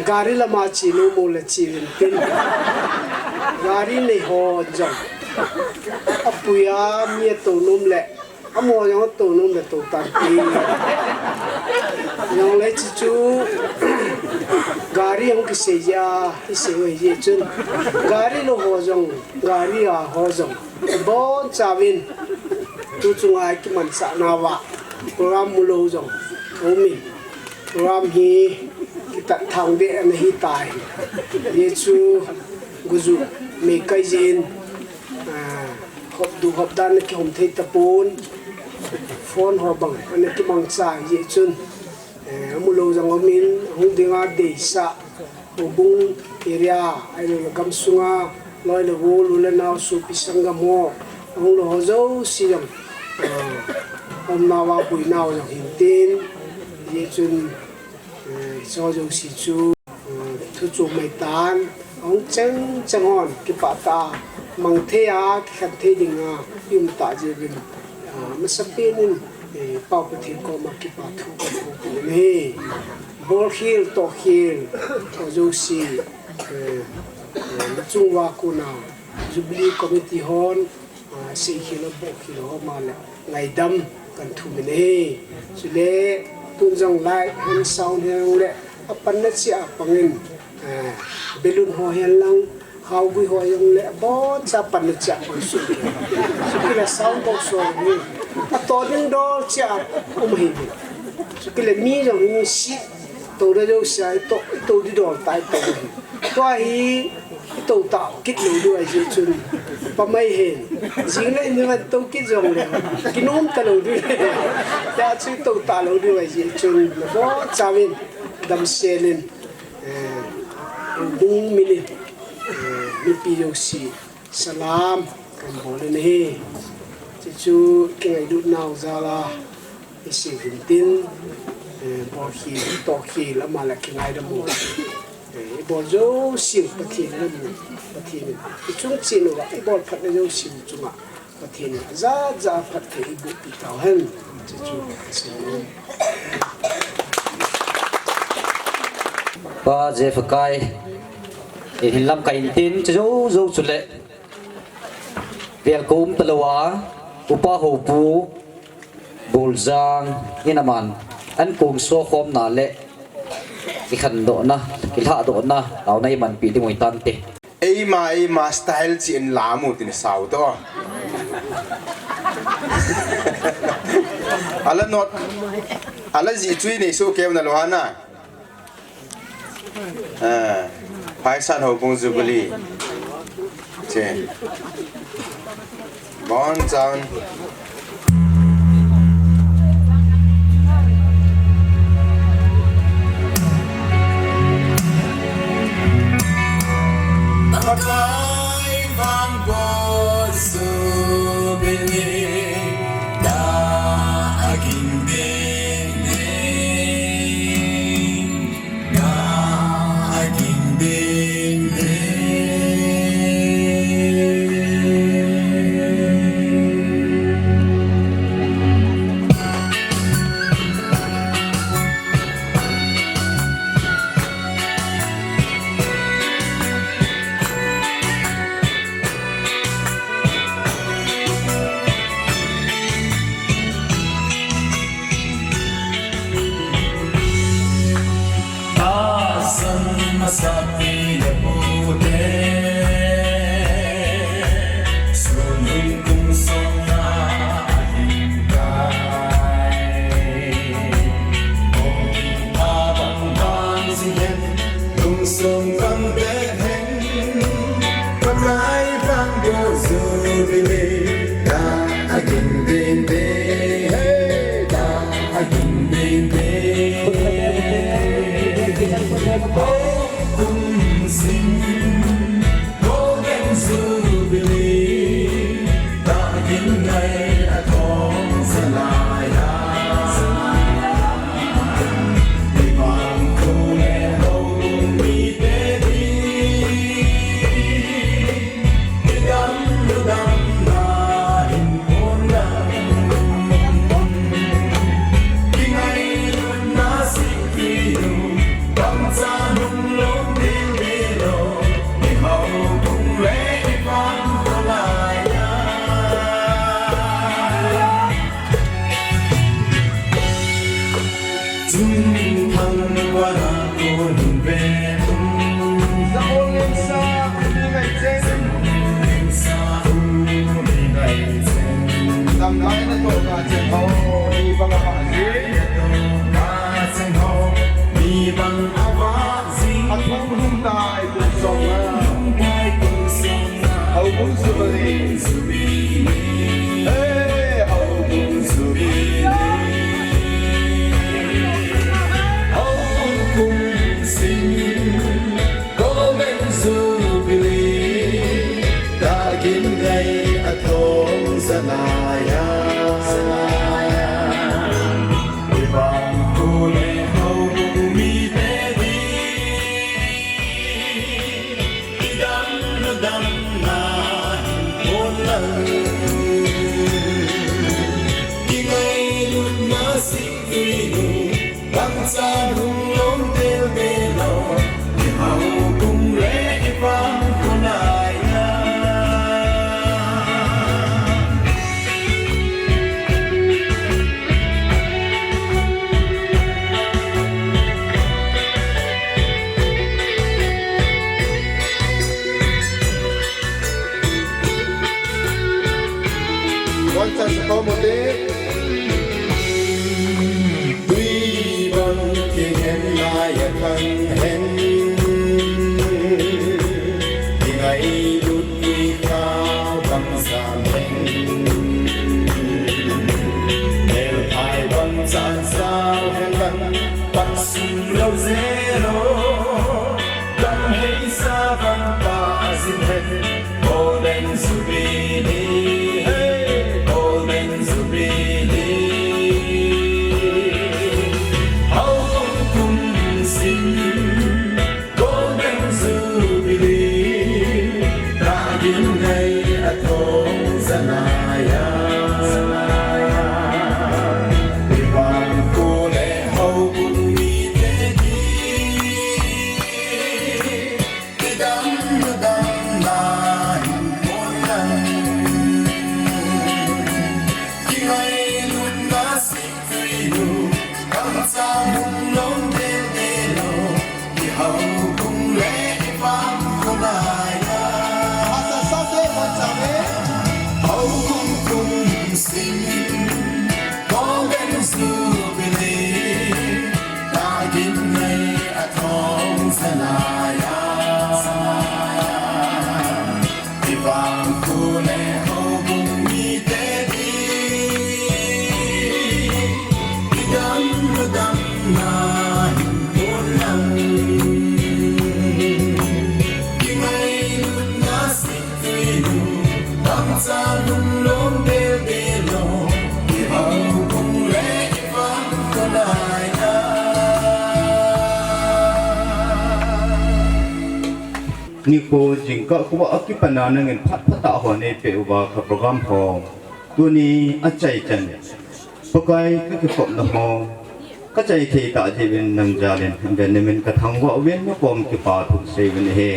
Gari lama chenu mo le chi vin tin. Gari nei ho jong. Apuia mi atou nom le. Amo jong atou nom le tou tan ti. Jong le chi chu gari jong kisei ja, kisei ve ji chun. Gari lou ho jong, gari a ho jong. Bonchauvin. Tu chunga kimanchah nauva. Program mulou jong. Umi. Program hi kitat thang de ana hitai. Jesu guju mei kai jin. Ah, hop du hop dan na kihom thei tapon. Phone ho bang ana kimangcha ji chun. Eh, amulou jong umin, hung dinga deisah. Houbung area, ahilouleh gamsunga, loi le gol, u le nao, sopi sanggam ho, ahung lou ho jouse jong, ah, umnauva boinau jong hintin, hijeh chun, eh, hiche jouse chu, eh, thu chom mai tan, ahung cheng cheng hon, kipah tah a, mang thei a, kikhen thei dinga, i um tah jeh uvin, ah, masapen in, eh, Pa Pathen koma kipa thu kahin thum ahi. Bolkhel, tohkhel, ho jouse, eh, eh, nachung uva kona, Jubilee Committee hon, ah, seikhel, bohkhel ho ma le, ngaidam kahin thum in ahi. Chule, tun jong light hen sound hen le, apanna cheh a pangin, eh, balloon ho hen lang, Haogui ho jong le, aboncha panna cheh a pang suh. Chukit le sound box ho hi. Ato ding dol cheh a um ahi. Chukit le mi jong hi si. Tou le jouse a, ito, ito di dol ta ito hi. Tua hi, ito ta kit lou diu ahi jeh chun. Pamai hen. Jing le ni van tou kit jong le. Kinom ta lou diu. Tua chu ito ta lou diu ahi jeh chun. Abonchauvin. Damsel in. Eh, houbung min in, eh, mipi jouse, salam, kahin bol in ahi. Hichu, kingailut nau jal a, isei hintin, eh, bolkhel, tohkhel, ama le kingaidam u. Eh, ibol jouse, Pathen lam u, Pathen in, ichung cheh uva, ibol phatna jouse chunga. Pathen in ajat jat a phatthei eiboh pi tau hen. Hichu kasei nom. Pa Jeff Kai, in hin lamkai intin, chu jou jou chule. Vel ko um talou a, Upa Hopu, Boljang, in aman, ankong sokhomna le, kikhendohna, kilhahdohna, taona imanpi ding u hitante. Eima, eima style chi in lam u tin sao to. Ala not, ala ji chui nei so keu na lo hana. Ah, Phaisan Houbung Jubilee. Che. Bon sound. Pakai vang bo su bini da aging ding ding. Tahsan masapi le pute, sunung kum song na ahin kai. Ong abang bang si hen, tung song bang de hen. Pakai vang bo su bini da aging ding ding, hey, da aging ding ding. Ho kum sing, ho gen su bini da aging nai a kong sa lai a. Ibang ko Jubilee, hey, Houbung Jubilee. Houbung kum sim, Golden Jubilee. Tah gin ngai a thong jalai a. Ivangkho le houbung mite din. Kidamna damna hin pon lang. Kingailutna sih tui nu, bangchan hung lom del del o. I houbung le i vangkho lai a. One chance, come on, Dave. Tui bang kingen lai a thang hen. Kingailut tui kha bang sam hen. Melphai bang chan sao hen lang, pat sum lou zelo. Lam hei sa bang pa zin hen. Golden Jubilee, hey, Golden Jubilee. Houbung kum sim, Golden Jubilee. Tah gin ngai a thong jalai a. Ivangkho le houbung mite din. Kidamna damna hin pon lang. Kingailutna sih tui nu, bangchan hung lom del del o. I houbung le i vangkho lai a. Hasa sa se, hasa se. Houbung kum sim, Golden Jubilee. Tah gin ngai a thong jalai a. Ivangkho le houbung mite din. Kidamna damna hin pon lang. Kingailutna sih tui nu, bangchan hung lom del del o. I houbung le i vangkho lai a. Nikho jingkah khu a kipat a nangin phat phat a hon eipeh uva ka program ho tuni a chai chan. Pakai ka kikhopna ho ka chai thei tah jeh uvin nang jal in, Benjamin ka thangvah uvin, na kom kipa thu sei uvin ahi.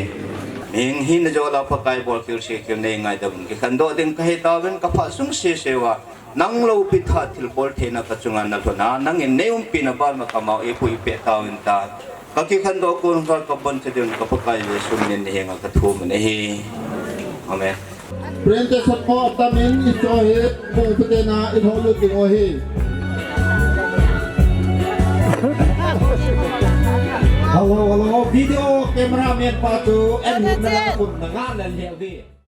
Mihing hina jol a Pakai bol khel se khel nei ngaidam uvin, kikhandoh ding ka hitauvin, ka phat sung sese uva nang loupi tha thilbol theina ka chunga na lhun a, nangin nei umpina ban ma kamau eipui peh tauvin ta. Ka kikhandoh kon ka, ka bon chading ka Pakai Jesu min in henga ka thum in ahi. Amen. Presentation mo tamin icho hi, kung pete na inho luting o hi. Hello, hello, video cameraman pa chu, en hut na lang kun na nga na liya di.